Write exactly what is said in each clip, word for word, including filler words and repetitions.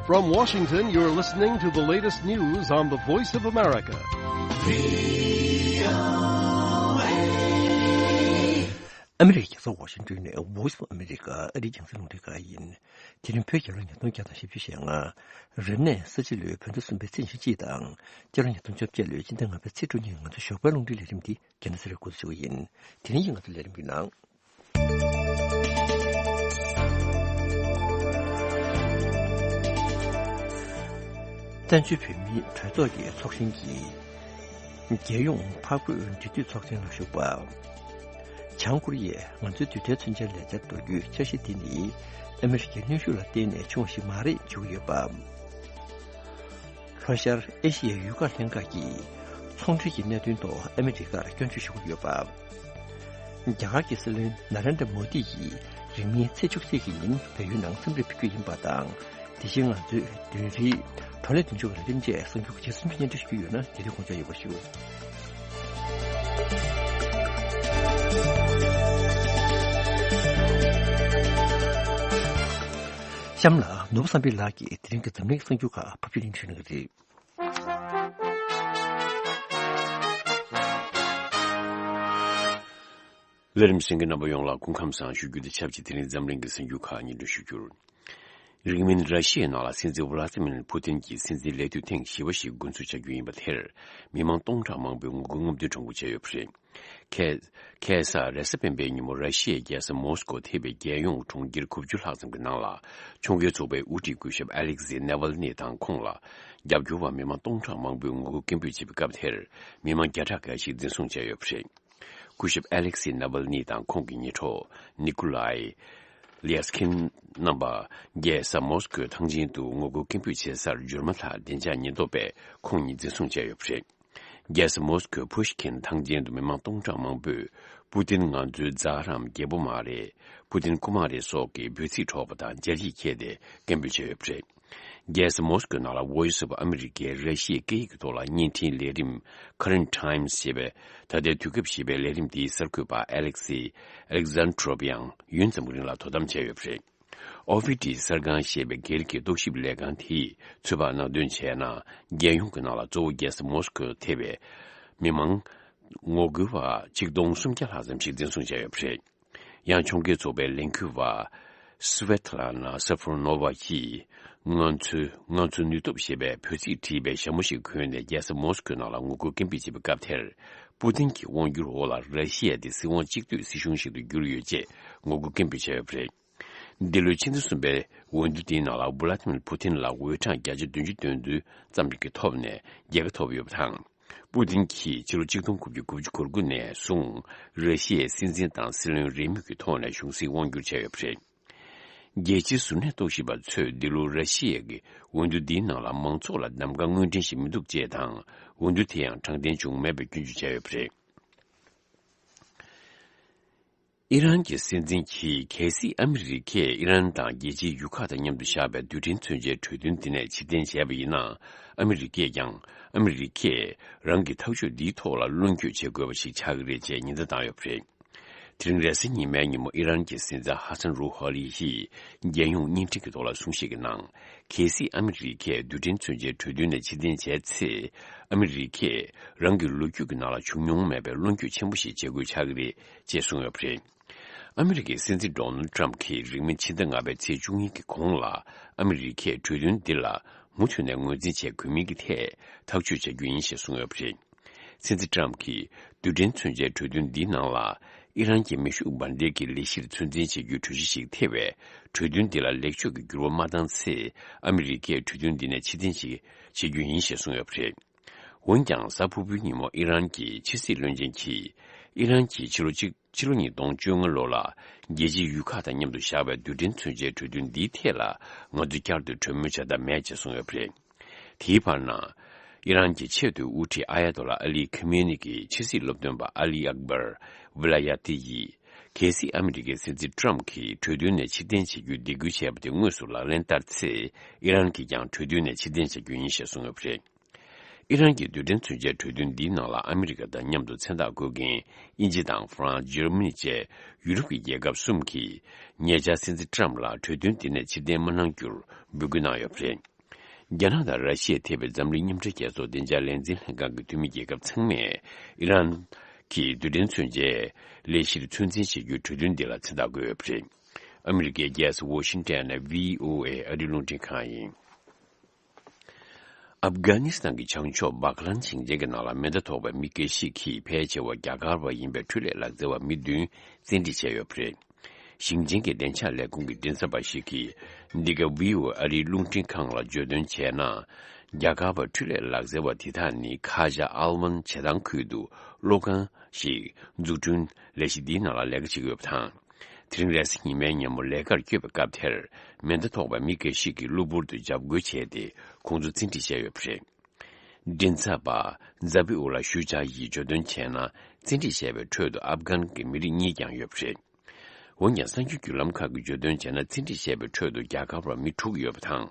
From Washington, you're listening to the latest news on the Voice of America. ཨ་མི་རི་ཀའི་རྒྱལ་ས་ཝ་ཤིང་ཏོན་ནས་Voice of America ཨ་རིའི་རྒྱང་སྲིང་རླུང་འཕྲིན་ཁང་ཡིན། དེ་རིང་བོད་རྒྱལ་ལོ་ཉིས་སྟོང་བརྒྱ་དང་བཞི་བཅུ་ཞེ་ལྔ། རབ་གནས་ས་བྱི་ལོའི་བོད་ཟླ་གསུམ་པའི་ཚེས་ཉི་ཤུ་རྩ་གཅིག་དང་། སྤྱི་ལོ་ཉིས་སྟོང་བཅོ་བརྒྱད་ལོའི་སྤྱི་ཟླ་ལྔ་པའི་ཚེས་བཅུ་གཉིས་ང་ཚོའི་ཞོགས་པའི་རླུང་འཕྲིན་ལས་རིམ་འདི་རྒྱལ་ན་སྲས་རེ་འགོ་འཛུགས་ཞུ་བ་ཡིན། དེ་རིང་གི་ང་ཚོའི་ལས་རིམ་གྱི་ནང་། བཙན་བྱོལ་བོད་མིའི་གྲོས་ཚོགས་ཀྱི་ཚོགས་ཆེན་གྱིས། རྒྱལ་ཡོངས་འཕགས་བོད་འབྲེལ་མཐུད་ཚོགས་ཆེན་ལ་ཞུགས་པ། བྱང་ཀོ་རི་ཡས་ང་ཚོའི་རྡུལ་ཕྲན་མཚོན་ཆའི་ལས་འཆར་གཏོར་རྒྱུའི་འཆར་གཞི་དེ་ནི་ཨ་མི་རི་ཀའི་གནོན་ཤུགས་ལ་བརྟེན་ནས་བྱུང་བ་ཞིག་མ་རེད་བརྗོད་ཀྱི་ཡོད་པ། ལྷོ་ཤར་ཨེ་ཤི་ཡའི་ཡུལ་ཁག་ལྷན་ཁག་གིས་ཚོང་འབྲེལ་གྱི་གནད་དོན་ཐོག་ཨ་མི་རི་ཀར་སྐྱོན་བརྗོད་ཞུ་གི་ཡོད་པ། རྒྱ་གར་གྱི་སྲིད་བློན་ན་རེན་དྲ་མོ་དི་ཡིས་རིང་མིན་ཚེས་བཅུ་གཅིག་གི་ཉིན་བལ་ཡུལ་ནང་འཚམས་འདྲིར་ཕེབས་རྒྱུ་ཡིན་པ་དང་། དེ་བཞིན་ང་ཚོའི་བདུན་རེའི་བགྲོ་གླེང་མདུན་ལྕོག་གི་ལས་རིམ་བཅས་གསར་འགྱུར་གྱི་རྗེས་སུ་སྙན་སྒྲོན་ཞུ་རྒྱུ་ཡོད་ན་དེ་རིང་དགོངས་འཇགས་ཡོད་པ་ཞུ། གཤམ་ལ་ནོར་བུ་བསམ་འཕེལ་ལགས་ཀྱིས་དེ་རིང་གི་འཛམ་གླིང་གསར་འགྱུར་ཁག་ཕབ་སྒྱུར་གླེང་བཞིན་ཡོད་པ་རེད། ལས་རིམ་གསན་མཁན་རྣམ་པ་ཡོངས་ལ་སྐུ་ཁམས་བཟང་ཞུ་རྒྱུ་དང་ཆབས་ཅིག་དེ་རིང་འཛམ་གླིང་གི་གསར་འགྱུར་ཁག་སྙན་སྒྲོན་ཞུ་རྒྱུར། རིང་མིན་ར་ཤི་ཡའི་ནང་ལ་སྲིད་འཛིན་ཝ་ལ་ཏི་མིར་ཕུ་ཏིན་གྱི་སྲིད་འཛིན་ལས་དུས་ཐེངས་བཞི་པ་ཞིག་འགོ་འཛུགས་བྱ་རྒྱུ་ཡིན་པ་དེར་མི་མང་སྟོང་ཕྲག་མང་པོས་ངོ་རྒོལ་རྔམ་སྟོན་གྲངས་འབོར་བྱས་ཡོད་པ་རེད། ཁ་ཁ་སང་རེས་གཟའ་སྤེན་པའི་ཉིན་མོ་ར་ཤི་ཡའི་རྒྱལ་ས་མོ་སི་ཀོ་ཐེ་བའི་རྒྱལ་ཡོངས་གྲོང་ཁྱེར་དགུ་བཅུ་ལྷག་ཙམ་གྱི་ནང་ལ་ཆོས་རྒྱལ་ཚོགས་པའི་དབུ་ཁྲིད་སྐུ་ཞབས་ཨ་ལེག་སི་ནེ་ཝལ་ནི་དང་ཁོང་ལ་རྒྱབ་སྐྱོར་བ་མི་མང་སྟོང་ཕྲག་མང་པོས་ངོ་རྒོལ་སྐད་འབོད་བྱེད་པའི་སྐབས་དེར་མི་མང་བརྒྱ་ཕྲག་འགའ་ཞིག་འཛིན་བཟུང་བྱས་ཡོད་པ་རེད། སྐུ་ཞབས་ཨ་ལེག་སི་ནེ་ཝལ་ནི་དང་ཁོང་གི་ཉེ་གྲོགས་ནི་ཀུ་ལའི་ལི་ཡ་སི་ཁིན་རྣམ་པ་རྒྱལ་ས་མོ་སི་ཀོའི་ཐང་ཆེན་དུ་ངོ་རྒོལ་སྐད་འབོད་བྱེད་སར་འབྱོར་མ་ཐག་བདེ་འཇགས་ཉེན་རྟོག་པས་ཁོང་གཉིས་འཛིན་བཟུང་བྱས་ཡོད་པ་རེད། རྒྱལ་ས་མོ་སི་ཀོའི་ཕུ་ཤི་ཁིན་ཐང་ཆེན་དུ་མི་མང་སྟོང་ཕྲག་མང་པོས་པུ་ཏིན་ང་ཚོའི་མཛའ་རམས་རྒྱལ་པོ་མ་རེད། པུ་ཏིན་རྐུ་མ་རེད་སོགས་ཀྱི་འབོད་ཚིག་སྒྲོག་པ་དང་སྦྱར་ཡིག་ཁྱེར་ཏེ་སྐད་འབོད་བྱས་ཡོད་པ་རེད། རྒྱལ་ས་མོ་སི་ཀོའི་ནང་ལ་Voice of America ར་ཤི་ཡའི་སྐད་ཡིག་གི་ཐོག་ལ་བརྙན་འཕྲིན་ལས་རིམ་Current Times ཞེས་པའི་ད་ལྟའི་དུས་སྐབས་ཞེས་པའི་ལས་རིམ་དེའི་གསར་འགོད་པ་ཨ་ལེག་སི་ཨ་ལེག་ཟན་ཏྲོབ་ཡང་ཡུན་ཙམ་གྱི་རིང་ལ་དོ་དམ་བྱས་ཡོད་པ་རེད། ཨོ་ཕི་ཏི་གསར་ཁང་ཞེས་པའི་སྒེར་གྱི་རྟོག་ཞིབ་ལས་ཁང་དེས་ཚོད་དཔག་གནང་དོན་བྱས་ན། རྒྱལ་ཡོངས་ཀྱི་ནང་ལ་གཙོ་བོ་རྒྱལ་ས་མོ་སི་ཀོ་ཐེ་བའི་མི་མང་ངོ་རྒོལ་བ་ཆིག་སྟོང་སུམ་བརྒྱ་ལྷག་ཙམ་ཞིག་འཛིན་བཟུང་བྱས་ཡོད་པ་རེད། ཡང་ཆོས་རྒྱལ་ཚོགས་པའི་ལས་འགུལ་བ་སི་ཝེ་ཏ་ལ་ན་སི་ཧྥོར་ནོ་ཝ་ཡིས་ང་ཚོས་ང་ཚོ་ནུས་སྟོབས་ཞེས་པའི་འབོད་ཚིག་བྲིས་པའི་ཞྭ་མོ་ཞིག་གོན་ནས་རྒྱལ་ས་མོ་སི་ཀོའི་ནང་ལ་ངོ་རྒོལ་སྐད་འབོད་བྱེད་པའི་སྐབས་དེར། པུ་ཏིན་གྱི་དབང་སྒྱུར་འོག་ལ་ར་ཤི་ཡ་དེ་སྲིད་དབང་གཅིག་སྡུད་སྲིད་གཞུང་ཞིག་ཏུ་བསྒྱུར་ཡོད་ཅེས་ངོ་རྒོལ་སྐད་འབོད་བྱས་ཡོད་པ་རེད། འདི་ལོའི་ཕྱི་ཟླ་གསུམ་པའི་འོས་བསྡུ་དེའི་ནང་ལ་ཝུ་ལ་ཏི་མིར་ཕུ་ཏིན་ལ་འོས་གྲངས་བརྒྱ་ཆ་བདུན་ཅུ་དོན་བདུན་ཙམ་གྱི་ཐོབ་ནས་རྒྱལ་ཁ་ཐོབ་ཡོད་པ་དང་། པུ་ཏིན་གྱིས་ཕྱི་ལོ་ཆིག་སྟོང་དགུ་བརྒྱ་དགུ་བཅུ་གོ་དགུ་ནས་བཟུང་ར་ཤི་ཡའི་སྲིད་འཛིན་དང་སྲིད་བློན་རེས་མོས་ཀྱི་ཐོག་ནས་གཞུང་སྲིད་དབང་བསྒྱུར་བྱས་ཡོད་པ་རེད། རྒྱལ་སྤྱིའི་གཟུར་གནས་རྟོག་ཞིབ་པ་ཚོས་འདི་ལོ་ར་ཤི་ཡའི་འོས་བསྡུ་འདིའི་ནང་ལ་མང་ཚོགས་ལ་གདམ་ག་དངོས་འབྲེལ་ཞིག་མི་འདུག་ཅེས་དང་། འོས་བསྡུ་དེ་ཡང་དྲང་བདེན་བྱུང་མེད་པའི་སྐྱོན་བརྗོད་བྱས་ཡོད་པ་རེད། ཨི་རན་གྱི་སྲིད་འཛིན་གྱིས་གལ་སྲིད་ཨ་མི་རི་ཀས་ཨི་རན་དང་རྒྱལ་སྤྱིའི་ཡུལ་ཁག་དང་མཉམ་དུ་བཞག་པའི་རྡུལ་ཕྲན་མཚོན་ཆའི་གྲོས་མཐུན་འདི་ནས་ཕྱིར་འཐེན་བྱས་པ་ཡིན་ན། ཨ་མི་རི་ཀས་ཀྱང་ཨ་མི་རི་ཀས་རང་གི་ཐག་གཅོད་འདིའི་ཐོག་ལ་བློ་འགྱོད་བྱེད་དགོས་པ་ཞིག་ཆགས་ཀྱི་རེད་ཅེས་ཉེན་བརྡ་བཏང་ཡོད་པ་རེད། དེ་རིང་རེས་གཟའ་ཉི་མའི་ཉིན་མོ་ཨི་རན་གྱི་སྲིད་འཛིན་ཧ་སན་རུ་ཧ་ལི་ཡིས་རྒྱལ་ཡོངས་བརྙན་འཕྲིན་གྱི་ཐོག་ལ་གསུང་བཤད་ཀྱི་ནང་། གལ་སྲིད་ཨ་མི་རི་ཀས་རྡུལ་ཕྲན་མཚོན་ཆའི་གྲོས་མཐུན་ནས་ཕྱིར་འཐེན་བྱས་ཚེ། ཨ་མི་རི་ཀས་རང་གི་ལོ་རྒྱུས་ཀྱི་ནང་ལ་བྱུང་མྱོང་མེད་པའི་བློ་འགྱོད་ཆེན་པོ་ཞིག་བྱེད་དགོས་ཆགས་ཀྱི་རེད་ཅེས་གསུངས་ཡོད་པ་རེད། ཨ་མི་རི་ཀའི་སྲིད་འཛིན་ཌོ་ནལ་ཊམ་གྱིས་རིང་མིན་ཕྱི་ཟླ་ལྔ་པའི་ཚེས་བཅུ་གཉིས་ཀྱི་གོང་ལ་ཨ་མི་རི་ཀས་གྲོས་མཐུན་འདི་ལ་མུ་མཐུད་ནས་ངོས་འཛིན་བྱེད་དགོས་མིན་གྱི་ཐད་ཐག་གཅོད་བྱ་རྒྱུ་ཡིན་ཞེས་གསུངས་ཡོད་པ་རེད། སྲིད་འཛིན་ཊམ་གྱིས་རྡུལ་ཕྲན་མཚོན་ཆའི་གྲོས་མཐུན་འདིའི་ནང་ལ་ཨི་རན་གྱི་མེ་ཤུགས་འབར་མདེལ་གྱི་ལས་གཞིར་ཚོད་འཛིན་བྱེད་རྒྱུའི་གྲོས་གཞི་ཞིག་ཐེ་བའི་གྲོས་མཐུན་འདི་ལ་ལེགས་བཅོས་ཀྱི་འགྱུར་བ་མ་བཏང་ཚེ་ཨ་མི་རི་ཀས་གྲོས་མཐུན་འདི་ནས་ཕྱིར་འཐེན་ཞིག་བྱེད་རྒྱུ་ཡིན་ཞེས་གསུངས་ཡོད་པ་རེད། འོན་ཀྱང་གཟའ་ཕུར་བུའི་ཉིན་མོ་ཨི་རན་གྱི་ཕྱི་སྲིད་བློན་ཆེན་གྱིས་ཨི་རན་གྱིས་ཕྱི་ལོ་གཅིག་ཕྱི་ལོ་ཉིས་སྟོང་བཅོ་ལྔ་ལོ་ལ་རྒྱལ་སྤྱིའི་ཡུལ་ཁག་དང་མཉམ་དུ་བཞག་པའི་རྡུལ་ཕྲན་མཚོན་ཆའི་གྲོས་མཐུན་འདིའི་ཐད་ལ་ང་ཚོས་བསྐྱར་དུ་གྲོས་མོལ་བྱ་ཐབས་མེད་ཅེས་གསུངས་ཡོད་པ་རེད། དེའི་བར་ན། ཨི་རན་གྱི་ཆེས་མཐོའི་དབུ་ཁྲིད་ཨ་ཡ་ཏོ་ལ་ཨ་ལི་ཁི་མེ་ནི་གྱི་ཕྱི་སྲིད་སློབ་སྟོན་པ་ཨ་ལི་ཨག་བར་ཝི་ལ་ཡ་ཏི་ཡིས། གལ་སྲིད་ཨ་མི་རི་ཀའི་སྲིད་འཛིན་ཊམ་གྱིས་གྲོས་མཐུན་ནས་ཕྱིར་འཐེན་བྱེད་རྒྱུའི་འདེད་སྐུལ་བྱས་པ་དེ་དངོས་སུ་ལག་ལེན་བསྟར་ཚེ། ཨི་རན་གྱིས་ཀྱང་གྲོས་མཐུན་ནས་ཕྱིར་འཐེན་བྱ་རྒྱུ་ཡིན་ཞེས་གསུངས་ཡོད་པ་རེད། ཨི་རན་གྱི་རྡུལ་ཕྲན་མཚོན་ཆའི་གྲོས་མཐུན་འདིའི་ནང་ལ་ཨ་མི་རི་ཀ་དང་མཉམ་དུ་མཚན་རྟགས་འཁོད་མཁན་དབྱིན་ཇི་དང་ཧྥ་རན་སི། འཇར་མ་ནི་བཅས་ཡུ་རོབ་ཀྱི་རྒྱལ་ཁབ་གསུམ་གྱིས་ཉེ་ཆར་སྲིད་འཛིན་ཊམ་ལ་གྲོས་མཐུན་འདི་ནས་ཕྱིར་འཐེན་མ་གནང་རྒྱུར་འབོད་སྐུལ་གནང་ཡོད་པ་རེད། རྒྱ་ནག་དང་ར་ཤི་ཡས་ཐེ་བའི་འཛམ་གླིང་མཉམ་འབྲེལ་རྒྱལ་ཚོགས་བདེ་འཇགས་ལས་འཛིན་ལྷན་ཁང་གི་འཐུས་མི་རྒྱལ་ཁབ་ཚང་མས་ཨི་རན་གྱི་རྡུལ་ཕྲན་མཚོན་ཆའི་ལས་གཞིར་ཚོད་འཛིན་བྱེད་རྒྱུའི་གྲོས་མཐུན་འདི་ལ་མཚན་རྟགས་བཀོད་ཡོད་པ་རེད། ཨ་མི་རི་ཀའི་རྒྱལ་ས་ཝོ་ཤིང་ཊོན་ནས་བྷི་ཨོ་ཨེ་ཨ་རིའི་རླུང་འཕྲིན་ཁང་ཡིན། ཨབ་གྷ་ནི་སི་ཐན་གྱི་བྱང་ཕྱོགས་སྦག་ལན་ཞིང་ཆེན་གྱི་ནང་ལ་མེ་མདའ་ཐོགས་པའི་མི་འགའ་ཞིག་གིས་ཕལ་ཆེ་བ་རྒྱ་གར་བ་ཡིན་པའི་འཕྲུལ་ལས་ལག་རྩལ་བ་མི་བདུན་བཙན་ཁྲིད་བྱས་ཡོད་པ་རེད། ཞིང་ཆེན་གྱི་བདེ་འཇགས་ལས་ཁུངས་ཀྱི་མགྲིན་ཚབ་པ་ཞིག་གིས་འདི་ག་བྷི་ཨོ་ཨེ་ཨ་རིའི་རླུང་འཕྲིན་ཁང་ལ་བརྗོད་དོན་བྱས་ན། རྒྱ་གར་བ་འཕྲུལ་ལས་ལག་རྩལ་བ་དེ་དག་ནི་ཁ་ཤ་ཨལ་ཝན་བྱེ་ཐང་ཁུལ་དུ་གློག་ཁང་ཞིག་འཛུགས་སྐྲུན་ལས་གཞི་འདིའི་ནང་ལ་ལས་ཀ་བྱེད་ཀྱི་ཡོད་པ་དང་། དེ་རིང་རེས་གཟའ་ཉི་མའི་ཉིན་མོ་ལས་ཀར་བསྐྱོད་པའི་སྐབས་དེར་མེ་མདའ་ཐོགས་པའི་མི་འགའ་ཞིག་གིས་གློ་བུར་དུ་འཇབ་རྒོལ་བྱས་ཏེ་ཁོང་ཚོ་བཙན་ཁྲིད་བྱས་ཡོད་པ་རེད། མགྲིན་ཚབ་པ་ཛ་བི་ཨུ་ལ་ཞུ་ཅཱ་ཡིས་བརྗོད་དོན་བྱས་ན། བཙན་ཁྲིད་བྱས་པའི་ཁྲོད་དུ་ཨབ་གྷན་གྱི་མི་རིགས་གཉིས་ཀྱང་ཡོད་པ་རེད། འོན་ཀྱང་གསར་འགྱུར་བརྒྱུད་ལམ་ཁག་གིས་བརྗོད་དོན་བྱས་ན། བཙན་ཁྲིད་བྱས་པའི་ཁྲོད་དུ་རྒྱ་གར་བ་མི་དྲུག་ཡོད་པ་དང་།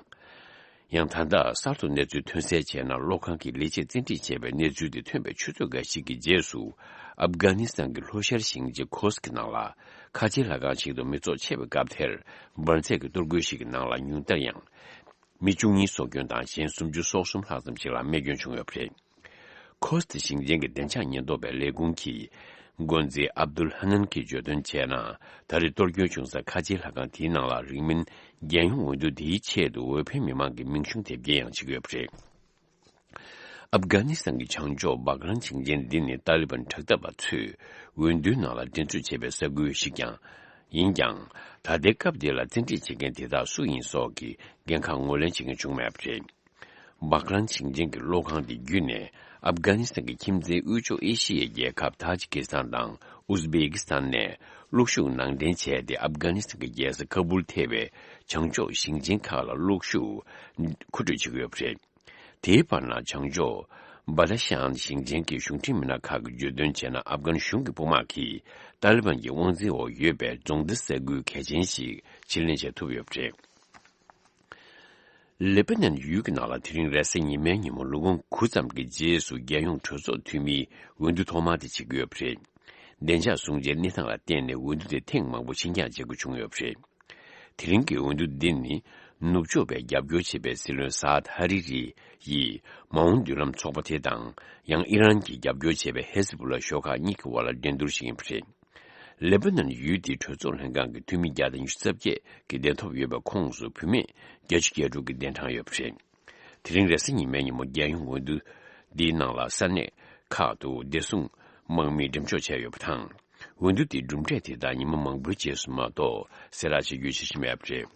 ཡང་ད་ལྟ་གསར་དུ་གནས་ཚུལ་ཐོན་གསལ་བྱས་ན། གློག་ཁང་གི་ལས་བྱེད་བཙན་ཁྲིད་བྱས་པའི་གནས་ཚུལ་དེ་ཐོན་པའི་ཆུ་ཚོད་འགའ་ཞིག་གི་རྗེས་སུ། ཨབ་གྷ་ནི་སི་ཐན་གྱི་ལྷོ་ཤར་ཞིང་ཆེན་ཁོ་སི་ཀི་ནང་ལ་ཁ་ཆེའི་ལྷ་ཁང་ཞིག་ཏུ་མི་ཚོགས་ཆེ་བའི་སྐབས་དེར། འབར་རྫས་ཀྱི་གཏོར་རྒོལ་ཞིག་གི་ནང་ལ་ཉུང་མཐར་ཡང་མི་བཅུ་གཉིས་སྲོག་སྐྱོན་དང་། གཞན་སུམ་ཅུ་སོ་གསུམ་ལྷག་ཙམ་ཞིག་ལ་རྨས་སྐྱོན་བྱུང་ཡོད་པ་རེད། ཁོ་སི་ཀི་ཞིང་ཆེན་གྱི་བདེ་འཇགས་ཉེན་རྟོག་པའི་ལས་ཁུངས་ཀྱི་འགོ་འཛིན་ཨབ་དུལ་ཧ་ནན་གྱིས་བརྗོད་དོན་བྱས་ན། ད་རེས་གཏོར་སྐྱོན་བྱུང་ས་ཁ་ཆེའི་ལྷ་ཁང་དེའི་ནང་ལ་རིང་མིན་རྒྱལ་ཡོངས་འོས་བསྡུ་དེའི་ཆེད་དུ་འོས་འཕེན་མི་མང་གི་མིང་གཞུང་དེབ་སྐྱེལ་ཡང་བྱེད་ཀྱི་ཡོད་པ་རེད། ཨབ་གྷ་ནི་སི་ཐན་གྱི་བྱང་ཕྱོགས་སྦག་ལན་ཞིང་ཆེན་འདི་ནི་ཏཱ་ལི་བན་དྲག་འཐབ་པ་ཚོས་འོས་བསྡུའི་ནང་ལ་འགྲན་རྩོད་བྱེད་པའི་ས་ཁུལ་ཞིག་ཀྱང་ཡིན་ཀྱང་། ད་ལྟའི་སྐབས་འདི་ལ་བཙན་ཁྲིད་བྱེད་མཁན་དེ་དག་སུ་ཡིན་སོགས་ཀྱི་འགན་ཁག་ངོས་ལེན་བྱེད་མཁན་བྱུང་མེད་པ་རེད། སྦག་ལན་ཞིང་ཆེན་གྱི་གློག་ཁང་དེ་བརྒྱུད་ནས་ཨབ་གྷ་ནི་སི་ཐན་གྱི་ཁྱིམ་མཚེས་དབུས་ཕྱོགས་ཨེ་ཤི་ཡའི་རྒྱལ་ཁབ་ཏཱ་ཇི་ཀི་སི་ཐན་དང་ཨུ་ཛི་བེ་ཀི་སི་ཐན་ནས་གློག་ཤུགས་ནང་འདྲེན་བྱས་ཏེ། ཨབ་གྷ་ནི་སི་ཐན་གྱི་རྒྱལ་ས་ཁ་བུལ་ཐེ་བའི་བྱང་ཕྱོགས་ཞིང་ཆེན་ཁག་ལ་གློག་ཤུགས་མཁོ་སྤྲོད་བྱེད་ཀྱི་ཡོད་པ་རེད། དེའི་བར་ན། བྱང་ཕྱོགས་བ་ད་ཤཱན་ཞིང་ཆེན་གྱི་གཞུང་འབྲེལ་མི་སྣ་ཁག་གིས་བརྗོད་དོན་བྱས་ན། ཨབ་གྷན་གཞུང་གི་དཔུང་དམག་གིས་ཏཱ་ལི་བན་གྱི་དབང་འཛིན་འོག་ཡོད་པའི་རྫོང་སྡེ་ས་ཁུལ་གལ་ཆེན་ཞིག་ཕྱིར་ལེན་བྱེད་ཐུབ་ཡོད་པ་རེད། ལེ་པ་ནན་ཡུལ་གྱི་ནང་ལ་དེ་རིང་རེས་གཟའ་ཉི་མའི་ཉིན་མོ་ལོ་ངོ་དགུ་ཙམ་གྱི་རྗེས་སུ་རྒྱལ་ཡོངས་གྲོས་ཚོགས་འཐུས་མིའི་འོས་བསྡུ་ཐོག་མ་དེ་བྱེད་ཀྱི་ཡོད་པ་རེད། བདེ་འཇགས་སྲུང་བྱའི་གནས་སྟངས་ལ་བརྟེན་ནས་འོས་བསྡུ་དེ་ཐེངས་མང་པོ་ཕྱིར་འགྱངས་བྱེད་དགོས་བྱུང་ཡོད་པ་རེད། དེ་རིང་གི་འོས་བསྡུ་འདི་ནི་ནུབ་ཕྱོགས་པའི་རྒྱབ་སྐྱོར་བྱེད་པའི་སྲིད་བློན་སཱ་ཨད་ཧ་རི་རི་ཡིས་མ་འོངས་མདུན་ལམ་ཚོགས་པ་དེ་དང་། ཡང་ཨི་རན་གྱིས་རྒྱབ་སྐྱོར་བྱེད་པའི་ཧེ་ཟི་བུ་ལ་ཤོག་ཁག་གཉིས་ཀྱི་དབར་ལ་འགྲན་བསྡུར་ཞིག་ཡིན་པ་རེད། ལེ་པ་ནན་ཡུལ་དེའི་གྲོས་ཚོགས་ལྷན་ཁང་གི་འཐུས་མི་བརྒྱ་དང་ཉི་ཤུ་རྩ་བརྒྱད་ཀྱི་གདན་ཐོབ་ཡོད་པའི་ཁོངས་སུ་བུད་མེད་བརྒྱད་ཅུ་གྱ་དྲུག་གི་གདན་གྲངས་ཡོད་པ་རེད། དེ་རིང་རེས་གཟའ་ཉི་མའི་ཉིན་མོ་རྒྱལ་ཡོངས་འོས་བསྡུ་འདིའི་ནང་ལ་ས་གནས་ཁག་ཏུ་བདེ་སྲུང་དམག་མིས་འགྲེམས་འཇོག་བྱས་ཡོད་པ་དང་། འོས་བསྡུ་དེའི་གྲུབ་འབྲས་དེ་དག་ཉི་མ་མང་པོའི་རྗེས་སུ་མ་གཏོགས་གསལ་བསྒྲགས་བྱེད་རྒྱུའི་འཆར་གཞི་མེད་པ་རེད།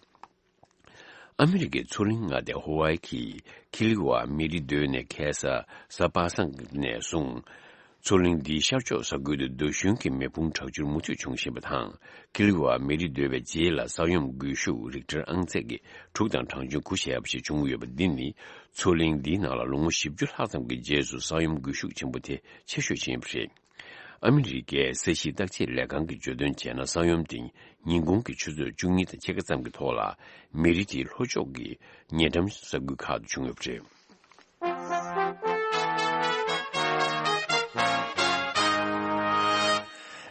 ཨ་མི་རི་ཀའི་མཚོ་གླིང་མངའ་སྡེ་ཧོ་ཝའི་གི་ཁི་ལི་ཝ་མེ་རི་རྡོའི་ནས་ཁ་སང་གཟའ་པ་སངས་ཀྱི་ནས་བཟུང་། མཚོ་གླིང་འདིའི་ཤར་ཕྱོགས་ས་ཁུལ་དུ་རྡོ་ཞུན་གྱི་མེ་ཕུང་དྲག་སྦྱོར་མུ་མཐུད་འབྱུང་བཞིན་པ་དང་། ཁི་ལི་ཝ་མེ་རི་རྡོ་བའི་རྗེས་ལ་ས་ཡོམ་སྒུལ་ཤུགས་རིག་ཊར་ཨང་ཚད་ཀྱི་དྲུག་དང་གྲངས་ཆུང་དགུ་བྱས་པ་ཞིག་བྱུང་ཡོད་པ་འདི་ནི། མཚོ་གླིང་འདིའི་ནང་ལ་ལོ་ངོ་བཞི་བཅུ་ལྷག་ཙམ་གྱི་རྗེས་སུ་ས་ཡོམ་སྒུལ་ཤུགས་ཆེན་པོ་དེ་ཆེ་ཤོས་ཤིག་ཡིན་པ་རེད། ཨ་མི་རི་ཀའི་ས་གཞི་བརྟག་དཔྱད་ལས་ཁང་གིས་བརྗོད་དོན་བྱས་ན། ས་ཡོམ་དེ་ཉིན་གུང་གི་ཆུ་ཚོད་བཅུ་གཉིས་དང་ཕྱེད་ཀ་ཙམ་གྱི་ཐོག་ལ་མེ་རི་དེའི་ལྷོ་ཕྱོགས་ཀྱི་ཉེ་འགྲམ་ས་ཁུལ་ཁག་ཏུ་བྱུང་ཡོད་པ་རེད།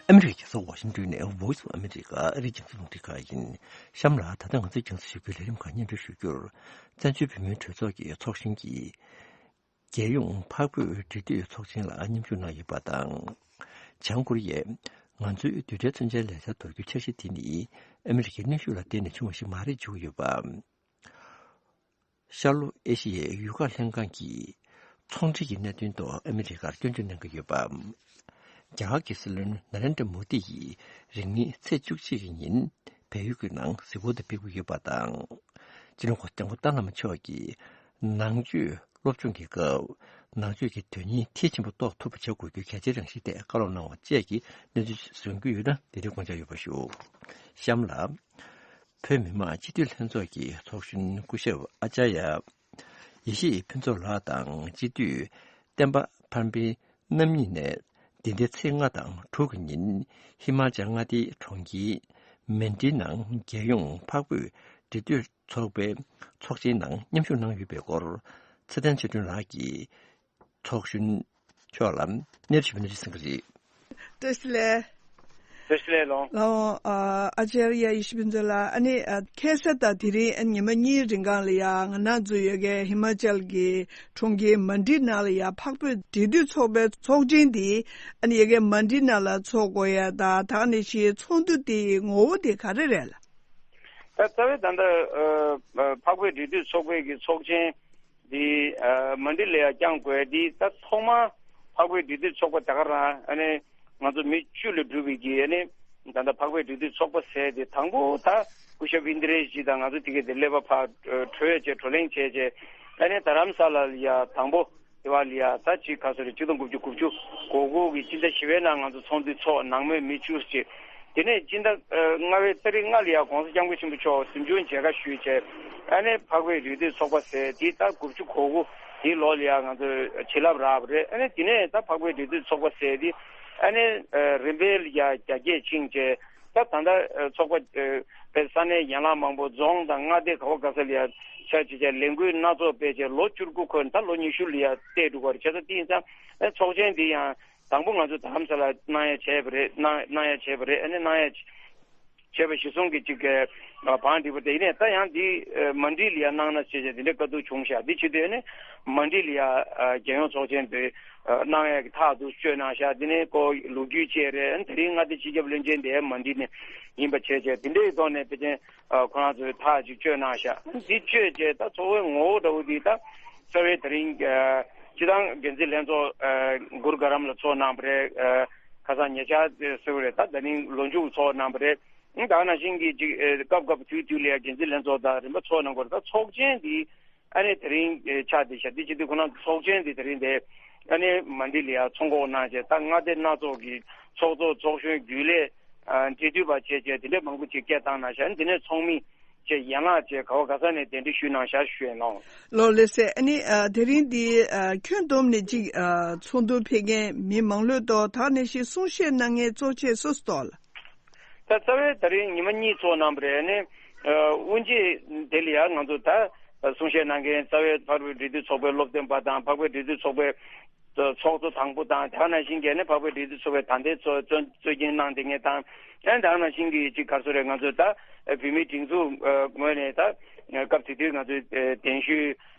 ཨ་མི་རི་ཀའི་རྒྱལ་ས་ཝ་ཤིང་ཏོན་ནས་Voice of America ཨ་རིའི་རྒྱང་སྲིང་རླུང་འཕྲིན་ཁང་ཡིན། གཤམ་ལ་ད་ལྟ་ང་ཚོའི་རྒྱང་སྲིང་ཞུ་རྒྱུའི་ལས་རིམ་ཁག་སྙན་སྒྲོན་ཞུ་རྒྱུར། བཙན་བྱོལ་བོད་མིའི་གྲོས་ཚོགས་ཀྱི་ཚོགས་ཆེན་གྱིས། རྒྱལ་ཡོངས་འཕགས་བོད་འབྲེལ་མཐུད་ཚོགས་ཆེན་ལ་མཉམ་ཞུགས་གནང་ཡོད་པ་དང་། བྱང་ཀོ་རི་ཡས་ང་ཚོའི་རྡུལ་ཕྲན་མཚོན་ཆའི་ལས་འཆར་དོར་རྒྱུའི་འཆར་གཞི་དེ་ནི་ཨ་མི་རི་ཀའི་གནོན་ཤུགས་ལ་བརྟེན་ནས་བྱུང་བ་ཞིག་མ་རེད་བརྗོད་ཀྱི་ཡོད་པ། ཤར་ལྷོ་ཨེ་ཤི་ཡའི་ཡུལ་ཁག་ལྷན་ཁང་གིས་ཚོང་འབྲེལ་གྱི་གནད་དོན་ཐོག་ཨ་མི་རི་ཀར་སྐྱོན་བརྗོད་གནང་གི་ཡོད་པ། རྒྱ་གར་གྱི་སྲིད་བློན་ན་རེན་དྲ་མོ་དི་ཡིས་རིང་མིན་ཚེས་བཅུ་གཅིག་གི་ཉིན་བལ་ཡུལ་གྱི་ནང་གཟིགས་སྐོར་དུ་ཕེབས་ཀྱི་ཡོད་པ་དང་། སྤྱི་ནོར་༧གོང་ས་༧སྐྱབས་མགོན་བསྟན་འཛིན་བླ་མ་མཆོག་གིས་ནང་ཆོས་སློབ་སྦྱོང་གི་སྐབས་ནང་ཆོས་ཀྱི་དོན་སྙིང་མཐིལ་ཕྱིན་པ་རྟོགས་ཐུབ་པ་བྱ་དགོས་རྒྱུའི་གལ་ཆེའི་རང་བཞིན་ཐད་བཀའ་སློབ་གནང་བ་བཅས་ཀྱི་གནས་ཚུལ་གསན་གྱི་ཡོད་ན། དེ་རིང་དགོངས་འཇགས་ཡོད་པ་ཞུ། གཤམ་ལ། བོད་མི་མང་སྤྱི་འཐུས་ལྷན་ཚོགས་ཀྱི་ཚོགས་གཞོན་སྐུ་ཞབས་ཨ་ཅར་ཡ་ཡེ་ཤེས་ཕུན་ཚོགས་ལགས་དང་སྤྱི་འཐུས་བསྟན་པ་ཕར་འཕེལ་རྣམ་གཉིས་ནས། འདི་ཟླའི་ཚེས་ལྔ་དང་དྲུག་གི་ཉིན་ཧི་མ་ཅལ་མངའ་སྡེའི་གྲོང་ཁྱེར་མན་ཌི་ནང་རྒྱལ་ཡོངས་འཕགས་བོད་འབྲེལ་མཐུད་ཚོགས་པའི་ཚོགས་ཆེན་ནང་མཉམ་ཞུགས་གནང་ཡོད་པའི་སྐོར། ཚེ་བརྟན་ཆོས་སྒྲོན་ལགས་ཀྱིས་ཚོགས་གཞོན་མཆོག་ལ་གནས་ཚུལ་ཞུ་གནང་གསན་གྱི་རེད། བཀྲ་ཤིས་བདེ་ལེགས། བཀྲ་ཤིས་བདེ་ལེགས། ལགས་འོང་། ཨ་ཨ་ཅར་ཡ་ཡེ་ཤེས་ཕུན་ཚོགས་ལགས། ཨ་ནི་ཨ་ཁ་སང་དང་དེ་རིང་ཨ་ཉི་མ་གཉིས་རིང་གང་ལ་ཡ་ང་རང་ཚོ་ཡོད་མཁན་ཧི་མ་ཅལ་གྱི་གྲོང་ཁྱེར་མན་ཌི་ནང་ལ་ཡ་འཕགས་བོད་འབྲེལ་མཐུད་ཚོགས་པའི་ཚོགས་ཆེན་དེ་ཨ་ནི་ཡ་གི་མན་ཌི་ནང་ལ་ཚོགས་དགོས་ཡ་དང་། ད་ནི་ཞིག་ཚོགས་འདུ་དེའི་ངོ་བོ་དེ་ག་རེ་རེད་ལགས། ད་རྩ་བའི་ད་ལྟ་ཨ་ཨ་འཕགས་བོད་འབྲེལ་མཐུད་ཚོགས་པའི་གི་ཚོགས་ཆེན་འདི་ཨ་མན་ཌི་ལ་ཡ་བསྐྱང་དགོས་འདི། ད་ཐོག་མ་འཕགས་བོད་འབྲེལ་མཐུད་ཚོགས་པ་ད་ག་རང་ཨ་ནི་ང་ཚོ་མི་བཅུ་ལས་གྲུབ་པའི་གི་ཨ་ནི་ད་ལྟ་འཕགས་བོད་འབྲེལ་མཐུད་ཚོགས་པ་ཟེར་དེ། དང་པོ་ད་སྐུ་ཞབས་ཨིན་དྲ་ཡེ་ཤེས་དང་ང་ཚོ་དེ་གའི་དེ་སླེབས་པ་ཕར་གྲོལ་བྱས་བགྲོ་གླེང་བྱས་བྱས། ཨ་ནི་རྡ་རམ་ས་ལ་ལ་ཡ་དང་པོ་དེ་བ་ལ་ཡ་ད་ཅིག་ག་ཚོད་རེད། ཆིག་སྟོང་དགུ་བརྒྱ་དགུ་བཅུ་གོ་དགུ་གི་སྤྱི་ཟླ་བཞི་པའི་ནང་ང་ཚོ་ཚོགས་འདུ་ཚོགས། ནང་མི་མི་བཅུ་ཅིག་དེ་ནས་སྤྱི་ཟླ་ཨ་ལྔ་པའི་ཏ་རིག་ལྔ་ལ་ཡ་༸གོང་ས་༸སྐྱབས་མགོན་ཆེན་པོ་མཆོག་གཟིམ་ཆུང་མཇལ་ཁ་ཞུས་བྱས། ཨ་ནི་འཕགས་བོད་འབྲེལ་མཐུད་ཚོགས་པ་ཟེར་དེ་ད་དགུ་བཅུ་གོ་དགུ་དེའི་ལོ་ལ་ཡ་ང་ཚོས་བྱིན་རླབས་རག་པ་རེད། ཨ་ནི་དེ་ནས་ད་འཕགས་བོད་འབྲེལ་མཐུད་ཚོགས་པ་ཟེར་དེ་ཨ་ནི་ཨ་རིམ་པས་ལ་ཡ་རྒྱ་སྐྱེད་ཕྱིན་བྱས། ད་ད་ལྟ་ཨ་ཚོགས་པ་ཨ་དཔེ་ས་གནས་ཡན་ལག་མང་པོ་རྫོང་དང་མངའ་སྡེ་ག་བ་ག་ས་ལ་ཡ་ཆ་བྱས་བྱས་ལས་འགུལ་སྣ་ཚོགས་སྤེལ་བྱས་ལོ་བཅུ་དགུ་འཁོར། ད་ལོ་ཉི་ཤུ་ལ་ཡ་བལྟས་འགྲོ་གི་རེད། བྱས་ཙང་དེ་ཡིན་ཙང་ཨ་ཚོགས་ཆེན་འདི་ཡང་དང་པོ་ང་ཚོ་རྡ་རམ་ས་ལ་གནང་ཡ་བྱས་པ་རེད། གནང་གནང་ཡ་བྱས་པ་རེད། ཨ་ནི་གནང་ཡ་བྱས་པ་གཞིར་བཟུང་གི་ཅིག་གི་ཨ་བང་སྒྲིག་པ་དེ། ཡིན་ནའི་ད་ཡང་འདི་ཨ་མན་ཌི་ལ་ཡ་གནང་ན་བྱས་བྱས་དེ་འདྲའི་བཀའ་བསྡུར་བྱུང་ཤག་འདི་བྱེད་དུས་ཨ་ནི་མན་ཌི་ལ་ཡ་ཨ་རྒྱལ་ཡོངས་ཚོགས་ཆེན་དེ་ཨ་གནང་ཡ་གི་ཐག་ཏུ་གཅོད་གནང་ཤག་འདི་ནི་ཁོ་ལོ་རྒྱུས་བཅས་རེད། ཨ་ནི་དེ་རིང་མངའ་སྡེ་སྤྱི་ཁྱབ་བློན་ཆེན་དེ་མན་ཌི་ནས་ཡིན་པ་བྱས་བྱས་དེ་འདྲའི་ཐོག་ནས་ཕལ་ཆེར་ཨ་ཁོ་རང་ཚོས་ཐག་ཅིག་གཅོད་གནང་ཤག་འདི་གཅོད་བྱས་ད་གཙོ་བོའི་ངོ་བོ་འདྲ་བོ་འདི་ད་རྩ་བའི་དེ་རིང་ཨ་སྤྱི་བཏང་འགན་འཛིན་ལྷན་ཚོགས་ཨ་གུར་དཀར་རམ་ལ་ཚོགས་གནང་བ་རེད། ཨ་ཁ་སང་ཉེ་ཆར་ཟེར་བ་རེད། ད་ད་ནིང་ལོ་མཇུག་ཚོགས་གནང་བ་རེད། ད་ག་ནང་བཞིན་གྱི་ཅིག་ཨ་སྐབས་སྐབས་དུས་དུས་ལ་ཡ་འགན་འཛིན་ལྷན་ཚོགས་དང་རིམ་པ་ཚོགས་གནང་བ་རེད། ད་ཚོགས་ཆེན་འདི་ཨ་ནི་དེ་རིང་ཨ་ཆགས་བསྡད་ཤག་འདི་བྱེད་དུས་ཁོ་རང་ཚོགས་ཆེན་འདི་དེ་རིང་དེ་ཨ་ནི་མན་ཌི་ལ་ཡ་ཚོགས་འགོ་གནང་བྱས། ད་མངའ་སྡེ་སྣ་ཚོགས་ཀྱི་ཚོགས་གཙོ་ཚོགས་གཞོན་རྒྱུན་ལས་ཨ་འབྲེལ་མཐུད་པ་བྱས་བྱས་དེ་འདྲའི་མང་པོ་ཅིག་སྐད་བཏང་གནང་ཤག་འདི་ནས་ཚོགས་མི་བཅས་ཡན་ལག་བཅས་ག་བ་ག་ས་ནས་གདན་འདྲེན་ཞུས་གནང་ཤག་ཞུ་ཡིན་ལགས། ལགས་ལགས་སེ། ཨ་ནི་ཨ་དེ་རིང་འདི་ཨ་ཁྱོན་བསྡོམས་ནས་ཅིག་ཨ་ཚོགས་འདུར་ཕེབས་མཁན་མི་མང་ལོས་ཏོག་ད་ནས་ཤིག་གསུང་བཤད་གནང་མཁན་གཙོ་ཆེ་སུ་སུ་ཏོག་ལ། ད་རྩ་བའི་ད་རིང་ཉི་མ་གཉིས་ཚོགས་གནང་བ་རེད། ཨ་ནི་ཨ་དབུ་འབྱེད་དེ་ལ་ཡང་ང་ཚོ་ད་གསུང་བཤད་གནང་མཁན་རྩ་བའི་འཕགས་བོད་འབྲེལ་མཐུད་ཚོགས་པའི་སློབ་སྟོན་པ་དང་། འཕགས་བོད་འབྲེལ་མཐུད་ཚོགས་པའི་ཚོགས་གཙོ་དང་པོ་དང་། དེ་ག་ནང་བཞིན་གྱི་ཨ་ནི་འཕགས་བོད་འབྲེལ་མཐུད་ཚོགས་པའི་ད་ལྟའི་གཙོ་གཙོ་གཙོ་འཛིན་གནང་བསྡད་མཁན་དང་། ཨ་ནི་དེ་ག་ནང་བཞིན་གྱི་ཅིག་ག་རེ་ཟེར་རེད། ང་ཚོ་ད་བོད་མིའི་སྒྲིག་འཛུགས་ཨ་ངོས་ནས་ད་སྐབས་དེ་དུས་ང་ཚོས་ཨ་གདན་ཞུ་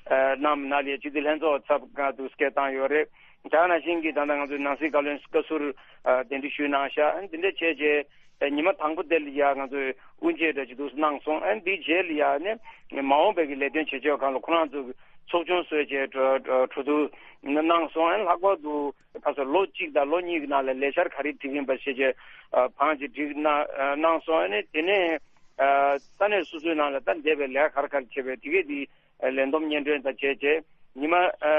ཨ་གནང་ནང་ལ་སྤྱི་འཐུས་ལྷན་ཚོགས་ཚབ་ཁག་ཏུ་སྐད་བཏང་ཡོད་རེད། དེ་ག་ནང་བཞིན་གྱི་ད་ལྟ་ང་ཚོའི་ནང་སྲིད་བཀའ་བློན་བཀའ་ཟུར་ཨ་གདན་འདྲེན་ཞུས་གནང་ཤག་ཨ་ནི་དེ་འདྲ་བྱས་རྗེས་ཨ་ཉི་མ་དང་པོ་དེ་ལ་ཡ་ང་ཚོས་དབུ་འབྱེད་འདྲ་ཅིག་འདུག་གནང་སོང་། ཨ་ནི་འདིའི་རྗེས་ལ་ཡ་ནི་མ་འོངས་པའི་གི་ལས་དོན་བྱེད་ཕྱོགས་སྒང་ལ་ཁོ་རང་ཚོ་ཚོགས་ཆུང་བཟོས་བྱས་གྲོས་གྲོས་གྲོས་བསྡུར་གནང་སོང་། ཨ་ནི་ལྷག་པར་དུ་ད་སོ་ལོ་གཅིག་དང་ལོ་གཉིས་ཀྱི་ནང་ལ་ལས་འཆར་ག་རེ་སྒྲིག་ཡིན་པ་ཞེས་བྱས་ཨ་བང་ཅིག་བསྒྲིགས་གནང་གནང་སོང་། ཨ་ནི་དེ་ནས་ཨ་ས་གནས་སོ་སོའི་ནང་ལ་ད་འདས་པའི་ལས་ཀ་ག་རེ་ག་རེ་བྱས་པའི་དེ་གས་དེ་ལས་བསྡོམས་སྙན་སྒྲོན་དང་བཅས་བྱས་ཉི་མ་ཨ་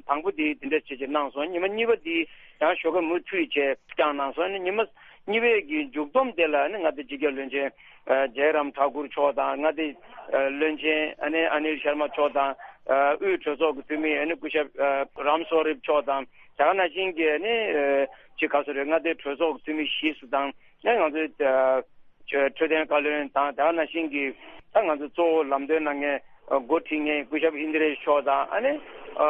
དང་པོ་དེ་དེ་འདྲ་བྱས་བྱས་གནང་སོང་། ཉི་མ་གཉིས་པ་དེ་ཡང་ཞོགས་ཀ་མུ་མཐུད་བྱས་བསྐྱངས་གནང་སོང་། ཨ་ནི་ཉི་མ་གཉིས་པའི་གི་མཇུག་བསྡོམས་དེ་ལ་ཨ་ནི་མངའ་སྡེ་སྤྱི་ཁྱབ་བློན་ཆེན་ཨ་རྗེ་རམ་ཐཱ་ཀུར་མཆོག་དང་། མངའ་སྡེ་ཨ་བློན་ཆེན་ཨ་ནི་ཨ་ནིལ་ཤར་མ་མཆོག་དང་། ཨ་དབུས་གྲོས་ཚོགས་ཀྱི་འཐུས་མི་ཨ་ནི་སྐུ་ཞབས་ཨ་རམ་སོ་རིབ་མཆོག་དང་། དེ་ག་ནང་བཞིན་གྱི་ཨ་ནི་ཨ་ཅིག་ག་རེ་ཟེར་རེད། མངའ་སྡེ་གྲོས་ཚོགས་ཀྱི་འཐུས་མི་བཞི་སུ་དང་། ཨ་ང་ཚོའི་ཨ་འཕྲོད་བསྟེན་བཀའ་བློན་དང་། དེ་ག་ནང་བཞིན་གྱི་ད་ང་ཚོ་གཙོ་བོ་ལམ་སྟོན་གནང་མཁན་ཨ་འགོ་ཁྲིད་མཁན་སྐུ་ཞབས་ཨིན་དྲ་ཡེ་ཤེས་མཆོག་དང་། ཨ་ནི་ཨ་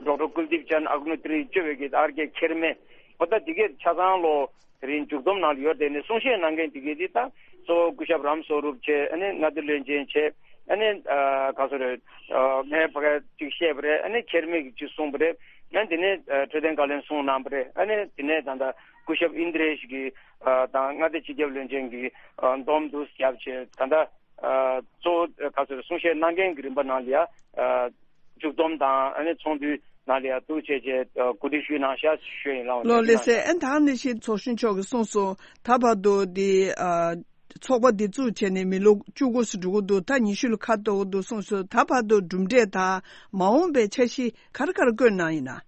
ཌོག་ཊར་ཀུལ་དིབ་ཅན་ཨག་ནུ་ཏྲི་བཅོ་བའི་གི་ཨར་ཀེ་ཁེར་མེ། འོ་ད་འདི་གས་ཆ་ཚང་ལོ་དེ་རིང་མཇུག་བསྡོམས་ནང་ལ་ཡོད། དེ་ནས་གསུང་བཤད་གནང་མཁན་འདི་གས་འདི་ད་གཙོ་བོ་སྐུ་ཞབས་རམ་སོ་རུབ་བྱས། ཨ་ནི་མངའ་སྡེ་བློན་ཆེན་བྱས། ཨ་ནི་ཨ་ག་རེ་ཟེར་རེད། ཨ་ངས་ཕ་ག་ཅིག་བཤད་པ་རེད། ཨ་ནི་ཁེར་མེ་གིས་ཅིག་གསུངས་པ་རེད། ཨ་ནི་དེ་ནས་ཨ་འཕྲོད་བསྟེན་བཀའ་བློན་གསུངས་གནང་པ་རེད། ཨ་ནི་དེ་ནས་ད་ལྟ་སྐུ་ཞབས་ཨིན་དྲ་ཡེ་ཤེས་ཀྱིས་ཨ་དང་མངའ་སྡེ་སྤྱི་ཁྱབ་བློན་ཆེན་གྱིས་ཨ་སྡོམ་འདུག་བརྒྱབ་བྱས། ད་ལྟ་ཨ་གཙོ་བོ་ག་རེ་ཟེར་རེད། གསུང་བཤད་གནང་མཁན་གྱི་རིམ་པ་ནང་ལ་ཡ་ཨ་མཇུག་བསྡོམས་དང་། ཨ་ནི་ཚོགས་འདུའི་ནང་ལ་ཡ་འདུག་བྱས་བྱས་ཨ་གོ་སྒྲིག་ཞུས་གནང་ཤག་ཞུ་ཡིན་ལགས། ལགས་ལགས་སེ། ཨ་ནི་ད་ག་ནང་བཞིན་ཚོགས་གཞོན་མཆོག་གིས་གསུངས་སོང་། ད་བར་དུ་འདི་ཨ་ཚོགས་པ་འདི་བཙུགས་བྱས་ནས་མི་ལོ་བཅུ་དགུ་ཙམ་འགྲོ་གི་འདུག་ད་ཉི་ཤུ་ལ་ཁ་འདོན་གྱི་འདུག་གསུངས་སོང་། ད་བར་དུ་གྲུབ་འབྲས་དང་མ་འོངས་པའི་འཆར་གཞི་ག་རེ་ག་རེ་བཀོད་གནང་ཡིན་ན།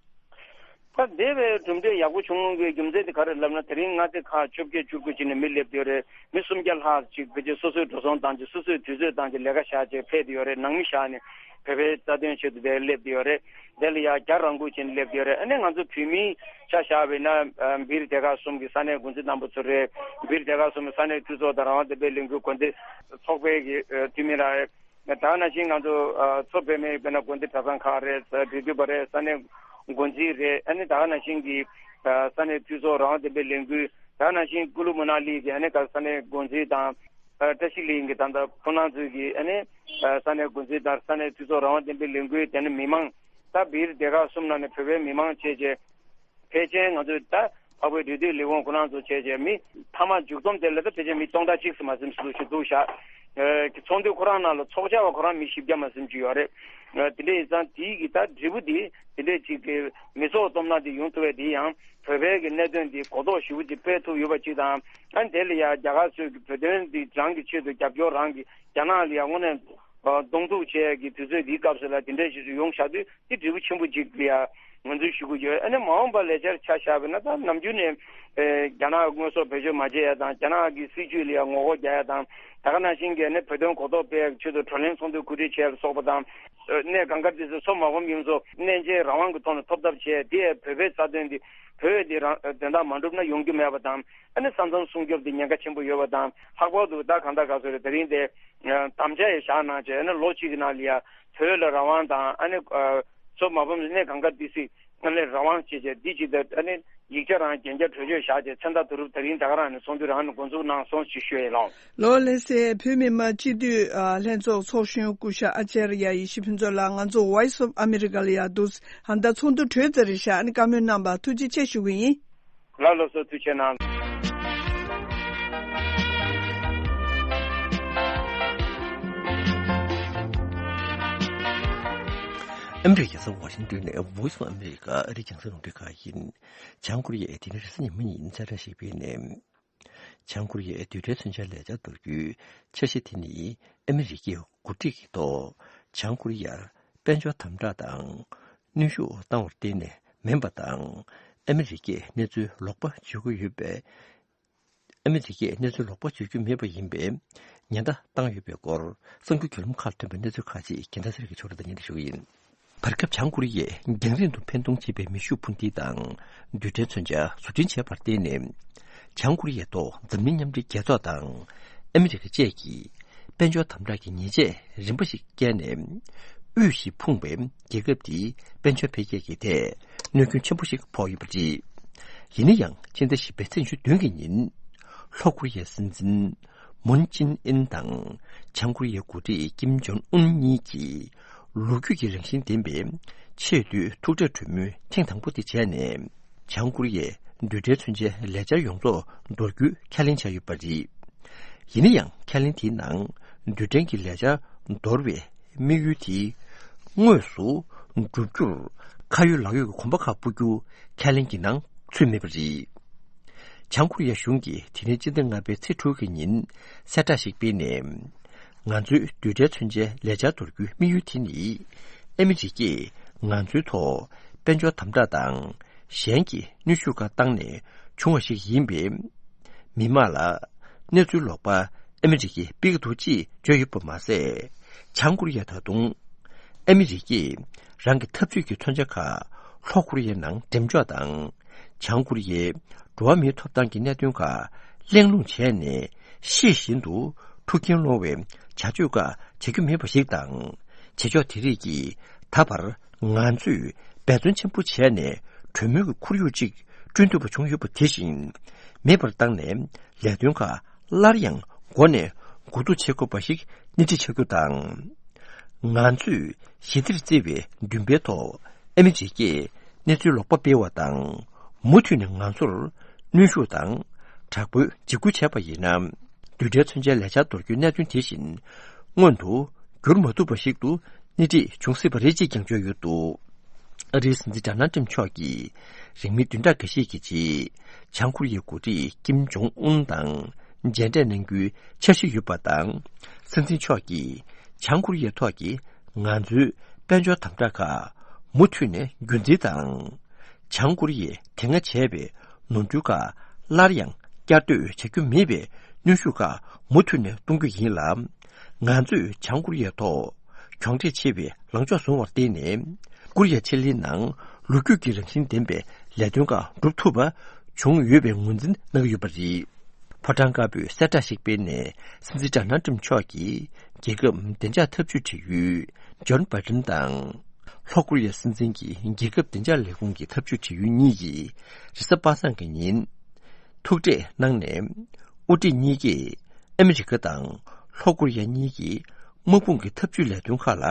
ད་འདས་པའི་གྲུབ་འབྲས་ཡག་པོ་བྱུང་བའི་རྒྱུ་མཚན་དེ་ག་རེ་ལབ་ན། དེ་རིང་མངའ་སྡེ་ཁག་བཅོ་བརྒྱད་བཅུ་དགུ་ཅིག་ནས་མི་སླེབས་བསྡད་ཡོད་རེད། མི་སུམ་བརྒྱ་ལྷག་ཅིག་ཕལ་ཆེར་སོ་སོའི་འགྲོ་སོང་བཏང་བྱས་སོ་སོའི་དུས་ཚོད་བཏང་བྱས་ལས་ཀ་བཞག་བྱས་ཕེབས་བསྡད་ཡོད་རེད། ནང་མི་བཞག་ནས་བོད་པའི་རྩ་དོན་ཆེད་དུ་དེར་སླེབས་བསྡད་ཡོད་རེད། དེ་ལ་ཡ་རྒྱ་རང་འགུལ་བྱས་ནས་སླེབས་བསྡད་ཡོད་རེད། ཨ་ནི་ང་ཚོ་བོད་མིའི་ཆ་བཞག་པ་ཡིན་ན་ཨ་འབིར་སྡེ་ཁག་གསུམ་གྱི་ས་གནས་འགོ་འཛིན་རྣམ་པ་ཚོ་རེད། འབིར་སྡེ་ཁག་གསུམ་གྱི་ས་གནས་འཐུས་ཚོགས་དང་རང་དབང་བསྟན་པའི་ལས་འགུལ་འགོ་འདྲེན་ཚོགས་པའི་གི་ཨ་འཐུས་མི་རང་རེད། ད་ག་ནང་བཞིན་ང་ཚོ་ཨ་མཚོ་བོད་མིའི་དཔེར་ན་དགོན་སྡེ་གྲྭ་ཚང་ཁག་རེད། འབྲེལ་མཐུད་པ་རེད། ས་གནས་འགོ་འཛིན་རེད། ཨ་ནི་ད་ག་ནང་བཞིན་གྱི་ཨ་ས་གནས་འཐུས་ཚོགས་རང་དབང་བསྟན་པའི་ལས་འགུལ་ ད་ནང་བཞིན་ཀུ་ལུ་མ་ན་ལི་གི་ཨ་ནི་ག་ས་གནས་འགོ་འཛིན་དང་། ཨ་བཀྲ་ཤིས་གླིང་གི་ད་ལྟ་ཁོང་རྣམ་ཚོའི་གི་ཨ་ནི་ཨ་ས་གནས་འགོ་འཛིན་དང་ས་གནས་སྤྱི་ཚོགས་རང་དབང་ལྡན་པའི་ལས་འགུལ་དེ་ནི་མི་མང་ད་བིར་སྡེ་ཁག་གསུམ་ནང་ནས་བོད་པའི་མི་མང་བཅས་ཀྱིས་ཕལ་ཆེར་ང་ཚོའི་ད་འཕགས་བོད་འབྲེལ་མཐུད་ལས་ཁུངས་ཁོང་རྣམ་ཚོ་བཅས་ཀྱིས་མི་མཐའ་མ་མཇུག་བསྡོམས་དེ་ལ་ད་ཕལ་ཆེར་མི་སྟོང་ཕྲག་གཅིག་ཙམ་མ་ཟིན་ཞིག་འདུག་ཤག་ཨ་གི་ཚོགས་འདུ་ཁོ་རང་ནང་ལ་ཚོགས་བཅར་བ་ཁོ་རང་མི་བཞི་བརྒྱ་མ་ཟིན་ཅིག་ཡོད་རེད། ཨ་དེ་འདྲ་ཡིན་ཙང་དེའི་གི་ད་འབྲས་བུ་དེ་དེ་འདྲས་ཅིག་གི་མི་ཚོགས་སྟོབས་ན་དེ་ཡོང་ཐུབ་པའི་དེ་ཡང་བོད་པའི་གི་གནད་དོན་དེ་གོ་རྟོགས་ཞེ་པོ་ཅིག་སྤེལ་ཐུབ་ཡོད་པ་ཅིག་དང་། ཨ་ནི་དེ་ལ་ཡང་རྒྱ་གར་ཚོས་གི་བོད་དོན་འདི་རང་གི་ཆེད་དུ་རྒྱབ་སྐྱོར་རང་གི་རྒྱ་ནག་ལ་ཡང་དངོས་གནས་ཨ་གདོང་ཐུག་བྱས་ཀྱི་དུས་ཚོད་འདིའི་སྐབས་སུ་ལ་དེ་འདྲས་ཞིག་ཏུ་ཡོང་བཞག་དུས་དེ་འབྲས་བུ་ཆེན་པོ་ཅིག་ལ་ཡང་ངོས་འཛིན་ཞུ་གི་ཡོད། ཨ་ནི་མ་འོངས་པ་ལས་འཆར་ཆ་བཞག་པ་ན་ད་ནམ་རྒྱུན་ནས་ཨེ་རྒྱ་ནག་དངོས་ཟོག་བེད་སྤྱོད་མ་བྱེད་ཡ་དང་། རྒྱ་ནག་གི་སྲིད་ཇུས་ལ་ཡང་ངོ་རྒོལ་རྒྱག་ཡ་དང་། ད་ག་ནང་བཞིན་གྱི་ཨ་ནི་བོད་དོན་གོ་རྟོགས་སྤེལ་ཡ་གི་ཆེད་དུ་བགྲོ་གླེང་ཚོགས་འདུ་གོ་སྒྲིག་བྱས་པ་སོགས་པ་དང་། ཨ་གནས་གང་ག་དེ་ཚོ་སོ་མ་ཕམ་ཡོངས་རྫོགས་གནས་མཇལ་རང་དབང་གི་ཐོག་ནས་ཐོབ་ཐབས་བྱས། དེ་ཡང་བོད་པའི་རྩ་དོན་འདི་བོད་འདི་རང་དོན་དག་མ་འགྲུབ་ན་ཡོང་རྒྱུ་མེད་པ་དང་། ཨ་ནི་ས་མཚམས་སྲུང་སྐྱོབ་འདི་ཉེན་ཁ་ཆེན་པོ་ཡོད་པ་དང་། ལྷག་པར་དུ་ད་གང་ལྟར་ག་ཚོད་རེད། ད་རིང་དེ་ཨ་དམ་བཅའ་ཡང་བཞག་གནང་བྱས། ཨ་ནི་ལོ་གཅིག་གི་ནང་ལ་ཡ་བོད་ལ་རང་དབང་དང་། ཨ་ནི་ཨ་སོ་མ་ཕམ་གནས་གང་ག་འདི་སྲིད་ཨ་ནི་རང་དབང་བྱས་བྱས་འདི་ཅིག་ད་ཨ་ནི་ཡིག་ཆ་རང་གན་རྒྱ་གྲོས་ཆོད་བཞག་བྱས་མཚན་རྟགས་བསྡུ་རུབ་ད་རིང་ད་ག་རང་ནས་ཚོགས་འདུ་རང་ནས་འགོ་འཛུགས་གནང་སོང་ཞེས་ཞུ་ཡས་ལགས། ལོ་ལེ་སའི་བོད་མི་མང་སྤྱི་འཐུས་ཨ་ལྷན་ཚོགས་ཚོགས་གཞོན་སྐུ་ཞབས་ཨ་ཅར་ཡ་ཡེ་ཤེས་ཕུན་ཚོགས་ལགས་ང་ཚོ་Voice of America ལ་ཡ་འདུག་ཨ་ད་ཚོགས་འདུ་གྲོལ་ཚར་རེད་ཤག་ཨ་ནི་བཀའ་མོལ་གནང་བར་ཐུགས་རྗེ་ཆེ་ཞུ་གི་ཡིན། ལགས་ལགས་སོ། ཐུགས་རྗེ་གནང་། ཨ་མི་རི་ཀའི་རྒྱལ་ས་ཝ་ཤིང་ཏོན་ནས་Voice of America ཨ་རིའི་རྒྱང་སྲིང་རླུང་འཕྲིན་ཁང་ཡིན། བྱང་ཀོ་རི་ཡས་དེ་རིང་རེས་གཟའ་ཉི་མ་ཉིན་གསལ་བསྒྲགས་ཤིག་སྤེལ་ནས། བྱང་ཀོ་རི་ཡས་རྡུལ་ཕྲན་མཚོན་ཆ་ལས་འཆར་འདོར་རྒྱུའི་འཆར་གཞི་དེ་ནི་ཨ་མི་རི་ཀས་འགོ་ཁྲིད་ཀྱི་ཐོག་བྱང་ཀོ་རི་ཡར་དཔལ་འབྱོར་དམ་དྲག་དང་གནོན་ཤུགས་བཏང་བར་བརྟེན་ནས་མིན་པ་དང་། ཨ་མི་རི་ཀས་གནས་ཚུལ་ལོག་པ་བརྗོད་ཀྱི་ཡོད་པས། ཨ་མི་རི་ཀས་གནས་ཚུལ་ལོག་པ་བརྗོད་རྒྱུ་མེད་པ་ཡིན་པའི་ཉེན་བརྡ་བཏང་ཡོད་པའི་སྐོར་གསར་འགྱུར་བརྒྱུད་ལམ་ཁག་ཐོན་པའི་གནས་ཚུལ་ཁག་ཅིག་རྒྱལ་མཚན་ཚེ་རིང་གིས་ཕྱོགས་སྒྲིག་དང་སྙན་སྒྲོན་ཞུ་གི་ཡིན། བར་སྐབས་བྱང་ཀོ་རི་ཡས་རྒྱང་རིང་དུ་འཕེན་གཏོང་བྱེད་པའི་མེ་ཤུགས་འཕུར་མདེལ་དང་རྡུལ་ཕྲན་མཚོན་ཆ་བཟོ་སྐྲུན་བྱས་པར་བརྟེན་ནས། བྱང་ཀོ་རི་ཡའི་ཐོག་འཛམ་གླིང་མཉམ་འབྲེལ་རྒྱལ་ཚོགས་དང་ཨ་མི་རི་ཀ་བཅས་ཀྱིས་དཔལ་འབྱོར་དམ་དྲག་གི་ཉེས་ཆད་རིམ་པ་ཞིག་བཀལ་ནས། དབུལ་ཞིང་ཕོངས་པའི་རྒྱལ་ཁབ་དེའི་དཔལ་འབྱོར་འཕེལ་རྒྱས་ཀྱི་ཐད་གནོད་སྐྱོན་ཆེན་པོ་ཞིག་ཕོག་ཡོད་པ་རེད། ཡིན་ན་ཡང་ཕྱི་ཟླ་བཞི་པའི་ཚེས་ཉི་ཤུ་བདུན་གྱི་ཉིན། ལྷོ་ཀོ་རི་ཡའི་སྲིད་འཛིན་མུན་ཅིན་ཨིན་དང་བྱང་ཀོ་རི་ཡའི་འགོ་ཁྲིད་ཀིམ་ཇོན་ཨུན་གཉིས་ཀྱིས། ལོ་རྒྱུས་ཀྱི་རང་བཞིན་ལྡན་པའི་ཆེས་མཐོའི་ཐུག་འཕྲད་གྲོས་མོལ་ཐེངས་དང་པོ་དེ་བྱས་ནས། བྱང་ཀོ་རི་ཡས་རྡུལ་ཕྲན་མཚོན་ཆའི་ལས་འཆར་ཡོངས་རྫོགས་འདོར་རྒྱུའི་ཁས་ལེན་བྱས་ཡོད་པ་རེད། ཡིན་ན་ཡང་ཁས་ལེན་དེའི་ནང་རྡུལ་ཕྲན་གྱི་ལས་འཆར་འདོར་བའི་དམིགས་ཡུལ་དེ་དངོས་སུ་འགྲུབ་རྒྱུར་ཁ་ཡོད་ལག་ཡོད་ཀྱི་གོམ་པ་ཁག་སྤོ་རྒྱུ་ཁས་ལེན་གྱི་ནང་ཚུད་མེད་པ་རེད། བྱང་ཀོ་རི་ཡ་གཞུང་གིས་དེ་རིང་སྤྱི་ཟླ་ལྔ་པའི་ཚེས་དྲུག་གི་ཉིན་གསལ་བསྒྲགས་ཤིག་སྤེལ་ནས། ང་ཚོའི་རྡུལ་ཕྲན་མཚོན་ཆའི་ལས་འཆར་འདོར་རྒྱུའི་དམིགས་ཡུལ་དེ་ནི། ཨ་མི་རི་ཀས་ང་ཚོའི་ཐོག་དཔལ་འབྱོར་དམ་དྲག་དང་གཞན་གྱི་གནོན་ཤུགས་ཁག་བཏང་ནས་བྱུང་བ་ཞིག་ཡིན་པས། མི་དམངས་ལ་གནས་ཚུལ་ལོག་པ་ཨ་མི་རི་ཀས་སྤེལ་གྱི་འདུག་ཅེས་བརྗོད་ཡོད་པ་མ་ཟད། བྱང་ཀོ་རི་ཡ་ད་དུང་ཨ་མི་རི་ཀས་རང་གི་འཐབ་ཇུས་ཀྱི་མཚོན་ཆ་ཁག་ལྷོ་ཀོ་རི་ཡའི་ནང་འགྲེམས་འཇོག་དང་། བྱང་ཀོ་རི་ཡའི་འགྲོ་བ་མིའི་ཐོབ་ཐང་གི་གནད་དོན་ཁག་གླེང་སློང་བྱས་ནས། ཤེས་བཞིན་དུ་འཁྲུག་རྐྱེན་སློང་བའི་བྱ་སྤྱོད་ཁག་བྱ་རྒྱུ་མེད་པ་ཞིག་དང་། བྱེད་ཕྱོགས་དེ་རིགས་ཀྱིས་ད་བར་ང་ཚོས་འབད་བརྩོན་ཆེན་པོ་བྱས་ནས་གྲོས་མོལ་གྱི་ཁོར་ཡུག་ཅིག་བསྐྲུན་ཐུབ་པ་བྱུང་ཡོད་པ་དེ་བཞིན་མེད་པར་བཏང་ནས། ལས་དོན་ཁག་སླར་ཡང་འགོ་ནས་འགོ་འཛུགས་བྱེད་དགོས་པ་ཞིག་སྣེ་ཁྲིད་བྱ་རྒྱུ་དང་། ང་ཚོས་ཞི་བདེར་བརྩི་བའི་འདུན་པའི་ཐོག་ཨ་མི་རི་ཀས་གནས་ཚུལ་ལོག་པ་སྤེལ་བ་དང་། མུ་མཐུད་ནས་ང་ཚོར་གནོན་ཤུགས་དང་དྲག་པོའི་འཇིགས་སྐུལ་བྱས་པ་ཡིན་ན། རྡུལ་ཕྲན་མཚོན་ཆའི་ལས་འཆར་འདོར་རྒྱུའི་གནད་དོན་དེ་བཞིན་མངོན་དུ་འགྱུར་མ་ཐུབ་པ་ཞིག་ཏུ་སྣེ་ཁྲིད་འབྱུང་སྲིད་པ་རེད་ཅེས་ཀྱང་བརྗོད་ཡོད་འདུག་ཨ་རིའི་སྲིད་འཛིན་ཌོ་ནལ་ཊམ་མཆོག་གིས་རིང་མིན་བདུན་ཕྲག་འགའ་ཤས་ཀྱི་རྗེས། བྱང་ཀོ་རི་ཡའི་འགོ་ཁྲིད་ཀིམ་ཇོང་ཨུན་དང་མཇལ་འཕྲད་གནང་རྒྱུའི་འཆར་གཞི་ཡོད་པ་དང་། སྲིད་འཛིན་མཆོག་གིས་བྱང་ཀོ་རི་ཡའི་ཐོག་གི་ང་ཚོའི་དཔལ་འབྱོར་དམ་དྲག་ཁག་མུ་མཐུད་ནས་རྒྱུན་འཛིན་དང་། བྱང་ཀོ་རི་ཡས་དེ་སྔ་བྱས་པའི་ནོར་འཁྲུལ་ཁག་སླར་ཡང་བསྐྱར་ཟློས་བྱ་རྒྱུ་མེད་པའི་གནོན་ཤུགས་ཁག་མུ་མཐུད་ནས་གཏོང་རྒྱུ་ཡིན་ལ། ང་ཚོས་བྱང་ཀོ་རི་ཡའི་ཐོག་གྱོང་འཕྲད་ཆེ་བའི་ལངས་ཕྱོགས་བཟུང་བར་བརྟེན་ནས། ཀོ་རི་ཡ་ཆེ་གླིང་ནང་ལོ་རྒྱུས་ཀྱི་རང་བཞིན་ལྡན་པའི་ལས་དོན་ཁག་འགྲུབ་ཐུབ་པ་བྱུང་ཡོད་པའི་ངོས་འཛིན་གནང་གི་ཡོད་པ་རེད། ཕོ་བྲང་དཀར་པོས་གསལ་བསྒྲགས་ཤིག་སྤེལ་ནས། སྲིད་འཛིན་ཌོ་ནལ་ཊམ་མཆོག་གིས་རྒྱལ་ཁབ་བདེ་འཇགས་འཐབ་ཇུས་དྲི་ཡུལ་ཇོན་བྷའི་ཌེན་དང་། ལྷོ་ཀོ་རི་ཡའི་སྲིད་འཛིན་གྱི་རྒྱལ་ཁབ་བདེ་འཇགས་ལས་ཁུངས་ཀྱི་འཐབ་ཇུས་དྲི་ཡུལ་གཉིས་ཀྱིས་རེས་གཟའ་པ་སངས་ཀྱི་ཉིན། ཐུག་འཕྲད་གནང་ནས། དབུ་ཁྲིད་གཉིས་ཀས་ཨ་མི་རི་ཀ་དང་ལྷོ་ཀོ་རི་ཡ་གཉིས་ཀྱི་དམག་དཔུང་གི་འཐབ་ཇུས་ལས་དོན་ཁག་ལ་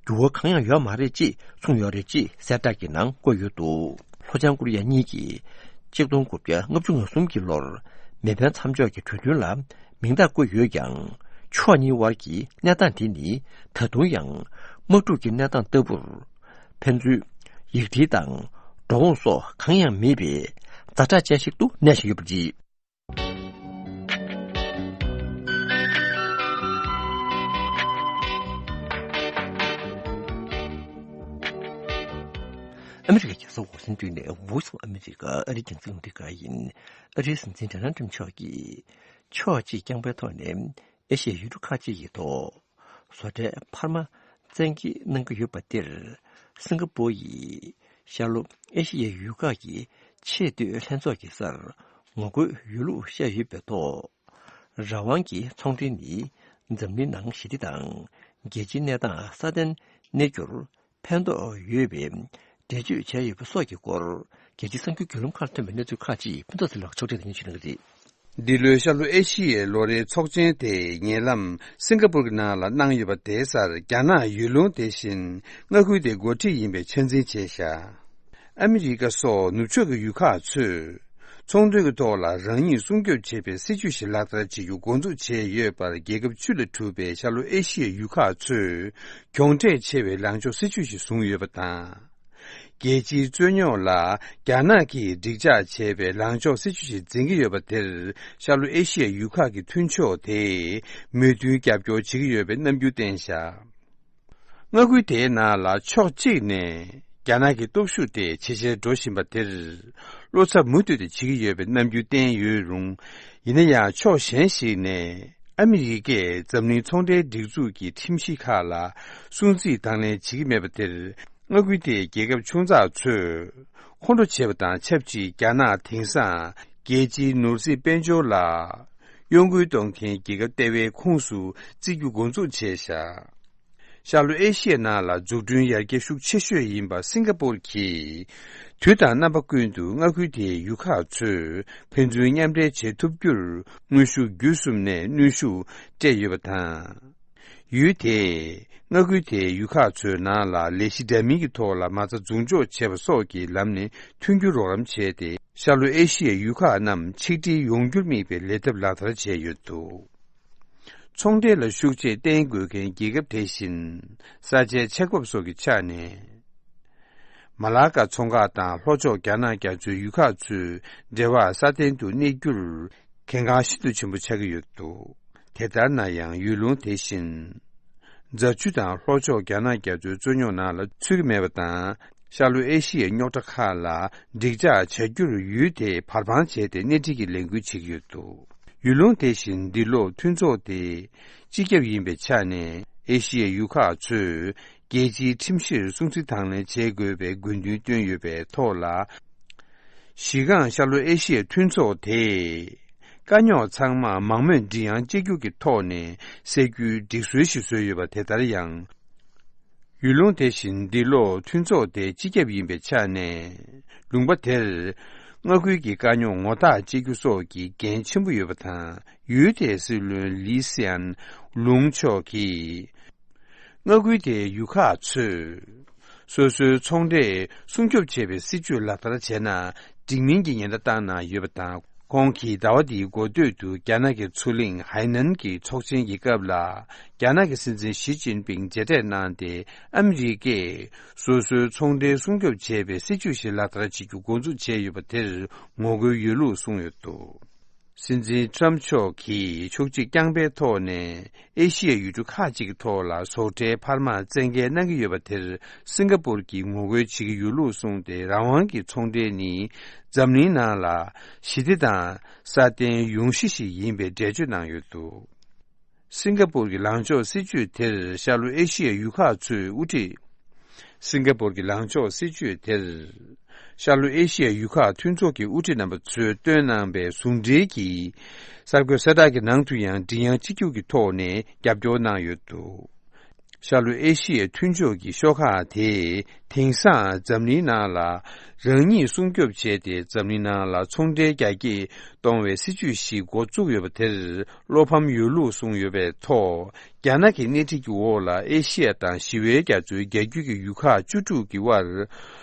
འགྱུར་བ་གང་ཡང་ཡོད་མ་རེད་ཅེས་གསུངས་ཡོད་རེད་ཅེས་གསལ་བསྒྲགས་ཀྱི་ནང་བཀོད་ཡོད་འདུག་ལྷོ་བྱང་ཀོ་རི་ཡ་གཉིས་ཀྱིས་ཆིག་སྟོང་དགུ་བརྒྱ་ལྔ་བཅུ་ང་གསུམ་གྱི་ལོར་མེ་འཕེན་མཚམས་འཇོག་གི་གྲོས་མཐུན་ལ་མིང་རྟགས་བཀོད་ཡོད་ཀྱང་། ཕྱོགས་གཉིས་དབར་གྱི་གནས་སྟངས་དེ་ནི་ད་དུང་ཡང་དམག་འཁྲུག་གི་གནས་སྟངས་ལྟ་བུར། ཕན་ཚུན་ཡིག་འབྲེལ་དང་འགྲོ་འོང་སོགས་གང་ཡང་མེད་པའི་ཛ་དྲག་ཅན་ཞིག་ཏུ་གནས་བཞིན་ཡོད་པ་རེད། ཨ་མི་རི་ཀའི་རྒྱལ་ས་ཝ་ཤིང་ཏོན་ནས་Voice of America ཨ་རིའི་རྒྱང་སྲིང་རླུང་འཕྲིན་ཁང་ཡིན། ཨ་རིའི་སྲིད་འཛིན་ཌོ་ནལ་ཊམ་མཆོག་གིས་ཕྱོགས་གཅིག་རྐྱང་པའི་ཐོག་ནས་ཨེ་ཤི་ཡའི་ཡུལ་གྲུ་ཁག་ཅིག་གི་ཐོག་བཟོ་གྲྭའི་འཕར་མ་བཙན་འཁྱེར་གནང་གི་ཡོད་པ་འདིར། སིང་ག་པོར་ཡིས་ཤར་ལྷོ་ཨེ་ཤི་ཡའི་ཡུལ་ཁག་གི་ཆེས་མཐོའི་ལྷན་ཚོགས་ཀྱི་སར་ངོ་རྒོལ་ཡོད་ལུགས་བཤད་ཡོད་པའི་ཐོག་རང་དབང་གི་ཚོང་འབྲེལ་ནི་འཛམ་གླིང་ནང་ཞི་བདེ་དང་རྒྱལ་སྤྱིའི་གནས་སྟངས་སྲ་བརྟན་གནས་རྒྱུར་ཕན་ཐོགས་ཡོད་པའི་འགྲེལ་བརྗོད་བྱས་ཡོད་པ་སོགས་ཀྱི་སྐོར། རྒྱལ་སྤྱིའི་གསར་འགྱུར་བརྒྱུད་ལམ་ཁག་ཐོན་པའི་གནས་ཚུལ་ཁག་ཅིག་ཕུན་ཚོགས་ཚེ་རིང་ལགས་ཕྱོགས་སྒྲིག་ནས་ཞུ་གནང་གི་རེད། འདི་ལོའི་ཤར་ལྷོ་ཨེ་ཤི་ཡའི་ལོ་རེའི་ཚོགས་ཆེན་དེའི་ཉེ་ལམ་སིང་ག་པུར་གྱི་ནང་ལ་གནང་ཡོད་པ་དེའི་སར། རྒྱ་ནག་ཡུལ་ལུང་དེ་བཞིན་མངའ་ཁུལ་དེའི་འགོ་ཁྲིད་ཡིན་པའི་ཆ་འཛིན་བྱས་བཞག་ཨ་མི་རི་ཀ་སོགས་ནུབ་ཕྱོགས་ཀྱི་ཡུལ་ཁག་ཚོས་ཚོང་དོན་གྱི་ཐོག་ལ་རང་ཉིད་སྲུང་སྐྱོབ་བྱེད་པའི་སྲིད་ཇུས་ཤིག་ལག་བསྟར་བྱེད་རྒྱུ་འགོ་འཛུགས་བྱས་ཡོད་པར། རྒྱལ་ཁབ་བཅུ་ལས་གྲུབ་པའི་ཤར་ལྷོ་ཨེ་ཤི་ཡའི་ཡུལ་ཁག་ཚོས་གྱོང་གྲས་ཆེ་བའི་ལངས་ཕྱོགས་སྲིད་ཇུས་ཤིག་བཟུང་ཡོད་པ་དང་། རྒྱལ་སྤྱིའི་རྩོད་རྙོག་ལ་རྒྱ་ནག་གིས་འགྲིག་འཇགས་བྱེད་པའི་ལངས་ཕྱོགས་སྲིད་ཇུས་ཤིག་འཛིན་གྱི་ཡོད་པ་དེར། ཤར་ལྷོ་ཨེ་ཤི་ཡའི་ཡུལ་ཁག་གི་མཐུན་ཕྱོགས་དེས་མོས་མཐུན་རྒྱབ་སྐྱོར་བྱེད་ཀྱི་ཡོད་པའི་རྣམ་འགྱུར་བསྟན་བཞག་མངའ་ཁུལ་དེའི་ནང་ལ་ཕྱོགས་གཅིག་ནས་རྒྱ་ནག་གི་སྟོབས་ཤུགས་དེ་ཇེ་ཆེར་འགྲོ་བཞིན་པ་དེར། བློ་འཚབ་མུ་མཐུད་དེ་བྱེད་ཀྱི་ཡོད་པའི་རྣམ་འགྱུར་བསྟན་ཡོད་རུང་། ཡིན་ན་ཡང་ཕྱོགས་གཞན་ཞིག་ནས་ཨ་མི་རི་ཀས་འཛམ་གླིང་ཚོང་འབྲེལ་སྒྲིག་འཛུགས་ཀྱི་ཁྲིམས་གཞི་ཁག་ལ་སྲུང་བརྩི་དང་ལེན་བྱེད་ཀྱི་མེད་པ་དེར། མངའ་ཁུལ་དེའི་རྒྱལ་ཁབ་ཆུང་ཙག་ཚོས་ཁོང་ཁྲོ་བྱེད་པ་དང་ཆབས་ཅིག་རྒྱ་ནག་དེང་སང་རྒྱལ་སྤྱིའི་ནོར་སྲིད་དཔལ་འབྱོར་ལ་གཡོ་འགུལ་གཏོང་མཁན་རྒྱལ་ཁབ་ལྟེ་བའི་ཁོངས་སུ་བརྩི་རྒྱུ་འགོ་འཛུགས་བྱས་བཞག་ཤར་ལྷོ་ཨེ་ཤི་ཡའི་ནང་ལ་འཛུགས་སྐྲུན་ཡར་རྒྱས་ཤུགས་ཆེ་ཤོས་ཡིན་པ་སིང་ག་པོར་གྱིས། དུས་དང་རྣམ་པ་ཀུན་ཏུ་མངའ་ཁུལ་དེའི་ཡུལ་ཁག་ཚོས་ཕན་ཚུན་མཉམ་འབྲེལ་བྱེད་ཐུབ་རྒྱུར་དངོས་ཤུགས་བརྒྱུད་གསུམ་ནས་གནོན་ཤུགས་སྤྲད་ཡོད་པ་དང་། ཡུལ་དེས་མངའ་ཁུལ་དེའི་ཡུལ་ཁག་ཚོའི་ནང་ལ་ལས་གཞི་འདྲ་མིན་གྱི་ཐོག་ལ་མ་རྩ་འཛུགས་འཇོག་བྱེད་པ་སོགས་ཀྱི་ལམ་ནས་མཐུན་འགྱུར་རོགས་རམ་བྱས་ཏེ། ཤར་ལྷོ་ཨེ་ཤི་ཡའི་ཡུལ་ཁག་རྣམས་ཆིག་སྒྲིལ་ཡོང་རྒྱུར་དམིགས་པའི་ལས་ཐབས་ལག་བསྟར་བྱས་ཡོད་འདུག་ཚོང་འབྲེལ་ལ་ཤུགས་ཆེ་བརྟེན་དགོས་མཁན་རྒྱལ་ཁབ་དེ་བཞིན་ས་ཆའི་ཆགས་བབ་སོགས་ཀྱི་ཆ་ནས། མ་ལ་ཀ་ཚོང་ཁང་དང་ལྷོ་ཕྱོགས་རྒྱ་ནག་རྒྱ་མཚོའི་ཡུལ་ཁག་ཚོའི་འབྲེལ་བ་སྲ་བརྟན་དུ་གནས་རྒྱུར་གལ་འགངས་ཤིན་ཏུ་ཆེན་པོ་ཆགས་ཀྱི་ཡོད་འདུག་དེ་ལྟར་ན་ཡང་ཡུལ་ལུང་དེ་བཞིན། རྫ་ཆུ་དང་ལྷོ་ཕྱོགས་རྒྱ་ནག་རྒྱ་མཚོའི་རྩོད་རྙོག་ནང་ལ་ཚུད་ཀྱི་མེད་པ་དང་། ཤར་ལྷོ་ཨེ་ཤི་ཡའི་རྙོག་དྲ་ཁག་ལ་འགྲིག་འཇགས་བྱ་རྒྱུར་ཡུལ་དེས་བར་དཔང་བྱས་ཏེ་སྣེ་ཁྲིད་ཀྱི་ལས་འགུལ་བྱེད་ཀྱི་ཡོད་འདུག་ཡུལ་ལུང་དེ་བཞིན་འདི་ལོ་མཐུན་ཚོགས་དེ་སྤྱི་ཁྱབ་ཡིན་པའི་ཆ་ནས་ཨེ་ཤི་ཡའི་ཡུལ་ཁག་ཚོས་རྒྱལ་སྤྱིའི་ཁྲིམས་གཞིར་སྲུང་བརྩི་དང་ལེན་བྱེད་དགོས་པའི་དགོས་འདུན་བཏོན་ཡོད་པའི་ཐོག་ལ། གཞི་རྐང་ཤར་ལྷོ་ཨེ་ཤི་ཡའི་མཐུན་ཚོགས་དེས། དཀའ་རྙོག་ཚང་མ་མང་མོས་མགྲིན་དབྱངས་གཅིག་གྱུར་གྱི་ཐོག་ནས་སེལ་རྒྱུའི་སྒྲིག་སྲོལ་ཞིག་བཟོས་ཡོད་པ་དེ་ལྟར་ཡང་། ཡུལ་ལུང་དེ་བཞིན་འདི་ལོ་མཐུན་ཚོགས་དེ་སྤྱི་ཁྱབ་ཡིན་པའི་ཆ་ནས། ལུང་པ་དེར་མངའ་ཁུལ་གྱི་དཀའ་རྙོག་ངོ་ཐག་བཅད་རྒྱུ་སོགས་ཀྱི་འགན་ཆེན་པོ་ཡོད་པ་དང་། ཡུལ་དེའི་སྲིད་བློན་ལི་སི་ཨན་ལུང་མཆོག་གིས། མངའ་ཁུལ་དེའི་ཡུལ་ཁག་ཚོས། སོ་སོའི་ཚོང་འབྲེལ་སྲུང་སྐྱོབ་བྱེད་པའི་སྲིད་ཇུས་ལག་བསྟར་བྱས་ན་འགྲིག་མིན་གྱི་ཉེན་བརྡ་བཏང་གནང་ཡོད་པ་དང་། ཁོང་གིས་ཟླ་བ་འདིའི་འགོ་སྟོད་དུ་རྒྱ་ནག་གི་མཚོ་གླིང་ཧའེ་ནན་གྱི་ཚོགས་ཆེན་གྱི་སྐབས་ལ། རྒྱ་ནག་གི་སྲིད་འཛིན་ཞི་ཅིན་ཕིང་མཇལ་འཕྲད་གནང་སྟེ། ཨ་མི་རི་ཀས་སོ་སོའི་ཚོང་འབྲེལ་སྲུང་སྐྱོབ་བྱེད་པའི་སྲིད་ཇུས་ཤིག་ལག་བསྟར་བྱེད་རྒྱུ་འགོ་འཛུགས་བྱས་ཡོད་པ་དེར་ངོ་རྒོལ་ཡོད་ལུགས་གསུངས་ཡོད་འདུག་སྲིད་འཛིན་ཊམ་མཆོག་གིས་ཕྱོགས་གཅིག་རྐྱང་པའི་ཐོག་ནས་ཨེ་ཤི་ཡའི་ཡུལ་གྲུ་ཁག་ཅིག་གི་ཐོག་ལ་བཟོ་གྲྭའི་འཕར་མ་བཙན་འགེལ་གནང་གི་ཡོད་པ་དེར་སིང་ག་པུར་གྱིས་ངོ་རྒོལ་བྱེད་ཀྱི་ཡོད་ལུགས་གསུངས་ཏེ། རང་དབང་གི་ཚོང་འབྲེལ་ནི་འཛམ་གླིང་ནང་ལ་ཞི་བདེ་དང་སྲ་བརྟན་ཡོང་གཞི་ཞིག་ཡིན་པའི་འགྲེལ་བརྗོད་གནང་ཡོད་འདུག་སིང་ག་པུར་གྱི་ལངས་ཕྱོགས་སྲིད་ཇུས་དེར་ཤར་ལྷོ་ཨེ་ཤི་ཡའི་ཡུལ་ཁག་ཚོས་དབུ་ཁྲིད། སིང་ག་པུར་གྱི་ལངས་ཕྱོགས་སྲིད་ཇུས་དེར། ཤར་ལྷོ་ཨེ་ཤི་ཡའི་ཡུལ་ཁག་མཐུན་ཚོགས་ཀྱི་དབུ་ཁྲིད་རྣམ་པ་ཚོས་བཏོན་གནང་པའི་ཟུང་འབྲེལ་གྱི་གསར་འགོད་གསལ་བསྒྲགས་ཀྱི་ནང་དུ་ཡང་མགྲིན་དབྱངས་གཅིག་གྱུར་གྱི་ཐོག་ནས་རྒྱབ་སྐྱོར་གནང་ཡོད་འདུག་ཤར་ལྷོ་ཨེ་ཤི་ཡའི་མཐུན་ཕྱོགས་ཀྱི་ཤོག་ཁག་དེས་དེང་སང་འཛམ་གླིང་ནང་ལ་རང་ཉིད་སྲུང་སྐྱོབ་བྱས་ཏེ། འཛམ་གླིང་ནང་ལ་ཚོང་འབྲེལ་རྒྱ་སྐྱེད་གཏོང་བའི་སྲིད་ཇུས་ཤིག་འགོ་བཙུགས་ཡོད་པ་དེར་བློ་ཕམ་ཡོད་ལུགས་གསུངས་ཡོད་པའི་ཐོག་རྒྱ་ནག་གི་སྣེ་ཁྲིད་ཀྱི་འོག་ལ་ཨེ་ཤི་ཡ་དང་ཞི་བའི་རྒྱ་མཚོའི་རྒྱ་རྒྱུད་ཀྱི་ཡུལ་ཁག་བཅུ་དྲུག་གི་དབར་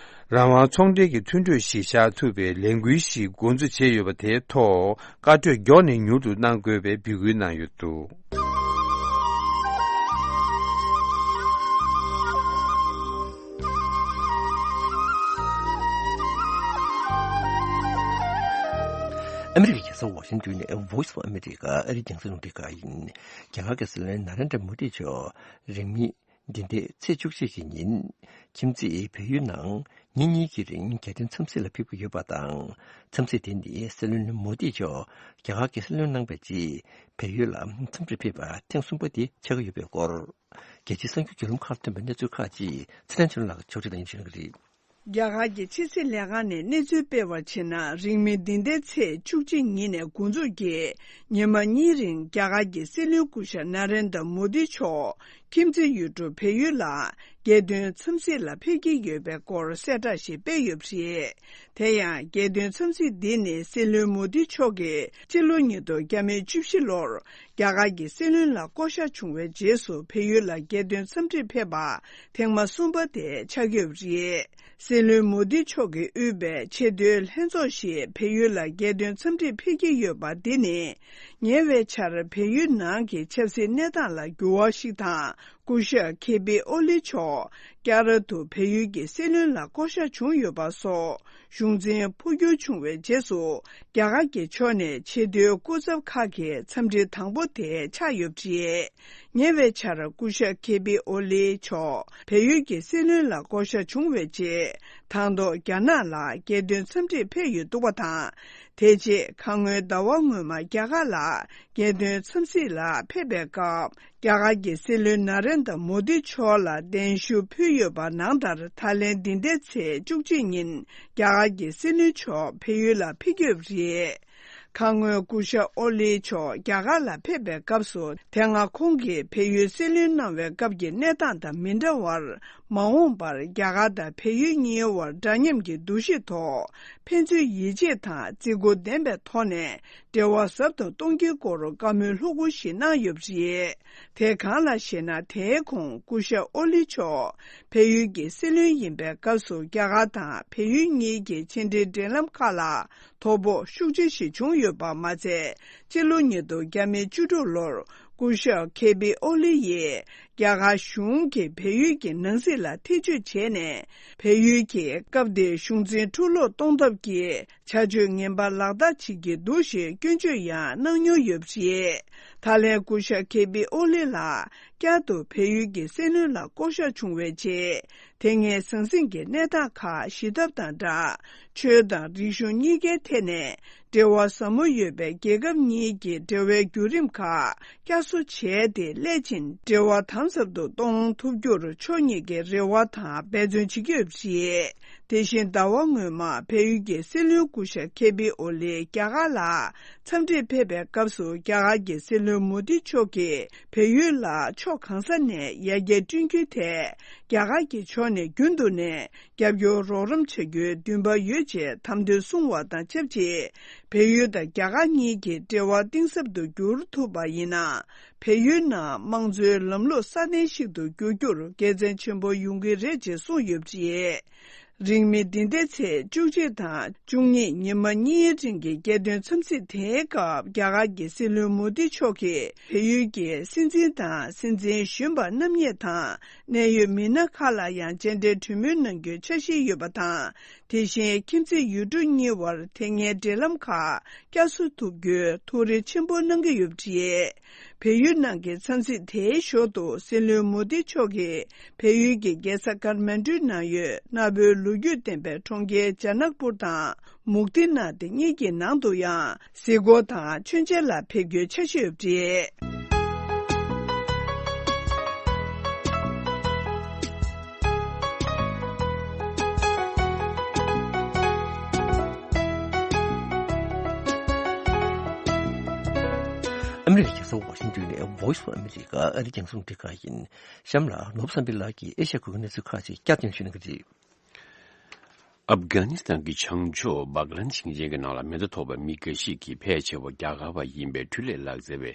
རང་དབང་ཚོང་འབྲེལ་གྱི་མཐུན་གྲོས་ཤིག་བཞག་ཐུབ་པའི་ལས་འགུལ་ཞིག་འགོ་འཛུགས་བྱས་ཡོད་པ་དེའི་ཐོག་བཀའ་གྲོས་མགྱོགས་ནས་མྱུར་དུ་གནང་དགོས་པའི་འབོད་སྐུལ་གནང་ཡོད་འདུག། ཨ་མི་རི་ཀའི་རྒྱལ་ས་ཝ་ཤིང་ཏོན་ནས་Voice of America ཨ་རིའི་རྒྱང་སྲིང་རླུང་འཕྲིན་ཁང་ཡིན། རྒྱ་གར་གྱི་སྲིད་བློན་ན་རེན་དྲ་མོ་དི་མཆོག་རིང་མིན་འདི་ཟླའི་ཚེས་བཅུ་གཅིག་གི་ཉིན་ཁྱིམ་མཚེས་བལ་ཡུལ་ནང་ཉིན་གཉིས་ཀྱི་རིང་རྒྱལ་དོན་འཚམས་གཟིགས་ལ་ཕེབས་ཀྱི་ཡོད་པ་དང་། འཚམས་གཟིགས་དེ་ནི་སྲིད་བློན་མོ་དི་མཆོག་རྒྱ་གར་གྱི་སྲིད་བློན་གནང་བའི་རྗེས་བལ་ཡུལ་ལ་འཚམས་འདྲིར་ཕེབས་པ་ཐེངས་གསུམ་པ་དེ་ཆགས་ཀྱི་ཡོད་པའི་སྐོར། རྒྱལ་སྤྱིའི་གསར་འགྱུར་བརྒྱུད་ལམ་ཁག་ཐོན་པའི་གནས་ཚུལ་ཁག་ཅིག་ཚེ་བརྟན་ཆོས་ལགས་ཕྱོགས་སྒྲིག་དང་སྙན་ཞུ་གནང་གི་རེད། རྒྱ་གར་གྱི་ཕྱི་སྲིད་ལས་ཁང་ནས་གནས་ཚུལ་སྤེལ་བར་བྱས་ན། རིང་མིན་འདི་ཟླའི་ཚེས་བཅུ་གཅིག་ཉིན་ནས་འགོ་འཛུགས་ཀྱིས་ཉི་མ་གཉིས་རིང་རྒྱ་གར་གྱི་སྲིད་བློན་སྐུ་ཞབས་ན་རེན་དྲ་མོ་དི་མཆོག་ཁྱིམ་མཚེས་ཡུལ་གྲུ་བལ་ཡུལ་ལ་རྒྱལ་དོན་འཚམས་གཟིགས་ལ་ཕེབས་ཀྱི་ཡོད་པའི་སྐོར་གསལ་བསྒྲགས་ཤིག་སྤེལ་ཡོད་པ་རེད། དེ་ཡང་རྒྱལ་དོན་འཚམས་གཟིགས་འདི་ནི་སྲིད་བློན་མོ་དི་མཆོག་གིས་སྤྱི་ལོ་ཉིས་སྟོང་བརྒྱ་མེད་བཅུ་བཞི་ལོར་རྒྱ་གར་གྱི་སྲིད་བློན་ལ་བསྐོ་གཞག་བྱུང་བའི་རྗེས་སུ་བལ་ཡུལ་ལ་རྒྱལ་དོན་འཚམས་འདྲིར་ཕེབས་པ་ཐེངས་མ་གསུམ་པ་དེ་ཆགས་ཀྱི་ཡོད་པ་རེད། སྲིད་བློན་མོ་དི་མཆོག་གིས་དབུས་པའི་ཆེས་མཐོའི་ལྷན་ཚོགས་ཤིག་བལ་ཡུལ་ལ་རྒྱལ་དོན་འཚམས་འདྲིར་ཕེབས་ཀྱི་ཡོད་པ་འདི་ནི། ཉེ་བའི་ཆར་བལ་ཡུལ་ནང་གི་ཆབ་སྲིད་གནས་སྟངས་ལ་འགྱུར་བ་ཞིག་དང་། སྐུ་ཞབས་ཁེ་པི་ཨོ་ལི་མཆོག་བསྐྱར་དུ་བལ་ཡུལ་གྱི་སྲིད་བློན་ལ་བསྐོ་གཞག་བྱུང་ཡོད་པ་སོགས་གཞུང་འཛིན་འཕོ་འགྱུར་བྱུང་བའི་རྗེས་སུ། རྒྱ་གར་གྱི་ཕྱོགས་ནས་ཆེས་མཐོའི་སྐུ་ཚབ་ཁག་གི་འཚམས་འདྲི་དང་པོ་དེ་ཆགས་ཡོད་པ་རེད། ཉེ་བའི་ཆར་སྐུ་ཞབས་ཁེ་པི་ཨོ་ལི་མཆོག་བལ་ཡུལ་གྱི་སྲིད་བློན་ལ་བསྐོ་གཞག་བྱུང་བའི་རྗེས། དང་ཐོག་རྒྱ་ནག་ལ་རྒྱལ་དོན་འཚམས་འདྲིར་ཕེབས་ཡོད་འདུག་པ་དང་། དེ་རྗེས་ཁ་སྔོན་ཟླ་བ་སྔོན་མ་རྒྱ་གར་ལ་རྒྱལ་དོན་འཚམས་གཟིགས་ལ་ཕེབས་པའི་སྐབས། རྒྱ་གར་གྱི་སྲིད་བློན་ན་རེན་དྲ་མོ་དི་མཆོག་ལ་གདན་ཞུ་ཕུལ་ཡོད་པ་ནང་ལྟར། ད་ལན་འདི་ཟླའི་ཚེས་བཅུ་གཅིག་ཉིན་རྒྱ་གར་གྱི་སྲིད་བློན་མཆོག་བལ་ཡུལ་ལ་ཕེབས་ཀྱི་ཡོད་པ་རེད། ཁ་སྔོན་སྐུ་ཞབས་ཨོ་ལི་མཆོག་རྒྱ་གར་ལ་ཕེབས་པའི་སྐབས་སུ། དེ་སྔ་ཁོང་གིས་བལ་ཡུལ་སྲིད་བློན་གནང་བའི་སྐབས་ཀྱི་གནས་སྟངས་དང་མི་འདྲ་བར། མ་འོངས་པར་རྒྱ་གར་དང་བལ་ཡུལ་གཉིས་དབར་འདྲ་མཉམ་གྱི་འདུ་ཤེས་ཐོག་ཕན་ཚུན་ཡིད་ཆེས་དང་བརྩི་བཀུར་ལྡན་པའི་ཐོག་ནས་འབྲེལ་བ་ཟབ་ཏུ་གཏོང་རྒྱུའི་སྐོར་བཀའ་མོལ་ལྷུག་པོ་ཞིག་གནང་ཡོད་པ་རེད། དེ་གང་ལགས་ཤེ་ན། དེའི་གོང་སྐུ་ཞབས་ཨོ་ལི་མཆོག་བལ་ཡུལ་གྱི་སྲིད་བློན་ཡིན་པའི་སྐབས་སུ། རྒྱ་གར་དང་བལ་ཡུལ་གཉིས་ཀྱི་ཕྱི་འབྲེལ་འབྲེལ་ལམ་ཁག་ལ་དོ་ཕོག་ཤུགས་ཆེ་ཞིག་བྱུང་ཡོད་པ་མ་ཚད། སྤྱི་ལོ་ཉིས་སྟོང་བརྒྱ་མེད་བཅུ་དྲུག་ལོར་སྐུ་ཞབས་ཁེ་པི་ཨོ་ལི་ཡིས་རྒྱ་གར་གཞུང་གིས་བལ་ཡུལ་གྱི་ནང་སྲིད་ལ་ཐེ་བྱུས་བྱས་ནས། བལ་ཡུལ་གྱི་སྐབས་དེའི་གཞུང་འཛིན་འཁྲུག་སློང་གཏོང་ཐབས་ཀྱི་བྱ་སྤྱོད་ངན་པ་ལག་བསྟར་བྱེད་ཀྱི་འདུག་ཞེས་སྐྱོན་བརྗོད་ཡང་གནང་མྱོང་ཡོད་པ་རེད། ད་ལན་སྐུ་ཞབས་ཁེ་པི་ཨོ་ལི་ལགས་བསྐྱར་དུ་བལ་ཡུལ་གྱི་སྲིད་བློན་ལ་བསྐོ་གཞག་བྱུང་བའི་རྗེས། དེ་སྔའི་ཟང་ཟིང་གི་གནས་སྟངས་ཁག་ཞི་ཐབས་དང་སྦྲགས། ཆོས་དང་རིག་གཞུང་གཉིས་ཀའི་ཐད་ནས་འབྲེལ་བ་ཟབ་མོ་ཡོད་པའི་རྒྱལ་ཁབ་གཉིས་ཀྱི་འབྲེལ་བའི་བརྒྱུད་རིམ་ཁག་བསྐྱར་གསོ་བྱས་ཏེ། སླད་ཕྱིན་འབྲེལ་བ་དམ་ཟབ་ཏུ་གཏོང་ཐུབ་རྒྱུར་ཕྱོགས་གཉིས་ཀྱིས་རེ་བ་དང་འབད་བརྩོན་བྱེད་ཀྱི་ཡོད་པ་རེད། དེ་བཞིན་ཟླ་བ་སྔོན་མ་བལ་ཡུལ་གྱི་སྲིད་བློན་སྐུ་ཞབས་ཁེ་པི་ཨོ་ལི་རྒྱ་གར་ལ་འཚམས་འདྲིར་ཕེབས་པའི་སྐབས་སུ། རྒྱ་གར་གྱི་སྲིད་བློན་མོ་དི་མཆོག་གིས་བལ་ཡུལ་ལ་ཕྱོགས་གང་ས་ནས་ཡར་རྒྱས་བསྐྲུན་རྒྱུའི་ཐད། རྒྱ་གར་གྱི་ཕྱོགས་ནས་རྒྱུན་དུ་ནས་རྒྱབ་སྐྱོར་རོགས་རམ་བྱ་རྒྱུའི་འདུན་པ་ཡོད་ཅེས་དམ་དོན་གསུངས་བ་དང་ཆབས་ཅིག་བལ་ཡུལ་དང་རྒྱ་གར་གཉིས་ཀྱི་འབྲེལ་བ་གཏིང་ཟབ་ཏུ་འགྱུར་ཐུབ་པ་ཡིན་ན། བལ་ཡུལ་ནང་དམངས་གཙོའི་ལམ་ལུགས་སྲ་བརྟན་ཞིག་ཏུ་འགྱུར་རྒྱུར་དགེ་མཚན་ཆེན་པོ་ཡོང་གི་རེད་ཅེས་གསུངས་ཡོད་པ་རེད། རིང་མིན་འདི་ཟླའི་ཚེས་བཅུ་གཅིག་དང་བཅུ་གཉིས་ཉི་མ་གཉིས་རིང་གི་རྒྱལ་དོན་འཚམས་གཟིགས་དེའི་སྐབས། རྒྱ་གར་གྱི་སྲིད་བློན་མོ་དི་མཆོག་གིས་བལ་ཡུལ་གྱི་སྲིད་འཛིན་དང་སྲིད་འཛིན་གཞོན་པ་རྣམ་གཉིས་དང་གནད་ཡོད་མི་སྣ་ཁག་ལ་ཡང་མཇལ་འཕྲད་གྲོས་མོལ་གནང་རྒྱུའི་འཆར་གཞི་ཡོད་པ་དང་། དེ་བཞིན་ཁྱིམ་མཚེས་ཡུལ་གྲུ་གཉིས་དབར་དེ་སྔའི་འབྲེལ་ལམ་ཁག་བསྐྱར་གསོ་ཐུབ་རྒྱུའི་ཐུགས་རེ་ཆེན་པོ་གནང་གི་ཡོད་པ་རེད། བལ་ཡུལ་ནང་གི་འཚམས་གཟིགས་དེའི་ཞོར་དུ། སྲིད་བློན་མོ་དི་མཆོག་གིས་བལ་ཡུལ་གྱི་རྒྱལ་ས་ཀར་མན་ཌུའི་ནང་ཡོད་གནའ་བོའི་ལོ་རྒྱུས་ལྡན་པའི་གྲོང་ཁྱེར་ཇ་ནག་པུར་དང་མུག་ཏི་ནཱཐ་གཉིས་ཀྱི་ནང་དུ་ཡང་གཟིགས་སྐོར་དང་མཆོད་མཇལ་ལ་ཕེབས་རྒྱུའི་འཆར་གཞི་ཡོད་པ་རེད། ཨ་མི་རི་ཀའི་རྒྱལ་ས་ཝ་ཤིང་ཏོན་ནས་Voice of America ཨ་རིའི་རྒྱང་སྲིང་རླུང་འཕྲིན་ཁང་ཡིན། གཤམ་ལ་ནོར་བུ་བསམ་འཕེལ་ལགས་ཀྱིས་ཨེ་ཤ་ཡའི་གནས་ཚུལ་ཁག་ཅིག་བསྐྱར་ཟློས་ཞུ་གནང་གི་རེད། ཨབ་གྷ་ནི་སི་ཐན་གྱི་བྱང་ཕྱོགས་སྦག་ལན་ཞིང་ཆེན་གྱི་ནང་ལ་མེ་མདའ་ཐོགས་པའི་མི་འགའ་ཞིག་གིས་ཕལ་ཆེ་བ་རྒྱ་གར་བ་ཡིན་པའི་འཕྲུལ་ལས་ལག་རྩལ་བའི་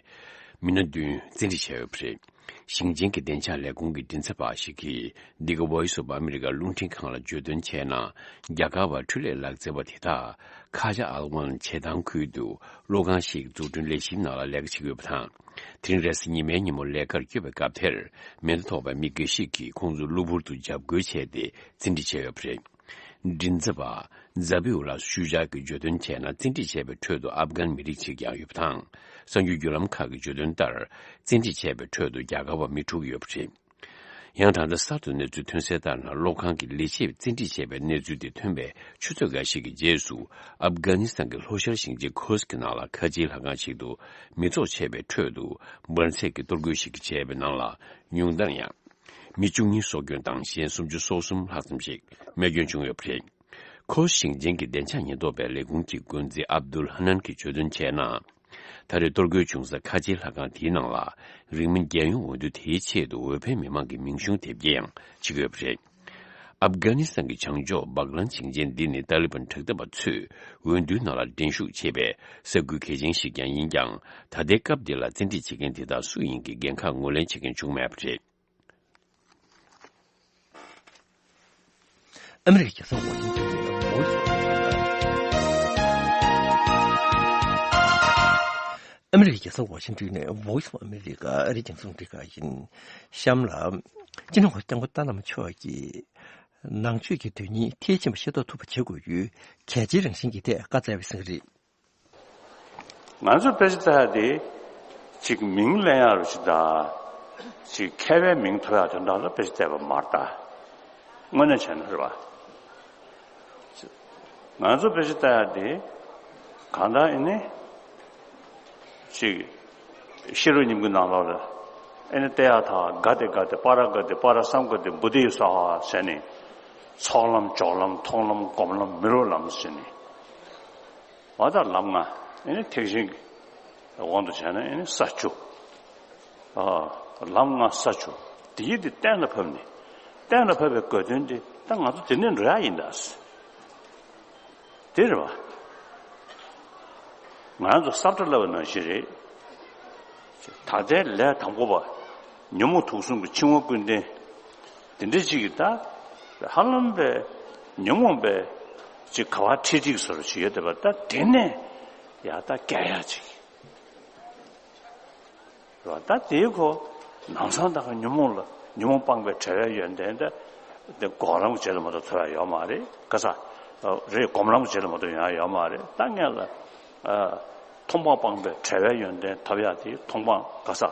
མི་སྣ་བདུན་བཙན་ཁྲིད་བྱས་ཡོད་པ་རེད། ཞིང་ཆེན་གྱི་བདེ་འཇགས་ལས་ཁུངས་ཀྱི་མགྲིན་ཚབ་པ་ཞིག་གིས་འདི་ག་Voice of America རླུང་འཕྲིན་ཁང་ལ་བརྗོད་དོན་བྱས་ན། རྒྱ་གར་བ་འཕྲུལ་ལས་ལག་རྩལ་བ་དེ་དག་ཁ་ཇ་ཨལ་ཝན་བྱེ་ཐང་ཁུལ་དུ་གློག་ཁང་ཞིག་འཛུགས་སྐྲུན་ལས་གཞིའི་ནང་ལ་ལས་ཀ་བྱེད་ཀྱི་ཡོད་པ་དང་། དེ་རིང་རེས་གཟའ་ཉི་མའི་ཉིན་མོ་ལས་ཀར་བསྐྱོད་པའི་སྐབས་དེར་མེ་མདའ་ཐོགས་པའི་མི་འགའ་ཞིག་གིས་ཁོང་ཚོ་གློ་བུར་དུ་འཇབ་རྒོལ་བྱས་ཏེ་བཙན་ཁྲིད་བྱས་ཡོད་པ་རེད། མགྲིན་ཚབ་པ་ཛ་བྷི་ཨུ་ལ་ཤུ་ཇཱ་གིས་བརྗོད་དོན་བྱས་ན། བཙན་ཁྲིད་བྱས་པའི་ཁྲོད་དུ་ཨབ་གྷན་མི་རིགས་ཤིག་ཀྱང་ཡོད་པ་དང་། གསར་འགྱུར་བརྒྱུད་ལམ་ཁག་གིས་བརྗོད་དོན་ལྟར། བཙན་ཁྲིད་བྱས་པའི་ཁྲོད་དུ་རྒྱ་གར་བ་མི་དྲུག་ཡོད་པ་རེད། ཡང་ད་ལྟ་གསར་དུ་གནས་ཚུལ་ཐོན་གསལ་ལྟར་ན། གློག་ཁང་གི་ལས་བྱེད་བཙན་ཁྲིད་བྱས་པའི་གནས་ཚུལ་དེ་ཐོན་པའི་ཆུ་ཚོད་འགའ་ཞིག་གི་རྗེས་སུ། ཨབ་གྷ་ནི་སི་ཐན་གྱི་ལྷོ་ཤར་ཞིང་ཆེན་ཁོས་ཀྱི་ནང་ལ་ཁ་ཆེའི་ལྷ་ཁང་ཞིག་ཏུ་མི་ཚོགས་ཆད་པའི་ཁྲོད་དུ་འབར་རྫས་ཀྱི་གཏོར་རྒོལ་ཞིག་བྱས་པའི་ནང་ལ། ཉུང་མཐར་ཡང་མི་བཅུ་གཉིས་སྲོག་སྐྱོན་དང་གཞན་སུམ་ཅུ་སོ་གསུམ་ལྷག་ཙམ་ཞིག་རྨས་སྐྱོན་བྱུང་ཡོད་པ་རེད། ཁོས་ཞིང་ཆེན་གྱི་བདེ་འཇགས་ཉེན་རྟོག་པའི་ལས་ཁུངས་ཀྱི་འགོ་འཛིན་ཨབ་དུལ་ཧ་ནན་གྱིས་བརྗོད་དོན་བྱས་ན། ད་རེས་གཏོར་རྒོལ་བྱུང་ས་ཁ་ཆེའི་ལྷ་ཁང་དེའི་ནང་ལ་རིང་མིན་རྒྱལ་ཡོངས་འོས་བསྡུ་དེའི་ཆེད་དུ་འོས་འཕེན་མི་མང་གི་མིང་གཞུང་དེབ་སྐྱེལ་ཡང་བྱེད་ཀྱི་ཡོད་པ་རེད། ཨབ་གྷ་ནི་སི་ཐན་གྱི་བྱང་ཕྱོགས་སྦག་ལན་ཞིང་ཆེན་འདི་ནི་ཏཱ་ལི་བན་དྲག་འཐབ་པ་ཚོས་འོས་བསྡུའི་ནང་ལ་འགྲན་ཞུགས་བྱེད་པའི་ས་ཁུལ་གལ་ཆེན་ཞིག་ཀྱང་ཡིན་ཀྱང་། ད་ལྟའི་སྐབས་འདི་ལ་བཙན་ཁྲིད་བྱེད་མཁན་དེ་དག་སུ་ཡིན་གྱི་འགན་ཁག་ངོས་ལེན་བྱེད་མཁན་བྱུང་མེད་པ་རེད། ཨ་མི་རི་ཀའི་རྒྱལ་ས་ཝ་ཤིང་ཏོན་ནས་Voice of America ཨ་མི་རི་ཀའི་རྒྱལ་ས་ཝ་ཤིང་ཏོན་ནས་Voice of America ཨ་རིའི་རྒྱང་སྲིང་རླུང་འཕྲིན་ཁང་ཡིན། གཤམ་ལ། སྤྱི་ནོར་གོང་ས་སྐྱབས་མགོན་ཐར་ལམ་མཆོག་གིས་ནང་ཆོས་ཀྱི་དོན་སྙིང་མཐིལ་ཕྱིན་པ་ཤེས་རྟོགས་ཐུབ་པ་བྱེད་དགོས་རྒྱུའི་གལ་ཆེའི་རང་བཞིན་གྱི་ཐད་བཀའ་སྩལ་བའི་གསུང་གི་རེད། ང་ཚོ་དཔེ་ཆ་ལྟ་ཡ་དེ་ཅིག་མིང་ལེན་ཡ་རུ་ཅིག་དང་། ཅིག་མཁས་པའི་མིང་ཐོབ་ཡ་དོན་དག་ལ་དཔེ་ཆ་བལྟས་པ་མ་རེད་ད། དངོས་གནས་བྱས་ན་རེད་བ། ང་ཚོ་དཔེ་ཆ་ལྟ་ཡ་དེ་གང་ལྟར་ཨེ་ནི་ཅིག་ཤེས་རབ་སྙིང་པོའི་ནང་ལོགས་ལ་ཨེ་ནི་བལྟ་ཡ་ཐག་ག་དེ་ག་དེ་པ་ར་ག་དེ་པ་ར་སམ་ག་དེ་བོ་དྷི་ས་ཧ་ཟེར་ནས། ཚོགས་ལམ་འཇོག་ལམ་མཐོང་ལམ་སྒོམ་ལམ་མི་རོ་ལམ་ཟེར་ནས། འོ་ད་ལམ་ལྔ། ཨེ་ནི་ཐེག་ཆེན་གྱི་དབང་དུ་བྱས་ན་ཨེ་ནི་ས་བཅུ། ཨ། ལམ་ལྔ་ས་བཅུ། དེ་ཡི་དེ་གཏན་ལ་ཕབ་ནས། གཏན་ལ་ཕབ་པའི་དགོས་དོན་དེ་ད་ང་ཚོ་དེ་ནས་འགྲོ་ཡ་ཡིན་ད། དེ་རེད་བ། ང་རང་ཚོ་ས་བཀྲ་བསླབ་པ་ནང་བཞིན་རེད། ད་ལྟའི་ལས་དང་པོ་པ། ཉོན་མོངས་དུག་གསུམ་གྱི་འཆིང་བ་ཀུན་ལྡན། དེ་འདྲ་ཅིག་གིས་ད། ཧ་ལམ་པའི་ཉོན་མོངས་པའི་ཅིག་ག་བ་ཁྲིད་ཁྲིད་བཟོ་འདྲ་ཅིག་ཡོད་བསྡད་པ། ད་དེ་ནས་ཡ་ད་རྒྱལ་ཡ་ཅིག་རེད་བ། ད་དེའི་ཁོ་ནང་སང་ད་ག་ཉོན་མོངས་ལ་ཉོན་མོངས་སྤངས་པའི་བྲལ་བའི་ཡོན་ཏན་ད། དེ་སྒོམ་ལམ་གྱི་རྗེས་ལ་མ་གཏོགས་ཐོབ་ཡ་ཡོད་མ་རེད། ག་ས་རེད། སྒོམ་ལམ་གྱི་རྗེས་ལ་མ་གཏོགས་ཡོང་ཡ་ཡོད་མ་རེད། ད་ངས་ལ། ཨ། མཐོང་སྤང་སྤངས་པའི་བྲལ་བའི་ཡོན་ཏན་ཐོབ་ཡག་དེ་མཐོང་སྤང་ག་ས་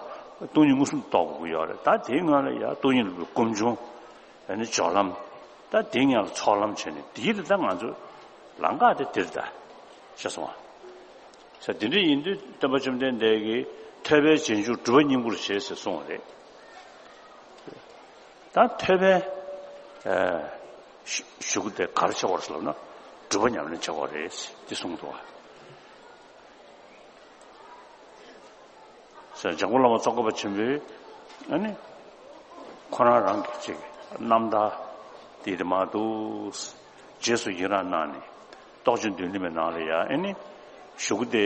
སྟོང་ཉིད་མངོན་སུམ་རྟོགས་དགོས་ཀྱི་ཡོད་རེད། ད་དེའི་སྔོན་ལ་ཡ་སྟོང་ཉིད་རྟོགས་པའི་སྒོམ་བྱུང་། ཨ་ནི་སྦྱོར་ལམ། ད་དེའི་སྔོན་ལ་ཚོགས་ལམ་བྱས་ནས་དེའི་རིགས་ད་ང་ཚོ་ལམ་ཁ་དེ་དེ་རེད་ད། ཤེས་སོང་ང་། ས་དེ་འདྲ་ཡིན་དུས་སྟོན་པ་བཅོམ་ལྡན་འདས་ཀྱིས་ཐོས་པའི་རྗེས་འཇུག་སྒྲུབ་པ་སྙིང་པོར་བྱེད་ཟེར་གསུངས་པ་རེད། ད་ཐོས་པའི་ཨ་གཞུག་གུ་དེ་ག་རེ་བྱེད་དགོས་རེད་ཟེར་ལབ་ན། སྒྲུབ་པ་ཉམས་ལེན་བྱེད་དགོས་རེད་ཟེར་དེ་གསུངས་འདུག་བ། ཟེར་འཇམ་མགོན་བླ་མ་ཙོང་ཁ་པ་ཆེན་པོས་ཨ་ནི་ཁོ་རང་རང་གི་ཅིག་རྣམ་ཐར་དེ་དེ་མ་འདུག་རྗེས་སུ་ཡི་རང་གནང་ནས། རྟོགས་བརྗོད་མདུན་ལམ་གྱི་ནང་ལ་ཡ་ཨ་ནི་གཞུག་གུ་དེ།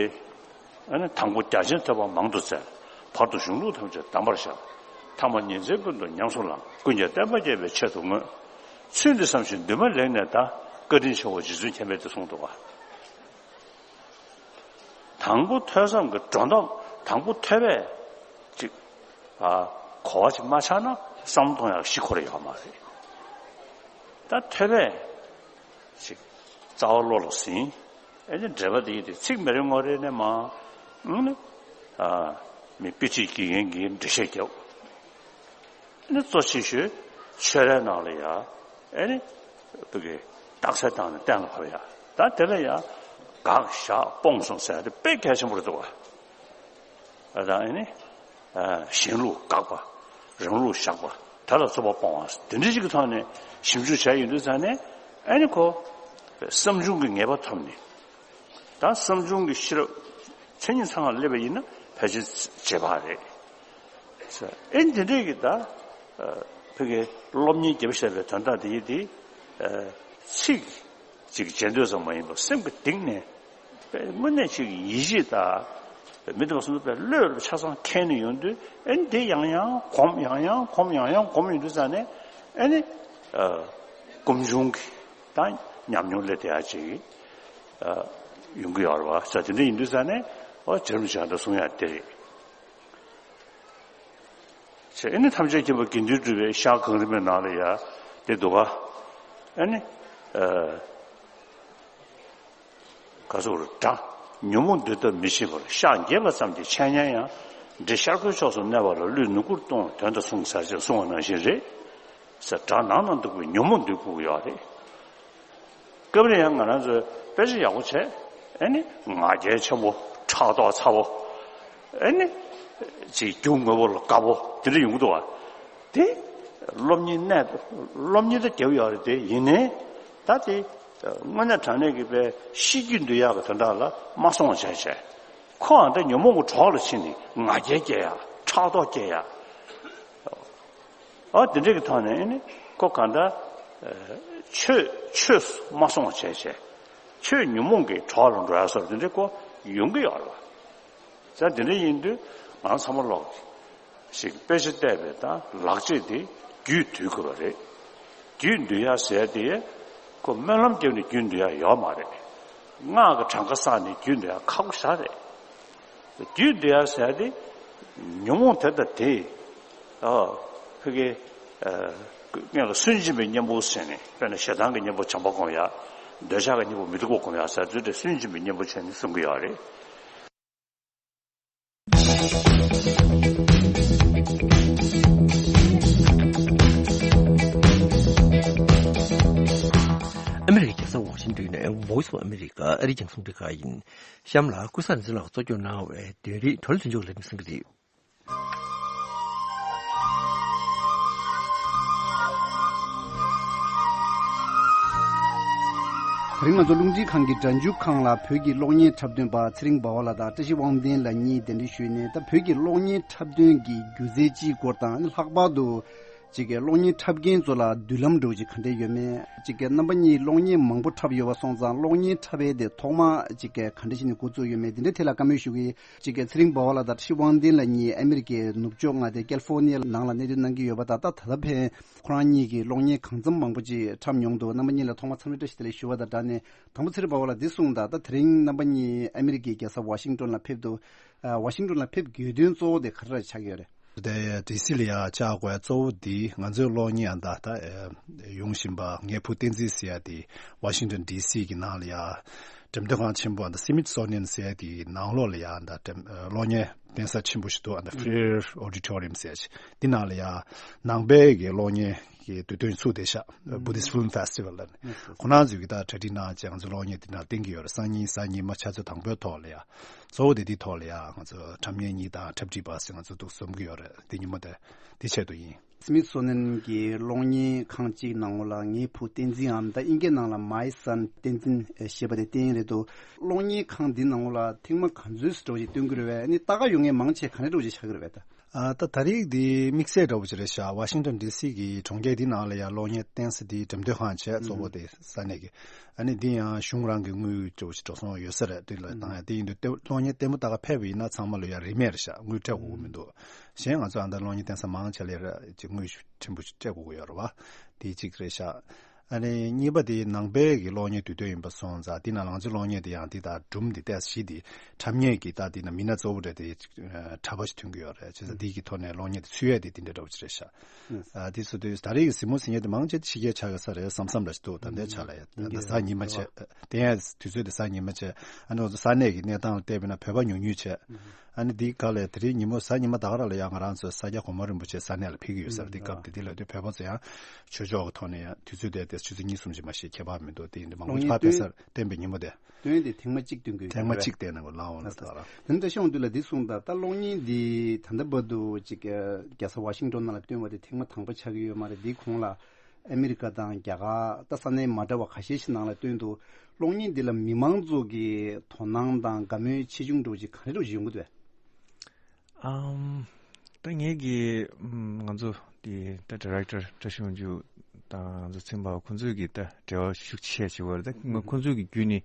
ཨ་ནི་དང་པོ་རྒྱ་ཆེན་ཐོས་པ་མང་དུ་བཙལ། བར་དུ་གཞུང་ལུགས་ཐམས་ཅད་གདམས་པར་ཤར། ཐ་མ་ཉིན་མཚན་ཀུན་ཏུ་ཉམས་སུ་བླངས། ཀུན་ཀྱང་བསྟན་པ་རྒྱས་པའི་ཆེད་དུ་བསྔོས། ཚུལ་འདི་བསམ་ཞིང་འདུན་མ་ལེགས་ནས་ད། བཀའ་དྲིན་ཆེ་བ་རྗེ་བཙུན་མཁྱེན་པས་དེ་གསུངས་འདུག་བ། དང་པོ་ཐོས་བསམ་གྱི་སྒྲོ་འདོགས་དང་པོ་ཐོས་པས་ཅིག་ཨ་གོ་བ་ཅིག་མ་ཆགས་ན་བསམ་བློ་གཏོང་ཡག་གཞི་ཁོ་ར་ཡོད་མ་རེད། ད་ཐོས་པས་ཅིག་རྩ་བ་བློ་ལ་ཟིན། ཨེ་ནི་འགྲེལ་པ་འདི་ཡི་དེ་ཚིག་མི་རེ་ངོ་རེ་ནས་མ། ཨ་ནི་ཨ་མི་དཔེ་ཁྲིད་དགེ་རྒན་གྱིས་འགྲེལ་བཤད་རྒྱབ། ཨ་ནི་གཙོ་ཆེ་ཤོས་ཆོས་རའི་ནང་ལ་ཡ་ཨེ་ནི་བོད་ཀྱི་རྟགས་གསལ་བཏང་ནས་གཏན་ལ་ཕབ་ཡ། ད་དེ་ལ་ཡ་དགག་བཞག་སྤོང་གསུམ་ཟེར་ཡ་དེ་དཔེ་གལ་ཆེན་པོ་རེད་འདུག་བ། ཨ་ད་ཨེ་ནི། ཨ་གཞན་ལུགས་དགག་པ། རང་ལུགས་བཞག་པ། དེ་ལ་རྩོད་པ་སྤོང་བ། དེ་འདྲ་ཞིག་གི་ཐོག་ནས་ཞིབ་འཇུག་བྱས་ཡོང་དུས་ཙང་ནས་ཨེ་ནི་ཁོ་བསམ་བྱུང་གི་ངེས་པ་ཐོབ་ནས། ད་བསམ་བྱུང་གི་ཤེས་རབ་མཚན་ཉིད་ཚང་བ་སླེབས་པ་ཡིན་ན་ ཕལ་ཆེར་བྱེད་པ་རེད། ཨེ་འདི་འདྲས་ཀྱི་ད་ཕ་གི་སློབ་གཉེར་རྒྱབ་བཤད་པའི་དོན་དག་དེ་ཡིན་དེ་ཚིག་ཅིག་བྱེད་འདོད་ཙམ་མ་ཡིན་པར་སེམས་ཀྱི་གཏིང་ནས་དངོས་གནས་ཅིག་ཡིད་ཆེས་དང་མི་དང་སོང་པའི་བློས་ཆ་ཚང་འཁྱེར་ནས་ཡོང་དུས་ཨེ་འདི་ཡང་ཡང་གོམས་ཡང་ཡང་གོམས་ཡང་ཡང་གོམས་ཡོང་དུས་ཙང་ནས་ཨེ་ནི་ཀུན་འབྱུང་གི་ད་ཉམས་མྱོང་སླེབས་བསྡད་ཡ་ཅིག་ཡོང་གི་ཡོད་རེད་བ། ས་དེ་འདྲ་ཡིན་དུས་ཙང་ནས་ཨོ་ཇེ་རུ་ཇེ་འདྲ་གསུང་ཡ་དེ་རེད། ཅེས་ཨེ་ནི་ཐམས་ཅད་མཁྱེན་པ་དགེ་འདུན་གྲུབ་པའི་ཤག་གང་རིམ་པའི་ནང་ལ་ཡ་དེ་འདུག་ག་ཨེ་ནི་ཨ་ག་ཟེར་དགྲ་ཉོན་མོངས་འདུལ་ཐབས་མི་ཤེས་པར་ཤག་འགྱེད་པ་ཙམ་གྱི་འཆད་ཉན་ཡང་། འདྲེ་ཤར་ཁོའི་ཕྱོགས་སུ་གནས་པ་ལ་ཀླུས་ནུ་གུར་གཏོང་དོན་དུ་གསུངས་ཟེར་ཅེས་གསུངས་པ་ནང་བཞིན་རེད། ཟེར་དགྲ་ནང་ན་འདུག་པའི་ཉོན་མོངས་འདུལ་དགོས་ཀྱི་ཡོད་རེད། སྐབས་རེ་ཡང་ང་རང་ཚོས་དཔེ་ཆ་ཡག་པོ་བྱས་ཨེ་ནི་ང་རྒྱལ་ཆེན་པོ་ཕྲག་དོག་ཚ་པོ་ཨེ་ནི་ཅིག་རྒྱུ་དངོས་པོ་ལ་དགའ་པོ་དེ་འདྲ་ཡོང་གི་འདུག་བ། དེ་སློབ་གཉེར་གནད་སློབ་གཉེར་ད་རྒྱབ་ཡོད་རེད། དེ་ཡིན་ནའི་ད་དེ་དངོས་གནས་དྲང་གནས་ཀྱི་དཔེ་ཤེས་རྒྱུད་འདུལ་ཡག་གི་དོན་དག་ལ་མ་སོང་བ་བྱས་བྱས་ཁོའང་ད་ཉོན་མོངས་ཀྱི་གྲོགས་ལ་ཕྱིན་ནས་ང་རྒྱལ་སྐྱེ་ཡ་ཕྲག་དོག་སྐྱེ་ཡ། ཨ་དེ་འདྲ་གི་ཐོག་ནས་ཨེ་ནི་ཁོ་གང་ལྟར་ཆོས་ཆོས་སུ་མ་སོང་བ་བྱས་བྱས་ཆོས་ཉོན་མོངས་ཀྱི་གྲོགས་ལ་འགྲོ་ཡ་སོགས་དེ་འདྲ་ཁོ་ཡོང་གི་ཡོད་རེད་བ། ཙང་དེ་འདྲ་ཡིན་དུས་ང་ཚང་མ་ལོག་ཞིག་དཔེ་ཆ་བལྟས་པའི་ད་ལག་རྗེས་དེ་རྒྱུད་འདུལ་དགོས་པ་རེད། རྒྱུད་འདུལ་ཡ་ཟེར་དེ་ཁོ་སྨོན་ལམ་བརྒྱབ་ནས་རྒྱུད་འདུལ་ཡ་ཡོད་མ་རེད། སྔགས་ཀྱི་གྲངས་ཀ་བསགས་ནས་རྒྱུད་འདུལ་ཡ་ཁག་པོ་ཞེ་དྲག་རེད། རྒྱུད་འདུལ་ཡ་ཟེར་ཏེ་ཉོན་མོངས་དེ་དང་དེ་ཨ་ཕ་གི་ཨ་སྔོན་ལ་སུན་འབྱིན་པའི་གཉེན་པོ་ཟེར་ནས་དཔེར་ན་ཞེ་སྡང་གི་གཉེན་པོ་བྱམས་པ་སྒོམ་ཡ། འདོད་ཆགས་ཀྱི་གཉེན་པོ་མི་སྡུག་པ་སྒོམ་ཡ་ཟེར་ཚུལ་དེ་སུན་འབྱིན་པའི་གཉེན་པོ་བྱས་ནས་གསུང་གི་ཡོད་རེད། ཨ་མི་རི་ཀའི་རྒྱལ་ས་ཝ་ཤིང་ཏོན་ནས་Voice of America ཨ་རིའི་རྒྱང་སྲིང་རིག་པ་ཡིན། གཤམ་ལ་ཀུན་བཟང་རིག་འཛིན་ལགས་གཙོ་སྐྱོང་གནང་བའི་དོན་རིག་གྲོལ་དོན་མཆོག་ལ་གསན་གྱི་རེད། དེ་རིང་ང་ཚོ་རླུང་འཕྲིན་ཁང་གི་སྒྲ་འཇུག་ཁང་ལ་བོད་ཀྱི་གློག་བརྙན་འཁྲབ་སྟོན་པ་ཚེ་རིང་འབའ་བ་ལགས་དང་བཀྲ་ཤིས་དབང་ལྡན་ལགས་གཉིས་གདན་འདྲེན་ཞུས་ནས་ད་བོད་ཀྱི་གློག་བརྙན་འཁྲབ་སྟོན་གྱི་སྒྱུ་རྩལ་སྤྱིའི་སྐོར་དང་ལྷག་པར་དུ་ཅིག་གི་གློག་བརྙན་འཁྲབ་མཁན་ཚོ་ལ་མདུན་ལམ་འདྲ་བོ་ཅིག་ག་འདྲས་ཡོད་མེད། ཅིག་གི་རྣམ་པ་གཉིས་གློག་བརྙན་མང་པོ་འཁྲབ་ཡོད་པ་སོང་ཙང་གློག་བརྙན་འཁྲབ་པའི་དེ་ཐོག་མ་ཅིག་གི་ག་འདྲས་བྱས་ནས་འགོ་བཙུགས་ཡོད་མེད་དེ་འདྲའི་ཐད་ལ་བཀའ་མོལ་ཞུ་གི་ཡིན། ཅིག་གི་ཚེ་རིང་འབའ་བ་ལགས་དང་བཀྲ་ཤིས་དབང་ལྡན་ལགས་གཉིས་ཨ་མི་རི་ཀའི་ནུབ་ཕྱོགས་མངའ་སྡེ་ཀལ་ཧྥོ་ནི་ཡའི་ནང་ལ་གནས་སྡོད་གནང་གི་ཡོད་པ་དང་ད་ད་ལྟ་ཕན་ཁོ་རང་གཉིས་ཀྱིས་གློག་བརྙན་གང་འཚམ་མང་པོ་ཅིག་འཁྲབ་མྱོང་འདུག་རྣམ་པ་གཉིས་ལ་ཐོག་མར་འཚམས་འདྲི་བཀྲ་ཤིས་བདེ་ལེགས་ཞུ་བ་དང་སྦྲགས་ནས་དང་པོ་ཚེ་རིང་འབའ་བ་ལགས་འདི་གསུངས་དང་ད་དེ་རིང་རྣམ་པ་གཉིས་ཨ་མི་རི་ཀའི་རྒྱལ་ས་ཝ་ཤིང་ཏོན་ལ་ཕེབས་འདུག་ཝ་ཤིང་ཏོན་ལ་ཕེབས་དགོས་དོན་གཙོ་བོ་དེ་ག་རེ་ཆགས་ཀྱི་ཡོད་རེད། དེ་ཌི་སི་ལ་ཡ་བཅར་དགོས་གཙོ་བོ་འདི་ང་ཚོའི་གློག་བརྙན་ཨ་ད་ད་ཡོང་བཞིན་པ་ངའི་བུ་བསྟན་འཛིན་ཟེར་ཡ་དེ་ཝ་ཤིང་ཏོན་ཌི་སི་གི་ནང་ལ་ཡ་འགྲེམས་སྟོན་ཁང་ཆེན་པོ་ཨ་ད་སི་མིད་སོ་ནི་ཡན་ཟེར་ཡ་དེ་ནང་ལོགས་ལ་ཡ་ཨ་ད་འགྲེམས་གློག་བརྙན་གཏན་ས་ཆེན་པོ་ཞིག་འདུག་ཨ་ད་ཧྥི་ལེར་ཨོ་ཌི་ཊོ་རི་ཡམ་ཟེར་ཡ་ཅིག་འདི་ནང་ལ་ཡ་ནང་པའི་གི་གློག་བརྙན་གི་དུས་སྟོན་ཚུགས་བསྡད་ཤག Buddhist Film Festival ལ་ནི་ཁོ་རང་ཚོས་གི་ད་གྲ་སྒྲིག་གནང་བྱས་ང་ཚོ་གློག་བརྙན་དེ་ནང་བསྟན་གྱི་ཡོད་རེད། སང་ཉིན་གཟའ་ཉི་མ་ཆུ་ཚོད་དང་པོའི་ཐོག་ལ་ཡ། གཙོ་བོ་དེ་དེའི་ཐོག་ལ་ཡ་ང་ཚོ་འཁྲབ་མཁན་གཉིས་དང་འཁྲབ་ཁྲིད་པ་ཟེར་ང་ཚོ་འདུག་འཛོམས་ཀྱི་ཡོད་རེད། དེ་ཉིན་མོ་དེ་དེ་ཆེད་དུ་ཡིན། སི་མིད་སོ་ནན་གྱི་གློག་བརྙན་ཁང་གཅིག་ནང་ལོགས་ལ་ངའི་བུ་བསྟན་འཛིན་འམ་ད་ཨིན་སྐད་ནང་ལ་My Son བསྟན་འཛིན་ཞེས་པ་དེ་བསྟན་ཡས་རེད་འདུག་གློག་བརྙན་ཁང་འདི་ནང་ལོགས་ལ་ཐེངས་མ་ག་ཚོད་ཙམ་འདྲ་བོ་ཞིག་སྟོན་གྱི་རེད་པས། ཨ་ནི་ལྟ་ག་ཡོང་མཁན་མང་ཆེ་ག་འདྲ་འདྲ་བོ་ཞིག་ཆགས་ཀྱི་རེད་པས་ད། ཨ་ད་ད་རེས་འདི་དམིགས་བསལ་འདྲ་བོ་ཅིག་རེད་ཤག་ཝ་ཤིང་ཊོན་ཌི་སི་གི་གྲོང་ཁྱེར་འདི་ནང་ལ་ཡང་གློག་བརྙན་བསྟན་ས་འདི་འགྲེམས་སྟོན་ཁང་བྱས་གཙོ་བོ་དེ་ས་གནས་ཀྱི། ཨ་ནི་འདི་ཡང་གཞུང་རང་གི་དངུལ་འདྲ་བོ་ཅིག་འགྲོ་སོང་ཡོད་ས་རེད། འདི་ལ་བཏང་ཡ་དེ་ཡིན་དུས་ལྟེ་གློག་བརྙན་ལྟད་མོ་ལྟ་ག་ཕེབས་པ་ཡིན་ན་ཚང་མ་ལ་ཡང་རིན་མེད་རེད་ཤག་དངུལ་སྤྲད་དགོས་ཀྱི་མི་འདུག་གཞན་ང་ཚོ་ཨ་ད་གློག་བརྙན་བསྟན་ས་མང་ཆེ་ལ་ཡང་ཅིག་དངུལ་ཕྲན་བུ་ཞིག་སྤྲད་དགོས་ཀྱི་ཡོད་རེད་བ། དེ་གཅིག་རེད་ཤག་ཨ་ནི་གཉིས་པ་དེ་ནང་པའི་གི་གློག་བརྙན་དུས་སྟོན་ཡིན་པ་སོང་ཙང་དེ་ནང་ང་ཚོའི་གློག་བརྙན་དེ་ཡང་དེ་དང་སྒྲུང་དེ་ཏོག་ཙམ་ཞིག་དེ་འཁྲབ་མཁན་གྱི་ད་དེ་ན་མི་སྣ་གཙོ་བོ་རེད་དེ་གྲྭ་པ་ཞིག་ཐོན་གྱི་ཡོད་རེད། བྱས་ཙང་དེ་གི་ཐོག་ནས་གློག་བརྙན་དེ་ཚུད་ཡས་དེ་དེ་འདྲ་འདྲ་བོ་ཅིག་རེད་ཤག་ཨ་དེ་སུ་དུས་ད་རེས་ཀྱི་གཟིགས་མོ་གཟིགས་མཁན་དེ་མང་ཆེ་ཕྱི་རྒྱལ་ཆགས་ཡོད་ས་རེད། བསམ་བསམ་འདྲ་ཞིག་འདུག་ད་ལྟའི་ཆ་ལ་ཡ་ད་ལྟ་གཟའ་ཉི་མ་བྱས་བསྟན་ཡས་དུས་ཚོད་དེ་གཟའ་ཉི་མ་བྱས་ཨ་ནི་ང་ཚོ་ས་གནས་ཀྱི་གནས་སྟངས་ལ་བལྟས་པ་ཡིན་ན་བོད་པ་ཉུང་ཉུང་བྱས། ཨ་ནི་འདིའི་སྐབས་ལ་དེ་རིང་ཉིན་མོ་གཟའ་ཉི་མ་ད་ག་རང་ལ་ཡང་ང་རང་ཚོ་ས་སྐྱ་གོང་མ་རིན་པོ་ཆེ་ས་གནས་ལ་ཕེབས་ཀྱི་ཡོད་ས་རེད། འདི་སྐབས་དེ་དེ་ལ་དུས་བོད་པ་ཚོ་ཡང་ཆོས་ཕྱོགས་ཀྱི་ཐོག་ནས་ཡང་དུས་ཚོད་དེ་དེ་ཆུ་ཚོད་གཉིས་གསུམ་ཅིག་མ་ཞིག་ཁྱད་པར་མི་འདུག་དེ་ཡིན་དུས་མང་པོ་ཞིག་ཕར་ཕེབས་སར་བསྟན་པའི་ཉིན་མོ་དེ། སྟོན་དེ་ཐེངས་མ་གཅིག་སྟོན་དགོས་ཐེངས་མ་གཅིག་བསྟན་ན་གོ་ལའོ་ལ་ད་ར། དེ་འདྲ་ཤོང་དུས་ལ་འདི་གསུངས་དང་ད་གློག་བརྙན་འདི་ད་ལྟ་བར་དུ་ཅིག་རྒྱལ་ས་ཝ་ཤིང་ཏོན་ནང་ལ་སྟོན་པ་དེ་ཐེངས་མ་དང་པོ་ཆགས་ཀྱི་ཡོད་མ་རེད། འདི་གོང་ལ་ཨ་མི་རི་ཀ་དང་རྒྱ་གར་ད་ས་གནས་མ་འདྲ་བ་ཁ་ཤས་ཤིག་ནང་ལ་སྟོན་འདུག་གློག་བརྙན་འདི་ལ་མི་མང་ཚོ་གི་དོ་སྣང་དང་དགའ་མོས་ཆེ་ཆུང་འདྲ་བོ་ཅིག་ག་རེ་འདྲ་བོ་ཅིག་ཡོང་གི་འདུག་ཨམ། ད་ངེད་ཀྱི་ཨམ། ང་ཚོ་དེ་ད་ཌི་རེག་ཊར་བཀྲ་ཤིས་དབང་ཕྱུག་དང་ང་ཚོ་ཚེ་རིང་དཔའ་བོ་ཁོང་ཚོས་ཀྱི་ད་འབྲེལ་བ་ཤུགས་ཆེ་བྱེད་པ་རེད། ད་ང་ཁོང་ཚོས་ཀྱི་བརྒྱུད་ནས་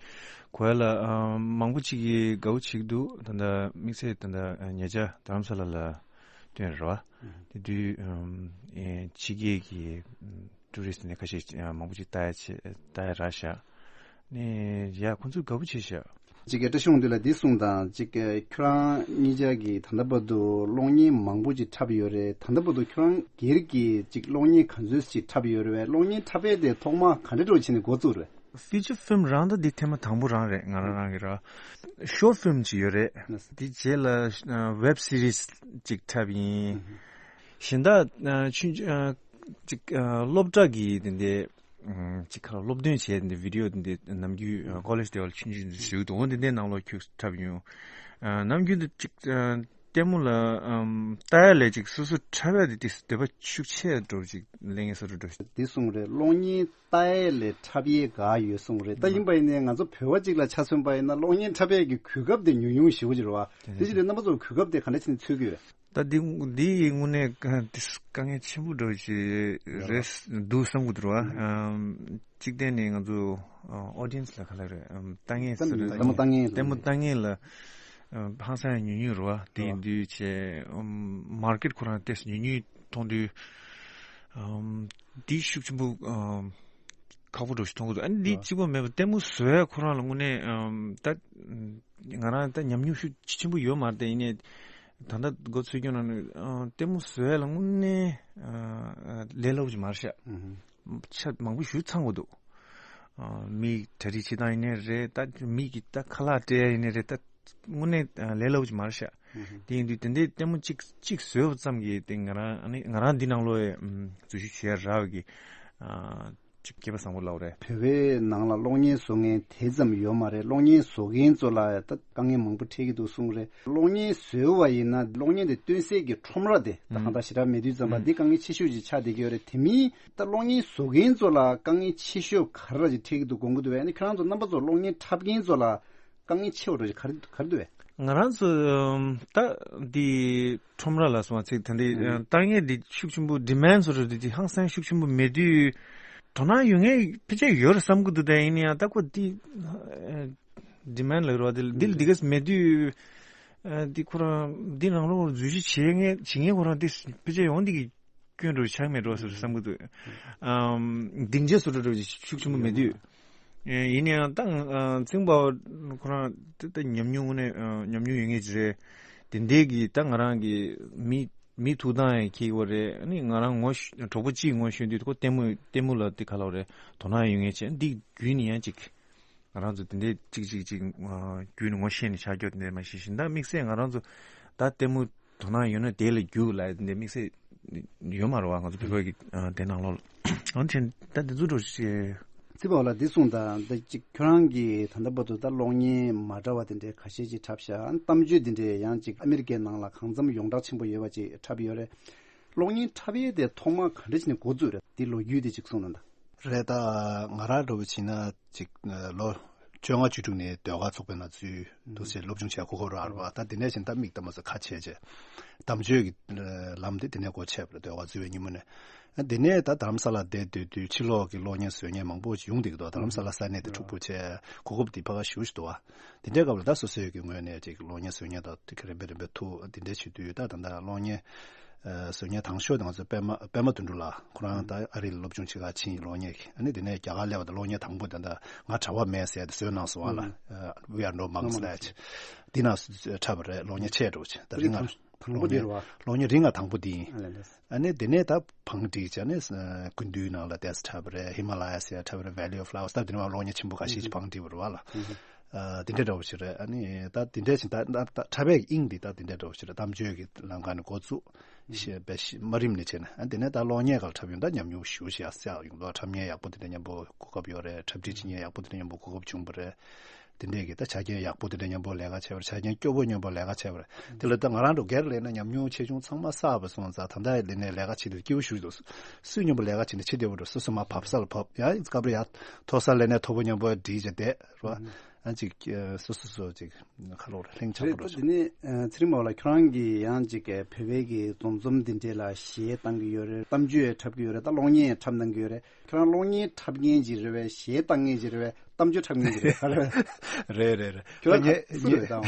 གོ་ཡ་ལ་ཨམ། མང་པོ་ཅིག་གིས་དགའ་བོ་བྱེད་ཀྱི་འདུག་ད་ལྟ་དམིགས་བསལ་ད་ལྟ་ཉེ་ཆར་རྡ་རམ་ས་ལ་ལ་ཐོན་རེད་བ། དེ་དུས་ཨམ། ཨེ། ཕྱི་རྒྱལ་གྱི་ཨམ། ཊུ་རི་སི་ཊི་ནས་ཁ་ཤས་ཨ། མང་པོ་ཅིག་ལྟ་ཡ་ཆེ་ལྟ་ཡ་རག་ཤག་ནས་ཡ་ཁོང་ཚོས་དགའ་པོ་བྱས་ཤག་ཅིག་གི་བཀྲ་ཤིས་དབང་འདུས་ལགས་འདི་གསུངས་དང་། ཅིག་གི་ཁྱོད་རང་གཉིས་ཆ་གིས་ད་ལྟ་བར་དུ་གློག་བརྙན་མང་པོ་ཅིག་འཁྲབ་ཡོད་རེད། ད་ལྟ་བར་དུ་ཁྱོད་རང་སྒེར་གྱིས་ཅིག་གློག་བརྙན་ག་ཚོད་ཅིག་འཁྲབ་ཡོད་རེད་བས། གློག་བརྙན་འཁྲབ་ཡས་དེ་ཐོག་མ་ག་འདྲ་འདྲ་བྱས་ནས་འགོ་བཙུགས་རེད། ཕི་ཅར་ཕིལམ་རང་ད་འདི་ཐེངས་མ་དང་པོ་རང་རེད། ང་རང་རང་གི་ར་ཤོར་ཕིལམ་ཅིག་ཡོད་རེད། དེ་རྗེས་ལ་ཝེབ་སི་རིས་ཅིག་འཁྲབ་ཡིན། གཞན་དག་ཨ། ཆུང་ཆུང་ཨ། ཅིག་ཨ། སློབ་གྲྭ་གི་དེ་འདྲའི་ཨམ། ཅིག་ཁ་སློབ་སྟོན་བྱས་དེ་འདྲའི་བི་ཌི་ཡོ་དེ་འདྲའི་ནམ་རྒྱུན་ཨ། ཀོ་ལེཇ་དེ་བ་ལ་ཆུང་ཆུང་བཞུགས་འདུག་འོ་དེ་འདྲའི་ནང་ལོགས་ཁྱུག་འཁྲབ་ཡོང་། ཨ། ནམ་རྒྱུན་དུ་ཅིག་ཨ། ལྟད་མོ་ལ་ཨམ། ལྟ་ཡ་ལས་ཅིག་སོ་སོ་འཁྲབ་ཡ་དེ་ཏིས་འདོད་པ་ཤུགས་ཆེ་འགྲོ་ཅིག་ལེན་ངེས་སོ་འགྲོ་འགྲོ། དེ་གསུངས་རེད། གློག་བརྙན་ལྟ་ཡས་ལས་འཁྲབ་ཡས་དགའ་ཡོད་གསུངས་རེད། ད་ཡིན་པ་ཡིན་ནའི་ང་ཚོ་བོད་པ་གཅིག་ལ་ཆ་མཚོན་པ་ཡིན་ན་གློག་བརྙན་འཁྲབ་ཡས་ཀྱི་གོ་སྐབས་དེ་ཉུང་ཉུང་ཞེ་པོ་ཅིག་རེད་བ། དེ་ཕྱིར་རྣམ་པ་ཚོར་གོ་སྐབས་དེ་ག་འདྲ་བྱས་ནས་འཚོལ་གྱི་ཡོད། ད་འདི་འདི་ཡི་དངོས་གནས་དཀའ་དཀའ་ངལ་ཆེན་པོ་འདྲ་བོ་ཞིག་རེད་འདུག་བསམ་གྱི་འདུག་རེད་བ། ཨམ། གཅིག་བལྟས་ནས་ང་ཚོ་ཨོ་ཌི་ཡན་སི་ལ་ག་ལ་རེད། ཨམ། ལྟ་མཁན་ཟེར་རེད། ལྟད་མོ་ལྟ་མཁན་ལ་ལྟད་མོ་ལྟ་མཁན་ལ་ཨམ། ཧང་སང་ཉུང་ཉུང་རེད་བ། དེ་ཡིན་དུས་བྱས་ཨམ། མར་ཀེཊ་ཁོ་རང་ཏོག་ཙམ་ཉུང་ཉུང་མཐོང་དུས་ཨམ། འདི་ཤུགས་ཆེན་པོ་ཨམ། ཁག་པོ་འདྲ་བོ་ཞིག་མཐོང་གི་འདུག་ཨ་ནི་འདི་གཅིག་པོ་མེད་པར་ལྟད་མོ་བཟོ་ཡ་ཁོ་རང་ལ་དངོས་གནས་ཨམ། ད་ང་རང་ད་ཉམས་མྱོང་ཤུགས་ཆེན་པོ་ཡོད་མ་རེད། དེ་ཡིན་ནའི་ད་ལྟ་འགོ་ཚུགས་རྒྱུ་ན་ནི་ཨ། ལྟད་མོ་བཟོ་ཡ་ལ་དངོས་གནས་ཨ། ལས་སླ་པོ་ཅིག་མ་རེད་ཤག་ཆ་མང་པོ་ཞིག་ཚང་དགོས་འདུག་ཨ། མིག་གྲ་སྒྲིག་བྱེད་སྟངས་ཡིན་ནའི་རེད། ད་མིག་གི་ད་ཁ་ལག་སྤྲད་ཡ་ཡིན་ནའི་རེད། ད་དངོས་གནས་ཨ། ལས་སླ་པོ་ཅིག་མ་རེད་ཤག་དེ་ཡིན་དུས་དེ་འདྲའི་ལྟད་མོ་གཅིག་གཅིག་བཟོས་པ་ཙམ་གྱིས་དེ་ང་རང་ཨ་ནི་ང་རང་འདི་ནང་ལོགས་ཨམ། འཛུལ་ཞུགས་བྱེད་ཡ་རག་གི་ཨ། ཅིག་སྐལ་པ་བཟང་པོ་ལབ་རེད། བོད་པའི་ནང་ལ་གློག་བརྙན་བཟོ་མཁན་དེ་ཙམ་ཡོད་མ་རེད། གློག་བརྙན་བཟོ་མཁན་ཚོ་ལ་ད་དཀའ་ངལ་མང་པོ་འཕྲད་ཀྱི་འདུག་གསུངས་རེད། གློག་བརྙན་བཟོས་པ་ཡིན་ན་གློག་བརྙན་དེ་སྟོན་སའི་གི་ཁྲོམ་ར་དེ་ད་གང་ལྟར་ཞེ་དྲག་མེད་དུས་ཙམ་པ་འདི་དཀའ་ངལ་ཆེ་ཤོས་ཅིག་ཆགས་བསྡད་ཀྱི་ཡོད་རེད། དེ་མིན་ད་གློག་བརྙན་བཟོ་མཁན་ཚོ་ལ་དཀའ་ངལ་ཆེ་ཤོས་ག་རེ་ཅིག་འཕྲད་ཀྱི་འདུག་དགོངས་ཀྱི་འདུག་བས། ཨ་ནི་ཁྱེད་རང་ཚོ་རྣམ་པ་ཚོ་གློག་བརྙན་འཁྲབ་མཁན་ཚོ་ལ་དཀའ་ངལ་ཆེ་བ་འདྲ་ཅིག་ག་རེ་ག་རེ་འདུག་བས། ང་རང་ཚོ་ད་འདི་ཁྲོམ་ར་ལ་སོང་བ་ཚིག་ད་འདི་ལྟ་མཁན་འདི་ཤུགས་ཆེན་པོ་ཌི་མན་ཌི་སོ་རེད། འདི་ཧང་སང་ཤུགས་ཆེན་པོ་མེད་དུས་དོ་སྣང་ཡོད་མཁན་ཕལ་ཆེར་ཡོད་རེད་བསམ་གི་འདུག་ད་ཡིན་ན་ཡང་ད་ཁོ་འདི་ཌི་མན་ཌི་ལབ་རོགས་འདི་འདི་ལ་འདི་གས་མེད་དུས་འདི་ཁོ་རང་འདི་ནང་ལོགས་འཛུལ་ཞུགས་བྱེད་མཁན་བྱེད་མཁན་ཁོ་རང་འདི་ཕལ་ཆེར་ཡོང་འདི་གི་སྐྱོན་འགྲོ་ཆགས་མེད་འགྲོ་ཟེར་བསམ་གི་འདུག་ཨམ། སྡིངས་ཆ་སོ་སོ་འགྲོ་ཤུགས་ཆེན་པོ་མེད་དུས། ཨེ། ཡིན་ན་ཡང་ད་ཨ། ཚེ་རིང་དཔའ་བོ་ཁོ་རང་ད་ད་ཉམས་མྱོང་དངོས་གནས་ཨ། ཉམས་མྱོང་ཡོད་མཁན་ཅིག་རེད། དེ་འདྲའི་གི་ད་ང་རང་གི་མི་མི་ཐུག་སྟངས་ཡང་ཁྱེད་ཀྱི་བ་རེད། ཨ་ནི་ང་རང་ངོ་ཤ་གྲོགས་པོ་གཅིག་ངོ་ཤེས་དུས་ཁོ་ལྟད་མོ་ལྟད་མོ་ལ་དེ་ག་ལ་བ་རེད། དོ་སྣང་ཡོད་མཁན་ཅིག་འདི་བརྒྱུད་ནས་ཡང་ཅིག་ང་རང་ཚོ་དེ་འདྲའི་གཅིག་གཅིག་གཅིག་ཨ། བརྒྱུད་ནས་ངོ་ཤེས་ནས་ཆགས་རྒྱུ་དེ་འདྲ་མ་ཤེས་ཤིང་ད་དམིགས་བསལ་ང་རང་ཚོ་ད་ལྟད་མོ་དོ་སྣང་ཡོད་ན་དེ་ལ་རྒྱུགས་ལབ་དེ་འདྲའི་དམིགས་བསལ་ཡོད་མ་རེད་བ། ང་ཚོ་བོད་པ་གི་ཨ། དེ་ནང་ལོགས་ལ་འོན་ཏེ་ད་འདི་ཚོ་འགྲོ་ཤེས། ཚེ་རིང་དཔའ་བོ་ལགས་འདི་གསུངས་དང་། འདི་གཅིག་ཁྱོད་རང་གིས་ད་ལྟ་བར་དུ་ད་གློག་བརྙན་མ་འདྲ་བ་དེ་འདྲའི་ཁ་ཤས་ཅིག་འཁྲབ་ཤག་ཨ་ནི་གཏམ་བརྗོད་དེ་འདྲའི་ཡང་ཅིག་ཨ་མི་རི་ཀའི་ནང་ལ་གང་འཚམ་ཡོངས་གྲགས་ཆེན་པོ་ཡོད་པ་ཅིག་འཁྲབ་ཡོད་རེད། གློག་བརྙན་འཁྲབ་ཡས་དེ་ཐོག་མར་ག་འདྲ་བྱས་ནས་འགོ་བཙུགས་རེད། འདི་ལོ་རྒྱུས་དེ་ཅིག་གསུངས་གནང་དང་། རེད། ད་ང་རང་འདྲ་བོ་བྱས་ན་ཅིག་ལོ་བཅོ་ལྔ་བཅུ་དྲུག་ནས་ཟློས་གར་ཚོགས་པའི་ནང་འཛུལ་འདུག་སེ་སློབ་སྦྱོང་བྱས་གོ་སྐབས་རག་རེད་བ། ད་དེ་ནས་བཞིན་ད་མིག་ལྟ་མ་ཟེར་ཁ་ཕྱེ་བྱས་གཏམ་བརྗོད་ཀྱི་ལམ་དེ་དེ་ནས་སྒོ་ཕྱེ་བ་རེད། ཟློས་གར་འཛུལ་བའི་ཉིན་མོ་ནས། དེ་ནས་ད་རྡ་རམ་ས་ལ་བསྡད་སྡོད་དུས་ཕྱི་ལོགས་ཀྱི་གློག་བརྙན་བཟོ་མཁན་མང་པོ་ཞིག་ཡོང་བསྡད་ཀྱི་འདུག་རྡ་རམ་ས་ལ་ས་གནས་དེ་འཁྲུག་པོ་བྱས་གོ་སྐབས་དེ་ཕ་ག་ཞེ་པོ་ཞིག་འདུག་བ། དེ་འདྲའི་སྐབས་ལ་ད་སོ་སོའི་གི་ངོས་ནས་ཅིག་གློག་བརྙན་བཟོ་མཁན་དང་དེ་ག་རིམ་པས་རིམ་པས་ཐུག་དེ་འདྲ་བྱེད་དུས་ད་ད་ལྟ་གློག་བརྙན་བཟོ་མཁན་དང་ཤོས་དེ་ང་ཚོ་པད་མ་པད་མ་དོན་གྲུབ་ལགས་ཁོ་རང་ད་ཨ་རི་ལ་སློབ་སྦྱོང་བྱེད་ག་ཕྱིན་གློག་བརྙན་གྱི། ཨ་ནི་དེ་ནས་རྒྱ་གར་སླེབས་པ་དང་གློག་བརྙན་དང་པོ་དེ་འདྲ་ང་གྲྭ་པ་མེད་ཟེར་དེ་བཟོས་གནང་སོང་བ་ལ། We are no monks ལབ་ཅིག་འདི་ནང་འཁྲབ་པ་རེད། གློག་བརྙན་ཆེ་འགྲོ་ཅིག་ད་རིང་ང་དང་པོ་དེ་རེད་བ། གློག་བརྙན་རིང་ང་དང་པོ་འདི་ཡིན། ཨ་ནི་དེ་ནས་ད་བང་སྒྲིག་བྱས་ནས་ཨ། ཀུན་འདུས་ནང་ལ་ཏོག་ཙམ་འཁྲབ་པ་རེད། ཧི་མ་ལ་ཡ་ཟེར་འཁྲབ་པ་རེད། Valley of Flowers ད་དེ་ནས་མར་གློག་བརྙན་ཆེན་པོ་ཁ་ཤས་ཀྱིས་བང་སྒྲིག་པ་རེད་བ་ལ། ཨ། དེ་འདྲ་འདྲ་བོ་ཞིག་རེད། ཨ་ནི་ད་དེ་འདྲ་ཞིག་ད་ད་འཁྲབ་པའི་དབྱིངས་འདི་ད་དེ་འདྲ་འདྲ་བོ་ཞིག་རེད། གཏམ་བརྗོད་ཀྱི་ལམ་ཁ་ནས་འགོ་བཙུགས་ཞེས་པའི་ཞི་དམའ་རིམ་ནས་བྱས་ནས། ཨ། དེ་ནས་ད་གློག་བརྙན་སྒང་འཁྲབ་ཡོང་ད་ཉམས་མྱོང་ཞེ་པོ་ཞིག་ཡག་ཡོང་འདུག་འཁྲབ་མཁན་ཡག་པོ་དེ་འདྲ་མཉམ་པོ་གོ་སྐབས་ཡོད་རེད། འཁྲབ་ཁྲིད་བྱེད་མཁན་ཡག་པོ་དེ་འདྲ་མཉམ་པོ་གོ་སྐབས་བྱུང་བ་རེད། དེ་འདྲས་ཀྱི་ད་ཆ་རྐྱེན་ཡག་པོ་དེ་འདྲ་མཉམ་པོ་ལས་ཀ་བྱས་པ་རེད། ཆ་རྐྱེན་སྐྱོ་པོ་མཉམ་པོ་ལས་ཀ་བྱས་པ་རེད། དེ་ལ་ད་ང་རང་འདྲ་སྒེར་ལས་ན་ཉམས་མྱོང་ཆེ་ཆུང་ཚང་མ་བསགས་པ་སོང་ཙང་ད་ལྟ་ལས་ནས་ལས་ཀ་བྱེད་དུས་སྐྱིད་པོ་ཞིག་འདུག་སུ་མཉམ་པོ་ལས་ཀ་བྱེད་ན་ཆེ་བདེ་པོ་འདུག་སོ་སོ་མར་བབས་ས་ལ་བབས། ཡང་སྐབས་རེ་ཡར་མཐོ་ས་ལས་ནས་མཐོ་པོ་མཉམ་པོ་སྒྲིལ་བྱས་བསྡད་རེད་བ། ཨ་ཅིག་སོ་སོ་སོ་ཅིག་ཁ་ལོ་རེ་ལྷིང་ཆགས་རེད། པོ་ད་རེད། དེ་ནས་ཚེ་རིང་མ་ལ་ཁྱོད་རང་གིས་ཡང་ཅིག་བོད་པའི་གི་འཛོམས་འཛོམས་འདི་འདྲས་ལ་གཞས་བཏང་གི་ཡོད་རེད། གཏམ་རྒྱུད་འཁྲབ་ཀྱི་ཡོད་རེད། ད་གློག་བརྙན་འཁྲབ་གནང་གི་ཡོད་རེད། ཁྱོད་རང་གློག་བརྙན་འཁྲབ་མཁན་ཅིག་རེད་པས། གཞས་བཏང་མཁན་ཅིག་རེད་པས། གཏམ་རྒྱུད་འཁྲབ་མཁན་ཅིག་རེད་པས། རེད་རེད་རེད། ཁྱོད་རང་ངས་སུ་རེད་ད།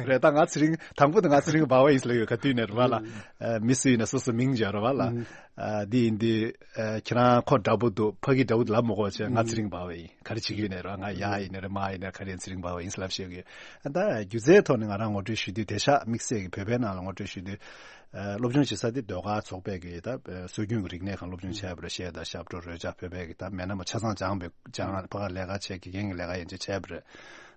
རེད་ད། ང་ཚེ་རིང་དང་པོ་དེ་ང་ཚེ་རིང་འབའ་བ་ཡིན་ཟེར་ལ་ཡོད་ག་དུས་ནས་རེད་པ་ལ། མི་སུ་ཡིན་ན་སོ་སོ་མིང་བརྗོད་རེད་པ་ལ། འདི་ཡིན་འདི། ཁྱེད་རང་ཁོ་འདྲ་པོ་འདུག་ཕ་གི་འདྲ་པོ་འདུག་ལབ་མ་དགོས་བྱས། ང་ཚེ་རིང་འབའ་བ་ཡིན། ག་རེ་བྱེད་ཀྱི་ཡོད་ནས་རེད་པ། ང་ཡ་ཡིན་ནས་རེད། མ་ཡིན་ནས་ག་རེ་ཡིན། ཚེ་རིང་འབའ་བ་ཡིན་ཟེར་ལབ་བཤད་ཀྱི་ཡོད། ད་སྒྱུ་རྩལ་ཐོག་ནས་ང་རང་ངོ་སྤྲོད་ཞུ་དུས། དེང་སང་དམིགས་བསལ་གྱི་བོད་པའི་ནང་ལ་ངོ་སྤྲོད་ཞུ་དུས། སློབ་སྦྱོང་བྱེད་ས་དེ་ཟློས་གར་ཚོགས་པས་ཀྱི་ད་སྲོལ་རྒྱུན་གྱི་རིག་གནས་ཁང་སློབ་སྦྱོང་བྱས་པ་རེད། གཞས་དང་ཞབས་བྲོ་རོལ་ཆ། བོད་པའི་གི་ད་མེད་ན་མ་ཆ་ཚང་སྦྱངས་པའི་སྦྱངས་ཕ་ག་ལས་ཀ་བྱས། དགེ་རྒན་གྱི་ལས་ཀ་ཡན་ཆད་བྱས་པ་རེད།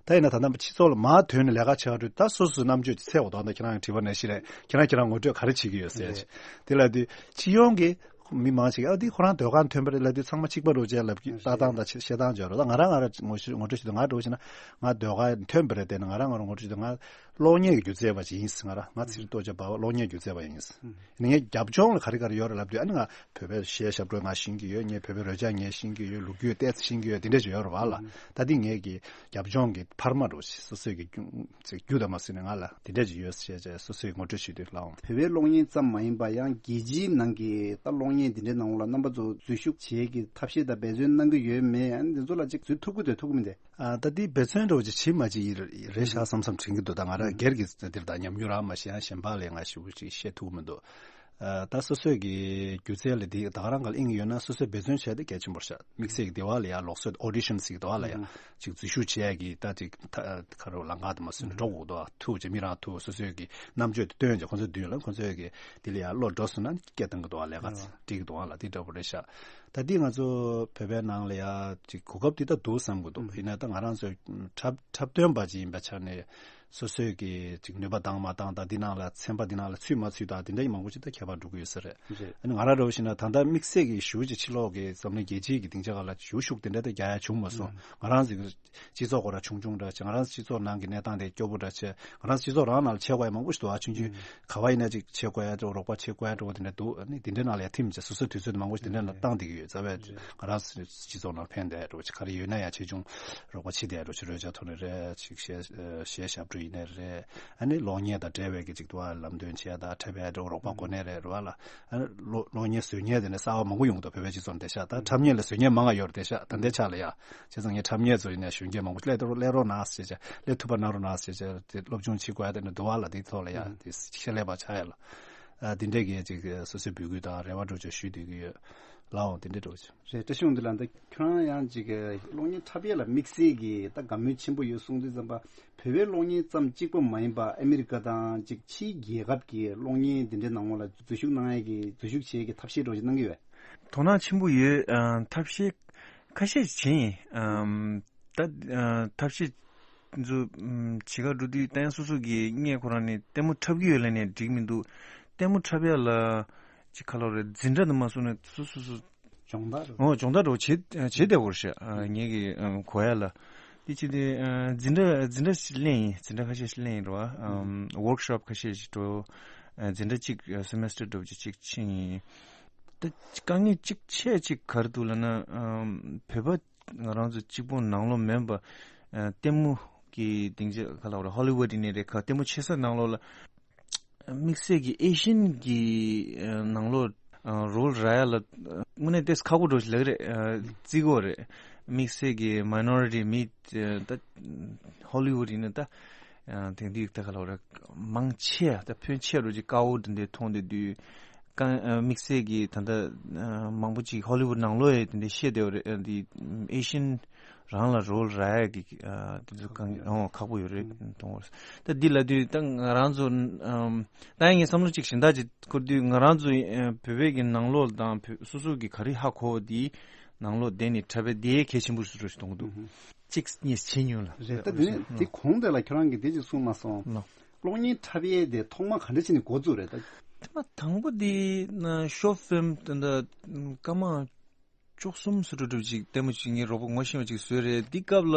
ད་ཡིན་ན་ད་ལྟ་སྤྱི་ཚོགས་ལ་མར་ཐོན་ནས་ལས་ཀ་བྱེད་པ་རེད། ད་སོ་སོའི་རྣམ་དཔྱོད་ཀྱི་ཚད་འོ་ད་ད་ཁྱེད་རང་གི་དྲི་བ་ནང་བཞིན་རེད། ཁྱེད་རང་ཁྱེད་རང་ངོ་སྤྲོད་ག་རེ་བྱེད་ཀྱི་ཡོད་ཟེར། རེད། དེ་ལ་དུས་སྤྱི་ཡོངས་ཀྱི་མི་མང་ཞིག་ཨ་དེ་ཁོ་རང་ཟློས་གར་ཐོན་པ་རེད་ལབ་དུས་ཚང་མ་གཅིག་པ་རེད་བྱས་ལབ་ཀྱི། ལྟ་སྟངས་དང་བཤད་སྟངས་བརྗོད་རོགས། ད་ང་རང་ང་རང་ངོ་ཤེས་ངོ་སྤྲོད་བྱེད་དུས་ང་འདྲ་བོ་བྱས་ན་ང་ཟློས་གར་ཐོན་པ་རེད། དེ་ནི་ང་རང་ང་རང་ངོ་སྤྲོད་བྱེད་དུས་ང་གློག་བརྙན་གྱི་སྒྱུ་རྩལ་པ་ཞིག་ཡིན། ང་རང་ང་ཚེ་རིང་སྟོབས་རྒྱལ་འབའ་བ་གློག་བརྙན་སྒྱུ་རྩལ་པ་ཡིན། ཨ་ནི་ངའི་རྒྱབ་ལྗོངས་ལ་ག་རེ་ག་རེ་ཡོད་རེད་ལབ་དུས། ཨ་ནི་ང་བོད་པའི་གཞས་ཞབས་བྲོ་ང་ཤེས་ཀྱི་ཡོད། ངས་བོད་པའི་རོལ་ཆ་ངས་ཤེས་ཀྱི་ཡོད། ལོ་རྒྱུས་ཏོག་ཙམ་ཤེས་ཀྱི་ཡོད། དེ་འདྲ་ཅིག་ཡོད་རེད་པ་ལ། ད་འདི་ངའི་གི་རྒྱབ་ལྗོངས་ཀྱི་འཕར་མ་རེད་བྱས། སོ་སོའི་གི་རྒྱུ་ཅིག་རྒྱུ་དང་མ་ཟིན་ནས་ང་ལ་དེ་འདྲ་ཅིག་ཡོད་ཟེར་བྱས་སོ་སོའི་ངོ་སྤྲོད་ཞུས་དུས་ལའང་། བོད་པའི་གློག་བརྙན་ཙམ་མ་ཡིན་པ་ཡང་རྒྱལ་སྤྱིའི་ནང་གི་ད་གློག་བརྙན་འདི་འདྲའི་ནང་ལ་རྣམ་པ་ཚོ་འཛུལ་ཞུགས་བྱེད་ཀྱི་ཐབས་ཤེས་དང་འབད་བརྩོན་གནང་གི་ཡོད་མེད། ཨ་ནི་འདི་ཚོ་ལ་ཅིག་འཛུལ་ཐུབ་ཀྱི་འདུག་ཐུབ་ཀྱི་མི་འདུག་ཨ་ད་འདི་འབད་བརྩོན་འདྲ་བོ་ཅིག་བྱེད་མ་བྱེད་ཡིན་རེད་ཤག་བསམ་བསམ་དྲན་གྱི་འདུག་ད་ང་རང་སྒེར་གྱི་འདིར་ད་ཉམས་མྱོང་རང་མ་ཤེས་ཡང་གཞན་པ་ལས་ང་ཞེ་པོ་ཅིག་བཤད་ཐུབ་ཀྱི་མི་འདུག་ཨ་ད་སོ་སོའི་གི་སྒྱུ་རྩལ་ལ་འདི་ད་ག་རང་ག་ལ་དབྱིངས་ཡོད་ན་སོ་སོས་འབད་བརྩོན་བྱས་ཏེ་གལ་ཆེན་པོ་རེད་ཤག་དམིགས་བསལ་གྱི་དེ་བ་ལ་ཡ་ལོགས་སུ་ཨོ་ཌི་ཤན་ཟེར་གྱི་དེ་བ་ལ་ཡ་ཅིག་འཛུལ་ཞུགས་བྱས་ཀྱི་ད་ཅིག་ཁ་རོག་ལ་ང་དུ་མ་སུན་འགྲོ་དགོས་དོ། ཐུག་ཅེས་མི་རང་ཐུག་སོ་སོའི་གི་རྣམ་དཔྱོད་དེ་སྟོན་ཅེས། ཁོ་ཚོའི་མདུན་ལ་ཁོ་ཚོའི་གི་དེ་ལ་ཡ་བློ་འགྲོ་སོང་ན་སྐད་བཏང་གི་དེ་བ་ལས་ཀ་ཚ་འགྲིག་གི་དེ་བ་ལ་དེ་འདྲ་པོ་རེད་ཤག་ད་འདི་ང་ཚོ་བོད་པའི་ནང་ལ་ཡ་ཅིག་གོ་སྐབས་འདི་ད་འདུག་བསམ་གི་འདུག་ཡིན་ན་ད་ང་རང་ཚོ་འཁྲབ་འཁྲབ་སྟོན་པ་ཅིག་ཡིན་པའི་ཆ་ནས་སོ་སོའི་གི་ཅིག་ནུས་པ་འདང་མ་འདང་དང་འདི་ནང་ལ་ཚན་པ་འདི་ནང་ལ་ཚུད་མ་ཚུད་དང་དེ་འདྲ་ཡི་མང་པོ་ཅིག་ད་ཁྱད་པར་འགྲོ་གི་ཡོད་ས་རེད། རེད། ཨ་ནི་ང་རང་འདྲ་བོ་ཞིག་ན་ད་ལྟ་དམིགས་བསལ་གི་ཞེ་པོ་ཅིག་ཕྱི་ལོགས་གི་འཛམ་གླིང་རྒྱལ་སྤྱིའི་གི་སྡིངས་ཆ་སྒང་ལ་ཞུ་ཤུགས་དེ་འདྲ་ད་རྒྱག་ཡ་བྱུང་མ་སོང་། ང་རང་ཚོའི་གི་སྤྱི་ཚོགས་སྐོར་ར་ཆུང་ཆུང་འདྲ་ཅིག་ང་རང་སྤྱི་ཚོགས་ནང་གི་གནས་སྟངས་དེ་སྐྱོ་པོ་འདྲ་ཅིག་ང་རང་སྤྱི་ཚོགས་རང་ནང་ལ་བྱེད་དགོས་ཡ་མང་པོ་ཞིག་འདུག་ཨ་ཆུང་ཆུང་ག་བ་ཡིན་ན་ཅིག་བྱེད་དགོས་ཡ་འདྲ་རོགས་པ་བྱེད་དགོས་ཡ་འདྲ་བོ་དེ་འདྲ་འདུག་ཨ་ནི་དེ་འདྲའི་ནང་ལ་ཡ་ཐིམ་བྱས་སོ་སོའི་དུས་ཚོད་དེ་མང་པོ་ཞིག་དེ་འདྲ་ལ་བཏང་བསྡད་ཀྱི་ཡོད། རྩ་བའི་ང་རང་སྤྱི་ཚོགས་ནང་ཕན་བསྡད་འདྲ་བོ་ཅིག་ག་རེ་ཡོད་ན་ཡ་ཆེ་ཆུང་རོགས་པ་བྱེད་བསྡད་འདྲ་བོ་ཅིག་རོལ་ཆ་ཐོག་ནས་རེད། ཅིག་གཞས་གཞས་ཞབས་བྲོ་ཡིན་ནའི་རེད། ཨ་ནི་གློག་བརྙན་དང་འབྲེལ་བའི་གི་ཅིག་ཏུ་ལམ་སྟོན་བྱས་དང་འཁྲབ་པའི་འདྲ་བོ་རོགས་པ་གོ་གནས་རེད་རེད་བ་ལ། ཨ་ནི་གློག་གློག་བརྙན་བཟོ་མཁན་དེ་ནས་གསར་བ་མང་པོ་ཡོང་གི་འདུག་བོད་པའི་སྤྱི་ཚོགས་འདི་ཤག་ད་འཁྲབ་མཁན་ལ་བཟོ་མཁན་མང་ང་ཡོད་རེད་དེ་ཤག་ད་ལྟའི་ཆ་ལ་ཡ། བྱས་ཙང་ངས་འཁྲབ་མཁན་ཚོ་ཡིན་ན་གཞོན་སྐྱེས་མང་པོ་སླེབས་རོགས་སླེབས་རོགས་གནང་ཟེར་བྱས་སླེབས་ཐུབ་པ་གནང་རོགས་གནང་ཟེར་བྱས་དེ་སློབ་སྦྱོང་བྱེད་དགོས་ཡ་དེ་འདྲ་འདུག་བ་ལ། དེ་ཐོག་ལ་ཡ་དེ་ཤེས་ལས་པ་ཆགས་ཡ་ལ། ཨ་དེ་འདྲས་ཀྱི་ཅིག་སོ་སོའི་འབོད་སྐུལ་དང་རེ་བ་འདྲ་བོ་ཅིག་ཞུ་སྡོད་ཀྱི་ཡོད་ལའོ། དེ་འདྲས་འདྲ་བོ་ཅིག་རེད། བཀྲ་ཤིས་དབང་འདུས་ལགས། ད་ཁྱོད་རང་ཡང་ཅིག་གློག་བརྙན་འཁྲབ་ཡས་ལ་དམིགས་བསལ་གྱི་ད་དགའ་མོས་ཆེན་པོ་ཡོད་གསུང་དུས་ཙམ་པ། བོད་པའི་གློག་བརྙན་ཙམ་གཅིག་པོ་མ་ཡིན་པ་ཨ་མི་རི་ཀ་དང་ཅིག་ཕྱིའི་རྒྱལ་ཁབ་ཀྱི་གློག་བརྙན་འདི་འདྲའི་ནང་ལ་འཛུལ་ཞུགས་གནང་ཡས་ཀྱི་འཛུལ་ཞུགས་བྱེད་ཡས་ཀྱི་ཐབས་ཤེས་འདྲ་བོ་ཅིག་གནང་གི་ཡོད། དོ་སྣང་ཆེན་པོ་ཡོད། ཨ་ཐབས་ཤེས་ཁ་ཤས་བྱས་ཡིན། ཨམ་ད་ཨ་ཐབས་ཤེས་ཚོ་ཨམ་བྱེད་ག་འགྲོ་དུས་ད་ཡང་སོ་སོ་གི་སྔས་ཁོ་རང་ནས་ལྟད་མོ་འཁྲབ་ཀྱི་ཡོད་ལབ་ནས་འགྲིག་མི་འདུག་ལྟད་མོ་འཁྲབ་ཡ་ལ་ཅིག་ག་ལབ་རེད། འཛིན་གྲྭ་དུ་མ་སོང་ནས་སོ་སོ་སོ་སྦྱོང་བརྡར་འོ་སྦྱོང་བརྡར་འདྲ་བོ་བྱེད་བྱེད་བསྡད་པ་རེད་ཤག་ཨ་ངེད་ཀྱི་ཨམ་གོ་ཡ་ལ། དེ་ཅི་དེ་ཨ་འཛིན་གྲྭ་འཛིན་གྲྭ་ཞིག་ལེན་ཡིན། འཛིན་གྲྭ་ཁ་ཤས་ཤིག་ལེན་ཡིན་རེད་བ། ཨམ་ཝོརྐ་ཤོབ་ཁ་ཤས་ཤིག་འགྲོ། ཨ་འཛིན་གྲྭ་གཅིག་ཨ་སེ་མེ་སི་ཊར་འདྲ་བོ་ཅིག་ཅིག་ཕྱིན་ཡིན། ད་དཀའ་ངལ་གཅིག་ཆེ་གཅིག་ག་རེ་འདུག་ལབ་ན། ཨམ་བོད་པ་ང་རང་ཚོ་གཅིག་པོ་ནང་ལོགས་མིན་པ། ཨ་ལྟད་མོ་གི་སྡིངས་ཆ་ག་ལབ་རེད། ཧོ་ལི་ཝུད་ཡིན་ནའི་རེད། ག་ལྟད་མོ་ཆེ་ས་ནང་ལོགས་ལ་དམིགས་བསལ་གྱི་ཨེ་ཤན་གྱི་ཨ་ནང་ལོགས་ཨ་རོལ་ར་ཡ་ལ་ཨ་དངོས་གནས་ཏོག་ཙམ་ཁག་པོ་འདྲ་བོ་ཞིག་ལབ་ཀྱི་རེད། ཨ་བརྩི་གི་ཡོད་རེད། དམིགས་བསལ་གྱི་མའི་ནོ་རི་ཊི་མི་ཨ་ད་ཧོ་ལི་ཝུད་ཡིན་ན་ད་ཨ་དེང་དུས་ད་ག་ལབ་རེད། མང་ཆེ་ད་ཕོན་ཆེ་འདྲ་བོ་ཅིག་དཀར་པོ་འདི་འདྲ་མཐོང་བསྡད་དུས། གང་ཨ་དམིགས་བསལ་གྱི་ད་ལྟ་ཨ་མང་པོ་ཅིག་ཧོ་ལི་ཝུད་ནང་ལོགས་ཡ་དེ་འདྲ་བཤད་བསྡད་ཡོད་རེད། ཨ་འདི་ཨེ་ཤན་རང་ལ་རོལ་ར་ཡ་གི་ཨ་དེ་ཚོ་གང་ཨོ་ཁག་པོ་ཡོད་རེད་མཐོང་བ། ད་འདི་ལབ་དུས་ད་ང་རང་ཚོ་ཨམ་ད་ཡང་ངས་བསམ་བློ་ཅིག་གཞན་དག་ཅིག་འཁོར་དུས་ང་རང་ཚོ་ཨ་བོད་པའི་གི་ནང་ལོགས་དང་བོད་སོ་སོ་གི་ག་རེ་ཧ་གོ་བ་དེའི་ནང་ལོགས་བསྡད་ནས་འཁྲབ་པའི་དེ་གལ་ཆེན་པོ་ཞིག་འདྲ་བོ་ཞིག་མཐོང་གི་འདུག་གཅིག་གཉིས་བྱེད་མྱོང་ལ། རེད། ད་དེ་ནས་དེ་གོང་དེ་ལ་ཁྱོད་རང་གིས་དེ་ཅིག་གསུངས་མ་སོང་། ལོ། གློག་བརྙན་འཁྲབ་ཡས་དེ་ཐོག་མ་ག་འདྲ་བྱས་ནས་འགོ་བཙུགས་རེད་ད། ཐོག་མ་དང་པོ་དེ་ན་ཤོར་ཕིལམ་དེ་འདྲ་སྐར་མ་བཅུ་གསུམ་སུ་འགྲོ་འགྲོ་ཅིག་ལྟད་མོ་ཅིག་ངའི་རོགས་པ་ངོ་ཤེས་པ་ཅིག་བཟོས་རེད། འདི་སྐབས་ལ་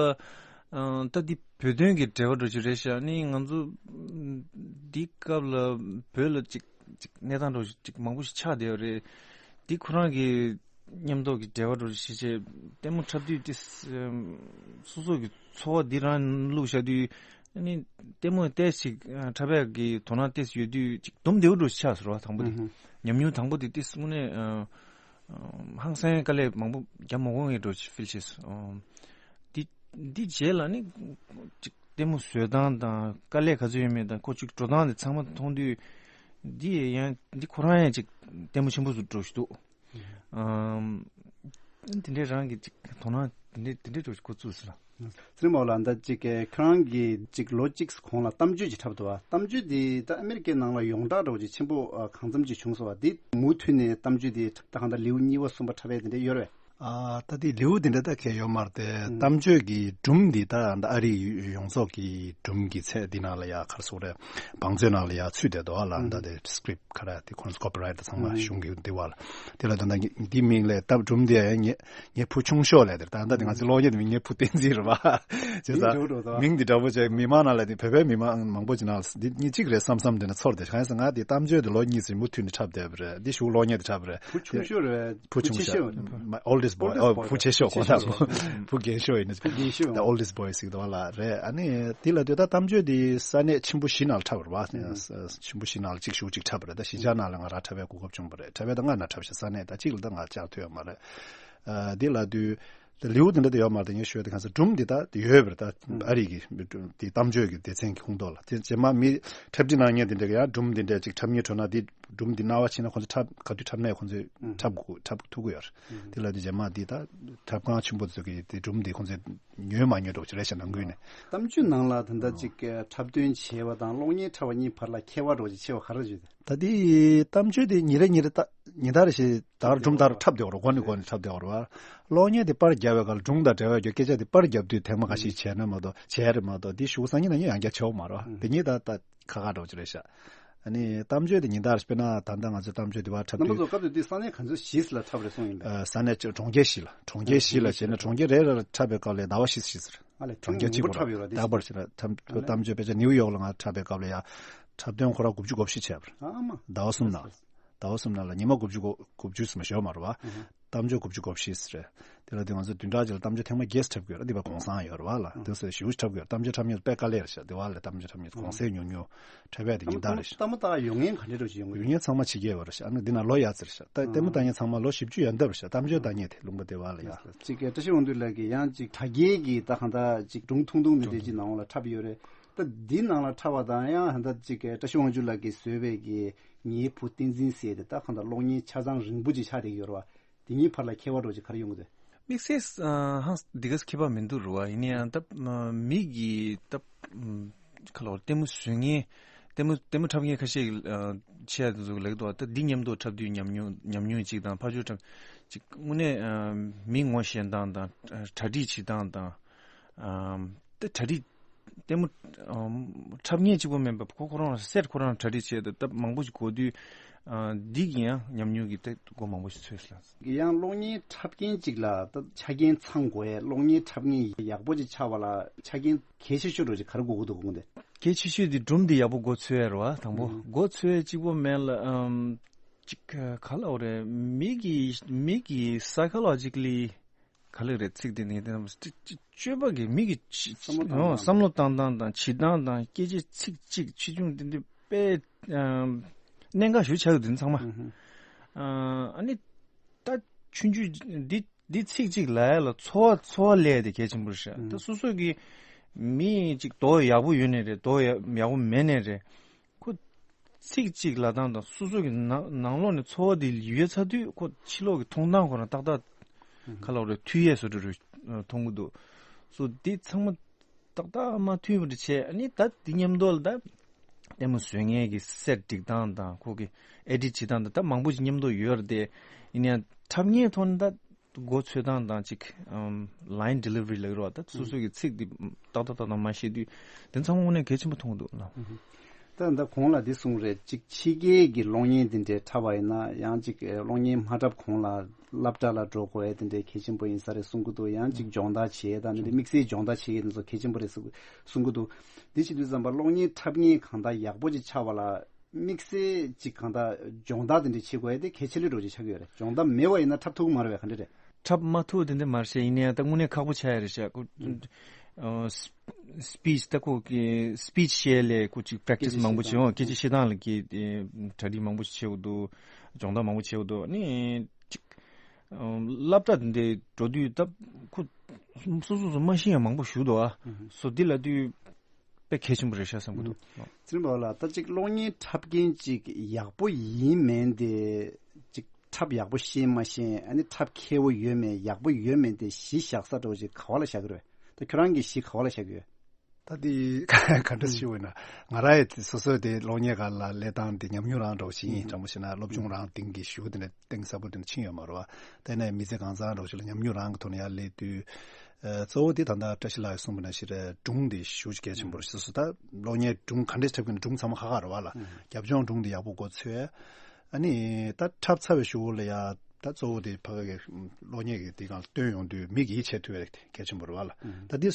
ཨ་ད་འདི་བོད་དོན་གྱི་འབྲེལ་བ་འདྲ་ཅིག་རེད་ཤག་ནི་ང་ཚོ་འདི་སྐབས་ལ་བོད་ལ་ཅིག་ཅིག་གནས་སྟངས་འདྲ་ཅིག་མང་པོ་ཞིག་ཆགས་བསྡད་ཡོད་རེད། འདི་ཁོ་རང་གི་ མཉམ་དུ་གི་འབྲེལ་བ་འགྲོ་ཞིག་བྱས། ལྟད་མོ་འཁྲབ་དུས་ཏིས་སོ་སོ་གི་འཚོ་བ་འདི་རང་བླུགས་བཞག་དུས། ཨ་ནི་ལྟད་མོ་ཏོག་ཙམ་འཁྲབ་ཡག་གི་དོ་སྣང་ཏོག་ཙམ་ཡོད་དུས་ཅིག་སྡོམ་བདེ་བོ་འགྲོ་ཞིག་ཆགས་སོང་བ། དང་པོ་དེ་ཉམས་མྱོང་དང་པོ་དེ་ཏིས་དངོས་གནས་ཨ་ཧང་སང་དཀའ་ལས་མང་པོ་རྒྱབ་མ་དགོས་ངེས་འགྲོ་ཞིག་ཕིལ་ཤེས་སོང་། འདི་འདི་རྗེས་ལ་ནི་ཅིག་ལྟད་མོ་བཟོས་སྟངས་དང་དཀའ་ལས་ག་ཚོད་ཡོད་མེད་དང་ཁོ་ཅིག་འགྲོ་སྟངས་དེ་ཚང་མ་མཐོང་དུས། འདི་ཡང་འདི་ཁོ་རང་ཡང་ཅིག་ལྟད་མོ་ཆེན་པོ་ཟིག་འགྲོ་ཞིག་འདུག་ཨམ། དེ་འདྲའི་རང་གི་ཅིག་དོ་སྣང་དེ་འདྲའི་དེ་འདྲའི་འགྲོ་ཞིག་འགོ་བཙུགས་ཟེར་ལ། ཚེ་རིང་མོ་ལགས། ད་ཅིག་ཁྱེད་རང་གིས་ཅིག་ལོ་གཅིག་གོང་ལ་གཏམ་བརྗོད་ཅིག་འཁྲབ་འདུག་བ། གཏམ་བརྗོད་འདི་ད་ཨ་མེ་རི་ཀའི་ནང་ལ་ཡོངས་གྲགས་འདྲ་བོ་ཅིག་ཆེན་པོ་ཨ་གང་འཚམ་ཅིག་བྱུང་སོང་བ། འདི་མུ་མཐུད་ནས་གཏམ་བརྗོད་འདི་འཁྲབ་ད་གང་ལྟར་ལེའུ་གཉིས་པ་གསུམ་པ་འཁྲབ་ཡས་དེ་འདྲ་ཡོད་རེད། ཨ་ད་དེ་ལེའུ་དེ་འདྲ་ད་གས་ཡོད་མ་རེད་དེ། ཨང་། གཏམ་བརྗོད་ཀྱི་སྒྲུང་འདི་ད་ད་ཨ་རིའི་ཡོངས་རྫོགས་ཀྱི་སྒྲུང་གི་ཚད་འདི་ནང་ལ་ཡ་ག་རེ་ཟེར་དགོས་རེད། བང་མཛོད་ནང་ལ་ཡ་ཚུད་བསྡད་འདུག་ཨ་ལ། ཨང་། ད་དེ་སི་ཀི་རིབ་ག་རེ་དེ་ཁོང་ཚོ་ཀོ་པི་རའེ་ཊི་དང་ཚང་མ་གཞུང་གི་འདི་བ་ལ། དེ་ལ་ད་ད་འདི་མིང་ལས་ད་སྒྲུང་འདི་ཡ་ངའི་ངའི་བུ་ཆུང་ཤོས་ལས་དེ། ད་ད་དེ་ང་ཚོ་གློག་བརྙན་དེ་མིང་ངའི་བུ་བསྟན་འཛིན་རེད་བ། བྱས་ཙང་མིང་འདྲ་བོ་འདྲ་བོ་བྱས་མི་མང་ནང་ལ་དེ་བོད་པའི་མི་མང་མང་པོ་ཅིག་ནང་ལ་འདི་གཉིས་གཅིག་རེད་བསམ་བསམ་དེ་ནས་ཚོར་ཏེ། གང་ཡིན་ཟེར་ང་དེ་གཏམ་བརྗོད་དེ་ལོ་གཉིས་ཙམ་མུ་མཐུད་ནས་འཁྲབ་བསྡད་པ་རེད། འདི་གཞུག་གློག་བརྙན་དེ་འཁྲབ་པ་རེད། བུ་ཆུང་ཤོས་རེད། བུ་ཆུང་ཤོས། My oldest boy. ཨོ་བུ་ཆེ་ཤོས་གོ་ད། བུ་རྒན་ཤོས་ཡིན་ན། བུ་རྒན་ཤོས། The oldest boy་ཟེར་གི་འདུག་བ་ལ་རེད། ཨ་ནི་དེ་ལ་དུས་ད་གཏམ་བརྗོད་དེ་ས་གནས་ཆེན་པོ་བཞི་ནང་ལ་འཁྲབ་པ་རེད་བ། ཆེན་པོ་བཞི་ནང་ལ་གཅིག་གཞུག་གཅིག་འཁྲབ་པ་རེད། ད་གཞིས་ཆགས་ནང་ལ་ང་རང་འཁྲབ་པའི་གོ་སྐབས་བྱུང་བ་རེད། འཁྲབ་པའི་ད་ལྔ་ནང་འཁྲབ་ཤག་ས་གནས་ད་གཅིག་ལ་ད་ང་བཅར་ཐུབ་ཡོད་མ་རེད། ཨ་དེ་ལ་དུས། ད་ལེའུ་དེ་འདྲ་དེ་ཡོད་མ་རེད། ངས་ཞུ་ཡ་དེ་གང་ཟེར་སྒྲུང་འདི་ད་དེ་ཡོད་པ་རེད། ད་ཨ་རིག་གི་དེ་གཏམ་བརྗོད་ཀྱི་སྡེ་ཚན་གྱི་ཁོངས་གཏོགས་ལ་དེ་རྗེས་མ་མི་འཁྲབ་ཁྲིད་གནང་མཁན་དེ་འདྲ་གི་ཡང་སྒྲུང་འདི་འདྲ་ཅིག་འཁྲབ་སྙིང་བྲོ་ན་དེ་སྒྲུང་འདི་རྣ་བ་ཕྱིན་ན་ཁོང་ཚོ་འཁྲབ་ག་དུས་འཁྲབ་ནས་ཁོང་ཚོས་འཁྲབ་དགོས་འཁྲབ་ཐུབ་ཀྱི་ཡོད་རེད། དེ་ལ་དེ་རྗེས་མ་འདི་ད་འཁྲབ་ཁང་ཆེན་པོ་ཚོ་གི་དེ་སྒྲུང་འདི་ཁོང་ཚོས་ཉོས་མ་ཉོས་འགྲོ་ཅིག་རེད་ཤག་ནང་ཁུལ་ནས། གཏམ་བརྗོད་ནང་ལ་ད་ལྟ་ཅིག་འཁྲབ་སྟོན་བྱས་པ་དང་གློག་བརྙན་འཁྲབ་པ་གཉིས་བར་ལ་ཁྱད་པར་འདྲ་ཅིག་ཆེ་བ་ག་རེ་བརྗོད་དེ། ད་དེ་གཏམ་བརྗོད་དེ་ཉིན་རེ་ཉིན་རེ་ད་ཉིན་ལྟར་བཞིན་ད་ག་སྒྲུང་ལྟར་འཁྲབ་བསྡད་པ་རེད། འགོ་ནས་འཁྲབ་བསྡད་པ་རེད་བ། གློག་བརྙན་དེ་པར་རྒྱབ་པའི་སྐབས་ལ་སྒྲུང་དང་འབྲེལ་བའི་སྐད་ཆ་དེ་པར་རྒྱབ་དུས་ཐེངས་མ་ཁ་ཤས་བྱས་ན་མ་གཏོགས་བྱས་རེད་མ་གཏོགས་དེ་གཞུག་སང་ཉིན་གནངས་ཉིན་ཡང་བསྐྱར་བྱེད་པ་མ་རེད་བ། དེ་གཉིས་ད་ད་ཁ་ཁ་འདྲ་བོ་ཅིག་རེད་ཤག་ཨ་ནི་གཏམ་བརྗོད་དེ་ཉིན་ལྟར་དཔེར་ན་ད་ལྟ་ང་ཚོའི་གཏམ་བརྗོད་དེ་བ་འཁྲབ་རྣམ་པ་དུས། ཚོ་སྐབས་དེ་དུས་ས་གནས་ག་ཚོད་གཞིས་ལ་འཁྲབ་རེད་གསུངས་ཡིན་པས། ཨ་ས་གནས་གྲོང་ཁྱེར་བཞི་ལ་གྲོང་ཁྱེར་བཞི་ལ་བྱས་ན་གྲོང་ཁྱེར་རེ་རེ་ལ་འཁྲབ་པའི་སྐབས་ལ་ཟླ་བ་བཞི་ཙམ་བྱས་ཟེར། ཨ་ལས་གྲོང་ཁྱེར་གཅིག་གོ་ལ་ཐེངས་མ་འཁྲབ་ཡོད་ར་དེ་རྟག་པར་བྱས་ན་འཁྲབ་ཨ་ལས། གཏམ་བརྗོད་དཔེ་ཆ་ནིའུ་ཡོག་ལ་ང་འཁྲབ་པའི་སྐབས་ལ་ཡ་འཁྲབ་སྟོན་ཁོ་རང་དགུ་བཅུ་གོ་བཞི་བྱས་པ་རེད། ཨ་མ། ཟླ་བ་གསུམ་ནང་ལ། ཟླ་བ་གསུམ་ནང་ལ་ཉི་མ་དགུ་བཅུ་གོ་དགུ་བཅུ་ཙམ་ཞོ་མ་རེད་བ། ཨ་ཧ། གཏམ་བརྗོད་དགུ་བཅུ་གོ་བཞི་ཟེར་རེད། དེ་ལ་དེ་ང་ཚོ་བདུན་ཕྲག་གཅིག་ལ་གཏམ་བརྗོད་ཐེངས་མ་བརྒྱད་ཙམ་འཁྲབ་དགོས་རེད། འདི་བ་གུང་སེང་ཡོད་རེད་བ་ལ། ཨ་དེ་ཚོ་ཞེ་པོ་ཅིག་འཁྲབ་དགོས་རེད། གཏམ་བརྗོད་འཁྲབ་མཁན་དཔེ་དཀའ་ལས་རེད་ཤག་འདི་བ་ལ་གཏམ་བརྗོད་འཁྲབ་མཁན་གུང་སེང་ཉུང་ཉུང་འཁྲབ་ཡ་དེ་ཉིན་ལྟར་རེད་ཤག་གཏམ་མ་བཏང་ཡོང་མཁན་ག་འདྲ་འདྲ་ཞིག་ཡོང་གི་ཡོད། ཡོང་མཁན་ཚང་མ་ཕྱི་རྒྱལ་བ་རེད་ཤག་ཨ་ནི་འདི་ན་ལོ་ཡག་ཙམ་རེད་ཤག་ད་ལྟད་མོ་ལྟ་མཁན་ཚང་མ་ལོ་བཞི་བཅུ་ཡན་འདབ་རེད་ཤག་གཏམ་བརྗོད་ལྟ་མཁན་དེ་ལུང་པ་བདེ་བ་ལ་ཡ། ཅིག་བཀྲ་ཤིས་དབང་འདུས་ལགས་ཀྱིས་ཡང་ཅིག་དྲ་རྒྱའི་གི་ད་གང་ལྟར་ཅིག་སྒྲུང་ཐུང་ཐུང་འདི་འདྲ་ཅིག་ནང་ལ་འཁྲབ་ཡོད་རེད། ད་འདི་ནང་ལ་འཁྲབ་པ་དང་ཡང་ད་ཅིག་བཀྲ་ཤིས་དབང་འདུས་ལགས་ཀྱིས་བཟོས་པའི་གི་ངའི་བུ་བསྟན་འཛིན་ཟེར་དེ་ད་གང་ལྟར་གློག་བརྙན་ཆ་ཚང་རིང་པོ་ཅིག་ཆགས་བསྡད་ཡོད་རེད་བ། དེ་གཉིས་བར་ལ་ཁྱད་པར་འདྲ་ཅིག་ག་རེ་ཡོང་གི་འདུག་དམིགས་བསལ་ཨ་ཧང་འདི་ག་ཁྱད་པར་མི་འདུག་རུ་བ། ཡིན་ན་ཡང་ད་མི་གི་ད་ཁ་ལོ་ལྟད་མོ་བཟོ་མཁན་ལྟད་མོ་ལྟད་མོ་འཁྲབ་མཁན་ཁ་ཤས་ཀྱི་ཆེ་བ་དེ་ཚོ་ལེགས་འདུག་ད་འདི་མཉམ་དུ་འཁྲབ་དུས་ཉམས་མྱོང་ཉམས་མྱོང་གཅིག་དང་ཕར་ཕྱོགས་འཁྲབ་ཅིག་དངོས་གནས་མི་ངོ་ཤེས་སྟངས་དང་གྲ་སྒྲིག་བྱེད་སྟངས་དང་ད་གྲ་སྒྲིག་ལྟད་མོ་འཁྲབ་མཁན་གཅིག་པོ་མིན་པ་ཁོ་ཁོ་རང་སེད་ཁོ་རང་གྲ་སྒྲིག་བྱས་ད་ད་མང་པོ་ཞིག་གོ་དུས་འདི་གི་ཡང་ཉམས་མྱོང་གི་ད་སྒོ་མང་པོ་ཞིག་ཚོས་ལ། ཡང་གློག་བརྙན་འཁྲབ་མཁན་གཅིག་ལ་ད་ཆ་རྐྱེན་ཚང་དགོས་ཡས། གློག་བརྙན་འཁྲབ་མཁན་ཡག་པོ་ཅིག་ཆགས་པ་ལ་ཆ་རྐྱེན་གལ་ཆེ་ཤོས་འདྲ་ཅིག་ག་རེ་དགོས་ཀྱི་འདུག་དགོངས་ཏེ། གལ་ཆེ་ཤོས་དེ་སྒྲུང་དེ་ཡག་པོ་མགོ་ཚོས་ཡ་རེད་བ། དང་པོ་མགོ་ཚོས་ཡ་གཅིག་པོ་མེད་ལ་ཨམ། ཅིག་ག་ལ་འོ་རེད། མི་གི་མི་གི་psychologically་ག་ལེ་རེད། ཚིག་དེ་ནི་དེ་ནི་སྤྱོད་པ་གི་མི་གི་བསམ་བློ་བཏང་སྟངས་དང་། བསམ་བློ་བཏང་སྟངས་དང་བྱེད་སྟངས་དང་སྐད་ཆ་ཚིག་གཅིག་ཆེ་ཆུང་དེ་འདྲ་དཔེ་གནད་འགག་ཞིག་ཆགས་ཡོད་དེ་ཚང་མ། ཨ་ནི་ད་ཆུང་ཆུང་འདི་འདི་ཚིག་གཅིག་ལ་ཡ་ལ་ཚོར་བ་ཚོར་བ་ལས་དེ་གལ་ཆེན་པོ་རེད་ཤག་ད་སོ་སོ་གི་མི་གཅིག་དོ་ཡག་པོ་ཡོད་ནའི་རེད། དོ་ཡག་པོ་མེད་ནའི་རེད། ཁོ་ཚིག་གཅིག་ལབ་སྟངས་དང་སོ་སོ་གི་ནང་ནང་ལོགས་ནས་ཚོར་བ་དེ་ཡོད་ཚར་དུས་ཁོ་ཕྱི་ལོགས་ཀྱི་མཐོང་སྟངས་ཁོ་རང་ཏག་ཏག་ཁ་ལོག་རེ་མཐུད་ཡས་བཟོ་འདྲ་རེ་མཐོང་གི་འདུག་སོ་འདི་ཚང་མ་ཏག་ཏག་མ་མཐུད་པ་འདྲ་བྱས། ཨ་ནི་ད་འདི་མཉམ་དུ་ལ་ད་ལྟད་མོ་བཟོ་མཁན་གྱི་སེད་སྒྲིག་སྟངས་དང་ཁོ་གི་ཨེ་ཌིཊ་བྱེད་སྟངས་དང་ད་མང་པོ་ཞིག་མཉམ་དུ་ཡོད་རེད་དེ། ཡིན་ཡང་འཁྲབ་མཁན་ཐོག་ནས་ད། མགོ་ཚོས་སྟངས་དང་གཅིག་ཨམ། line delivery་ལབ་རོགས། ད་སོ་སོ་གི་ཚིག་འདི་ཏག་ཏག་ཏག་ཏག་མ་བཤད་དུས་དེ་ཚང་མ་དངོས་གནས་གལ་ཆེན་པོ་མཐོང་གི་འདུག་ལ། ད་ད་གོང་ལ་འདི་གསུངས་རེད། གཅིག་ཕྱི་རྒྱལ་གྱི་གློག་བརྙན་འདི་འདྲའི་འཁྲབ་པ་ཡིན་ན་ཡང་གཅིག་གློག་བརྙན་མ་འཁྲབ་གོང་ལ་སློབ་གྲྭ་ལ་འགྲོ་དགོས་ཡ་འདི་འདྲའི་གལ་ཆེན་པོ་ཡིན་ས་རེད་གསུང་གི་འདུག་ཡང་གཅིག་སྦྱོང་བརྡར་བྱེད་ཡ་དང་འདི་འདྲའི་དམིགས་བསལ་སྦྱོང་བརྡར་བྱེད་ཡ་འདི་ཚོ་གལ་ཆེན་པོ་རེད་གསུང་གི་འདུག་འདི་བྱེད་དུས་ཙམ་པ་གློག་བརྙན་འཁྲབ་མཁན་གང་ལྟར་ཡག་པོ་ཅིག་ཆགས་པ་ལ་ དམིགས་བསལ་ཅིག་གང་ལྟར་སྦྱོང་བརྡར་དེ་འདྲ་བྱེད་དགོས་ཡ་དེ་གལ་ཆེ་ལོས་འགྲོ་ཅིག་ཆགས་ཀྱི་ཡོད་རེད། སྦྱོང་བརྡར་མེད་པ་ཡིན་ན་འཁྲབ་ཐུབ་ཀྱི་མ་རེད་པས། ག་འདྲ་རེད། འཁྲབ་མ་ཐུབ་དེ་འདྲ་མ་རེད་ཤག་ཡིན་ནའི་ད་དངོས་གནས་ཁག་པོ་ཆགས་ཡ་རེད་ཤག་ཁོ། ཨུམ། ཨ། སི་པིཆ་ད་ཁོ་གི་སི་པིཆ་བཤད་ལས་ཁོ་ཅིག་པེ་རེག་ཊི་སི་མང་པོ་བྱེད་འོང་། སྐད་ཆ་བཤད་སྟངས་ལ་གི་ཨེ་གྲ་སྒྲིག་མང་པོ་བྱེད་དགོས་འདུག་སྦྱོང་བརྡར་མང་པོ་བྱེད་དགོས་འདུག་ཨ་ནི་ཅིག་ཨ། སློབ་གྲྭ་དེ་འདྲ་འགྲོ་དུས་ད་ཁོ་སོ་སོ་སོ་མ་ཤེས་ཡ་མང་པོ་ཞིག་འདུག་ཨ། ཨུམ། སོ་འདི་ལབ་དུས་དཔེ་གལ་ཆེན་པོ་རེད་ཤག་བསམ་གྱི་འདུག་ཨུམ། ཚེ་རིང་པ་ལགས། ད་ཅིག་གློག་བརྙན་འཁྲབ་མཁན་ཅིག་ཡག་པོ་ཡིན་མིན་དེ། ཅིག་འཁྲབ་ཡག་པོ་ཤེས་མ་ཤེས། ཨ་ནི་འཁྲབ་མཁས་པོ་ཡོད་མེད། ཡག་པོ་ཡོད་མེད་དེ་གཞི་བཞག་ས་འདྲ་བོ་ཅིག་ག་བ་ལ་བཞག་གི་རེད། ད་ཁྱོད་རང་གི་གཞི་ག་བ་ལ་བཞག་གི་ཡོད། ད་དེ་ག་འདྲ་ཞུ་འོས་ན། ང་རང་ཡི་སོ་སོའི་དེ་གློག་བརྙན་སྒང་ལ་སླེབས་སྟངས་དེ་ཉམས་མྱོང་རང་འདྲ་བོ་ཞིག་ཡིན། ཨུམ། དྲང་པོ་བཤད་ན་སློབ་སྦྱོང་རང་སྟེང་གི་ཞུ་དེ་ནས་གཏིང་ཟབ་པོ་དེ་ནས་ཕྱིན་ཡོད་མ་རེད་པ། དེ་ནས་མི་ཚེ་གང་ཚང་འདྲ་བོ་ཞིག་ལ་ཉམས་མྱོང་རང་གི་ཐོག་ནས་ཡར་སླེབས་དུས། ཨ། གཙོ་བོ་དེ་ད་ལྟ་བཀྲ་ཤིས་ལགས་ཀྱིས་གསུངས་པ་ནང་བཞིན་རེད། སྒྲུང་དེ་ཞེ་པོ་ཅིག་གལ་ཆེན་པོ་རེད། སོ་སོ་ད་གློག་བརྙན་སྒྲུང་ག་འདྲས་འཁྲབ་ཀྱི་ན་སྒྲུང་ཚང་མ་ཁག་ཁག་རེད་པ་ལ། ཨུམ། རྒྱབ་ལྗོངས་སྒྲུང་དེ་ཡག་པོ་མགོ་ཚོས། ཨ་ནི་ད་འཁྲབ་ཚར་བའི་གཞུག་ལ་ཡ་ད་གཙོ་བོ་དེ་ཕ་གི་གློག་བརྙན་གྱི་དེ་སྒང་ལ་སྟོན་ཡོང་དུས་མིག་ཡིད་ཆེས་ཐུབ་པ་གལ་ཆེན་པོ་རེད་པ་ལ། ཨུམ། ད་དེ་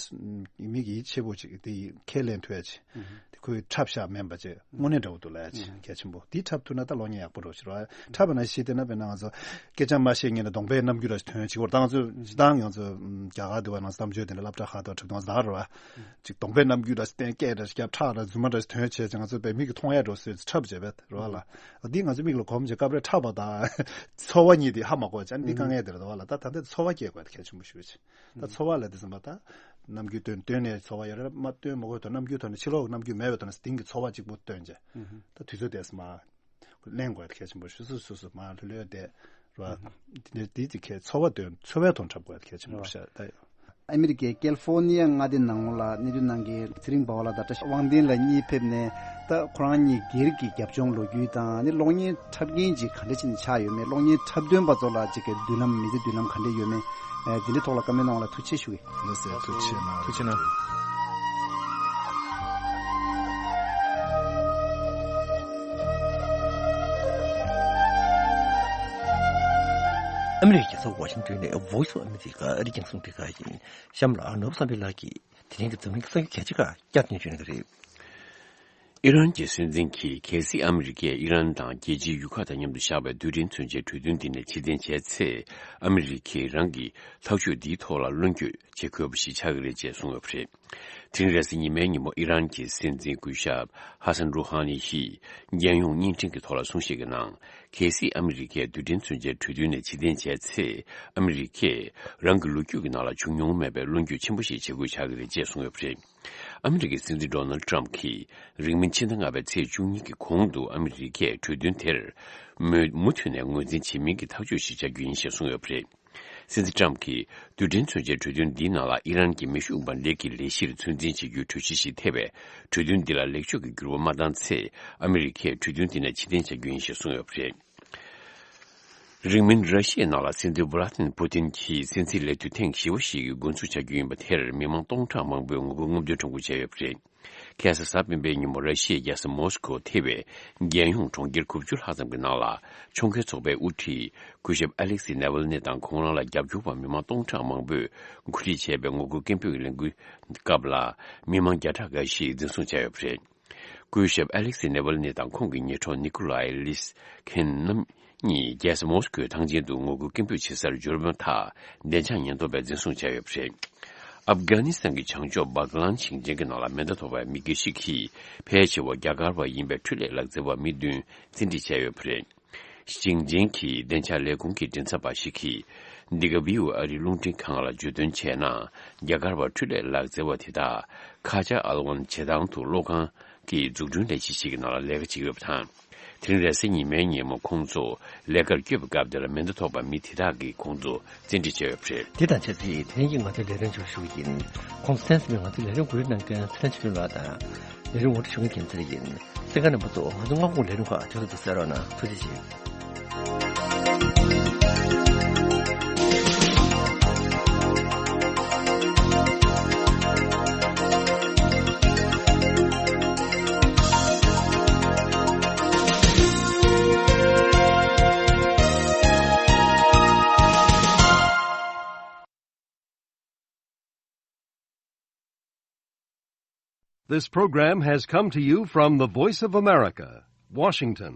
མིག་ཡིད་ཆེས་པོ་ཅིག་དེ་ཁས་ལེན་ཐུབ་ཡ་ཅིག་ཨུམ། དེ་ཁོའི་འཁྲབ་བཞག་མིན་པ་ཅིག་དངོས་གནས་འདྲ་བོ་འདུག་ལབ་ཡ་ཅིག་ཨུམ། གལ་ཆེན་པོ་དེ་འཁྲབ་ཐུབ་ན་ད་གློག་བརྙན་ཡག་པོ་འདྲ་བོ་ཅིག་རེད་པ། འཁྲབ་པ་ནང་བཞིན་བལྟས་ན་དཔེར་ན་ང་ཚོ་སྐད་ཆ་མ་བཤད་སྔོན་ལ་གདོང་པའི་རྣམ་འགྱུར་ར་ཞིག་ཐོན་ཡ་ཅིག་བར། ད་ང་ཚོ་སྤྱིར་བཏང་ང་ཚོ་ཨུམ། རྒྱ་གར་དུ་བ་ནང་གཏམ་བརྗོད་དེ་འདྲ་སློབ་གྲྭ་ཁག་ཏུ་འཁྲབ་སྟངས་ཟླ་བ་རེད་པ། ཅིག་གདོང་པའི་རྣམ་འགྱུར་ར་སྟན་སྐད་ར་སྐྱབས་ཁྲག་ར་རྫུན་མ་འདྲ་ཞིག་ཐོན་བྱས་ཙང་ང་ཚོ་དཔེ་མིག་གིས་མཐོང་ཡ་འགྲོ་སྲིད་འཁྲབ་བྱས་པས་རེད་པ་ལ། འདི་ང་ཚོ་མིག་ལ་གོམས་བྱས་སྐབས་རེ་འཁྲབ་པ་དང་ཚོར་བ་གཉིས་དེ་ཧ་མ་གོ་བྱས། འདི་དཀའ་ངལ་དེ་རེད་པ་ལ། ད་ད་ལྟ་ཚོར་བ་སྐྱེ་དགོས་དེ་གལ་ཆེན་པོ་ཞིག་རེད། ད་ཚོར་བ་ལ་དེ་ཙམ་པ་ད་རྣམ་འགྱུར་སྟོན་སྟོན་ནས་ཚོར་བ་ཡོད་རེད། མ་སྟོན་མ་དགོས་དོན་རྣམ་འགྱུར་ཐོག་ནས་ཕྱི་ལོགས་ཀྱི་རྣམ་འགྱུར་མེད་པའི་ཐོག་ནས་སྟེང་གི་ཚོར་བ་གཅིག་པོ་སྟོན་བྱས། ད་དུས་ཚོད་དེ་ཙམ་པ། གླེང་དགོས་ཡ་དེ་གལ་ཆེན་པོ་ཞིག་སོ་སོ་སོ་མར་ལྷོད་ལྷོད་བསྡད་རོགས། དེ་འདྲ་དེ་ཅིག་གལ་ཚོར་བ་དོན་ཚོར་བའི་ཐོག་འཁྲབ་དགོས་ཡ་དེ་གལ་ཆེན་པོ་རེད་ཤག་ད་ཡོད། ཨ་མི་རི་ཀའི་ཀེ་ལི་ཧྥོ་ནི་ཡ་མངའ་སྡེ་ནང་ལོགས་ལ་གནས་སྡོད་གནང་མཁན་ཚེ་རིང་འབའ་བ་ལགས་དང་བཀྲ་ཤིས་དབང་ལྡན་ལགས་གཉིས་ཕེབས་ནས། ད་ཁོ་རང་གཉིས་སྒེར་གྱི་རྒྱབ་ལྗོངས་ལོ་རྒྱུས་དང་། ཨ་ནི་གློག་བརྙན་འཁྲབ་མཁན་ཅིག་ག་འདྲ་ཅིག་ནས་ཆགས་ཡོད་མེད། གློག་བརྙན་འཁྲབ་སྟོན་པ་ཚོ་ལ་ཅིག་གི་མདུན་ལམ་མི་ཚེ་མདུན་ལམ་ག་འདྲ་ཡོད་མེད། ཨ། དེ་འདྲའི་ཐོག་ལ་བཀའ་མོལ་གནང་བ་ལ་ཐུགས་རྗེ་ཆེ་ཞུ་གི། ལགས་སོ། ཐུགས་རྗེ་གནང་། ཨ་མི་རི་ཀའི་རྒྱལ་ས་ཝ་ཤིང་ཏོན་ནས་Voice of America ཨ་རིའི་རྒྱང་སྲིང་རླུང་འཕྲིན་ཁང་ཡིན། གཤམ་ལ་ནོར་བུ་བསམ་འཕེལ་ལགས་ཀྱིས་དེ་རིང་གི་འཛམ་གླིང་གི་གསར་འགྱུར་གལ་ཆེ་ཁག་བསྐྱར་སྙན་སྒྲོན་གནང་གི་རེད། ཨི་རན་གྱི་སྲིད་འཛིན་གྱིས་གལ་སྲིད་ཨ་མི་རི་ཀས་ཨི་རན་དང་རྒྱལ་སྤྱིའི་ཡུལ་ཁག་དང་མཉམ་དུ་བཞག་པའི་རྡུལ་ཕྲན་མཚོན་ཆའི་གྲོས་མཐུན་འདི་ནས་ཕྱིར་འཐེན་བྱས་ཚེ། ཨ་མི་རི་ཀས་རང་གི་ཐག་གཅོད་འདིའི་ཐོག་ལ་བློ་འགྱོད་བྱེད་དགོས་པ་ཞིག་ཆགས་ཀྱི་རེད་ཅེས་གསུངས་ཡོད་པ་རེད། དེ་རིང་རེས་གཟའ་ཉི་མའི་ཉིན་མོ་ཨི་རན་གྱི་སྲིད་འཛིན་སྐུ་ཞབས་ཧ་སན་རུ་ཧ་ནི་ཡིས་རྒྱལ་ཡོངས་བརྙན་འཕྲིན་གྱི་ཐོག་ལ་གསུང་བཤད་ཀྱི་ནང་། གལ་སྲིད་ཨ་མི་རི་ཀས་རྡུལ་ཕྲན་མཚོན་ཆའི་གྲོས་མཐུན་ནས་ཕྱིར་འཐེན་བྱས་ཚེ། ཨ་མི་རི་ཀས་རང་གི་ལོ་རྒྱུས་ཀྱི་ནང་ལ་བྱུང་མྱོང་མེད་པའི་བློ་འགྱོད་ཆེན་པོ་ཞིག་བྱེད་དགོས་ཆགས་ཀྱི་རེད་ཅེས་གསུངས་ཡོད་པ་རེད། ཨ་མི་རི་ཀའི་སྲིད་འཛིན་ཌོ་ནལ་ཊམ་གྱིས་རིང་མིན་ཕྱི་ཟླ་ལྔ་པའི་ཚེས་བཅུ་གཉིས་ཀྱི་གོང་དུ་ཨ་མི་རི་ཀས་གྲོས་མཐུན་དེར་མུ་མུ་མཐུད་ནས་ངོས་འཛིན་བྱེད་མིན་གྱི་ཐག་གཅོད་ཞིག་བྱ་རྒྱུ་ཡིན་ཞེས་གསུངས་ཡོད་པ་རེད། སྲིད་འཛིན་ཊམ་གྱིས་རྡུལ་ཕྲན་མཚོན་ཆའི་གྲོས་མཐུན་འདིའི་ནང་ལ་ཨི་རན་གྱི་མེ་ཤུགས་འབར་མདེལ་གྱི་ལས་གཞིར་ཚོད་འཛིན་བྱེད་རྒྱུའི་གྲོས་གཞི་ཞིག་ཐེ་བའི་གྲོས་མཐུན་འདི་ལ་ལེགས་ཕྱོགས་ཀྱི་འགྱུར་བ་མ་བཏང་ཚེ། ཨ་མི་རི་ཀས་གྲོས་མཐུན་འདི་ནས་ཕྱིར་འཐེན་བྱ་རྒྱུ་ཡིན་ཞེས་གསུངས་ཡོད་པ་རེད། རིང་མིན་ར་ཤི་ཡའི་ནང་ལ་སྲིད་འཛིན་ཝ་ལ་ཏིན་ཕུ་ཏིན་གྱི་སྲིད་འཛིན་ལས་དུས་ཐེངས་བཞི་པ་ཞིག་འགོ་འཛུགས་བྱ་རྒྱུ་ཡིན་པ་དེར་མི་མང་སྟོང་ཕྲག་མང་པོས་ངོ་རྒོལ་རྔམ་སྟོན་ཁྲོམ་སྐོར་བྱས་ཡོད་པ་རེད། ཁ་སང་གཟའ་སྤེན་པའི་ཉིན་མོ་ར་ཤི་ཡའི་རྒྱལ་ས་མོ་སི་ཁོ་ཐེ་བའི་རྒྱལ་ཡོངས་གྲོང་ཁྱེར་དགུ་བཅུ་ལྷག་ཙམ་གྱི་ནང་ལ་ཆོས་མཁས་ཚོགས་པའི་དབུ་ཁྲིད་སྐུ་ཞབས་ཨ་ལེག་སི་ནེ་ཝལ་ནི་དང་ཁོང་རང་ལ་རྒྱབ་སྐྱོར་བ་མི་མང་སྟོང་ཕྲག་མང་པོས་གོ་སྒྲིག་བྱས་པའི་ངོ་རྒོལ་སྐད་འབོད་ཀྱི་ལས་འགུལ་སྐབས་ལ་མི་མང་བརྒྱ་ཕྲག་འགའ་ཞིག་འཛིན་བཟུང་བྱས་ཡོད་པ་རེད། སྐུ་ཞབས་ཨ་ལེག་སི་ནེ་ཝལ་ནི་དང་ཁོང་གི་ཉེ་གྲོགས་ནི་ཀོ་ལའི་ལིས་ཁེན་རྣམ་གཉིས་རྒྱལ་ས་མོ་སི་ཁོའི་ཐང་ཆེན་དུ་ངོ་རྒོལ་སྐད་འབོད་བྱེད་སར་འབྱོར་མ་ཐག་བདེ་འཇགས་ཉེན་རྟོག་པས་འཛིན་བཟུང་བྱས་ཡོད་པ་རེད། ཨབ་གྷ་ནི་སི་ཐན་གྱི་བྱང་ཕྱོགས་སྦག་ལན་ཞིང་ཆེན་གྱི་ནང་ལ་མེ་མདའ་ཐོགས་པའི་མི་འགའ་ཞིག་གིས་ཕལ་ཆེ་བ་རྒྱ་གར་བ་ཡིན་པའི་འཕྲུལ་ལས་ལག་རྩལ་བ་མི་བདུན་བཙན་ཁྲིད་བྱས་ཡོད་པ་རེད། ཞིང་ཆེན་གྱི་བདེ་འཇགས་ལས་ཁུངས་ཀྱི་མགྲིན་ཚབ་པ་ཞིག་གིས་འདི་ག་བྷི་ཨོ་ཨེ་ཨ་རིའི་རླུང་འཕྲིན་ཁང་ལ་བརྗོད་དོན་བྱས་ན། རྒྱ་གར་བ་འཕྲུལ་ལས་ལག་རྩལ་བ་དེ་དག་ཁ་ཆ་ཨལ་ཝན་བྱེ་ཐང་དུ་གློག་ཁང་གི་འཛུགས་སྐྲུན་ལས་གཞི་ཞིག་གི་ནང་ལ་ལས་ཀ་བྱེད་ཀྱི་ཡོད་པ་དང་། དེ་རིང་རེས་གཟའ་ཉི་མའི་ཉིན་མོ་ཁོང་ཚོ་ལས་ཀར་བསྐྱོད་པའི་སྐབས་དེ་ལ་མེ་མདའ་ཐོགས་པ་མི་དེ་དག་གིས་ཁོང་ཚོ་བཙན་ཁྲིད་བྱས་ཡོད་པ་རེད། དེ་དང་ཆབས་ཅིག་དེ་རིང་གི་ང་ཚོའི་ལས་རིམ་མཇུག་ཞུ་གི་ཡིན། ཁོང་ཚོ་གསན་གཟིགས་པའི་ང་ཚོའི་ལས་རིམ་གོ་སྒྲིག་གནང་མཁན་ཚེ་རིང་ཆོས་སྒྲོན་ལགས་དང་། ལས་རིམ་ངོ་སྤྲོད་ཞུ་མཁན་རྒྱལ་མཚན་ཡིན། གསན་མཁན་རྣམ་པ་ཚོ་ང་ཚོ་སྔ་དགོང་གི་ལས་རིམ་ཁག་དུས་ཚོད་དུ་གསན་རོགས་གནང་། ཐུགས་རྗེ་ཆེ། This program has come to you from the Voice of America, Washington.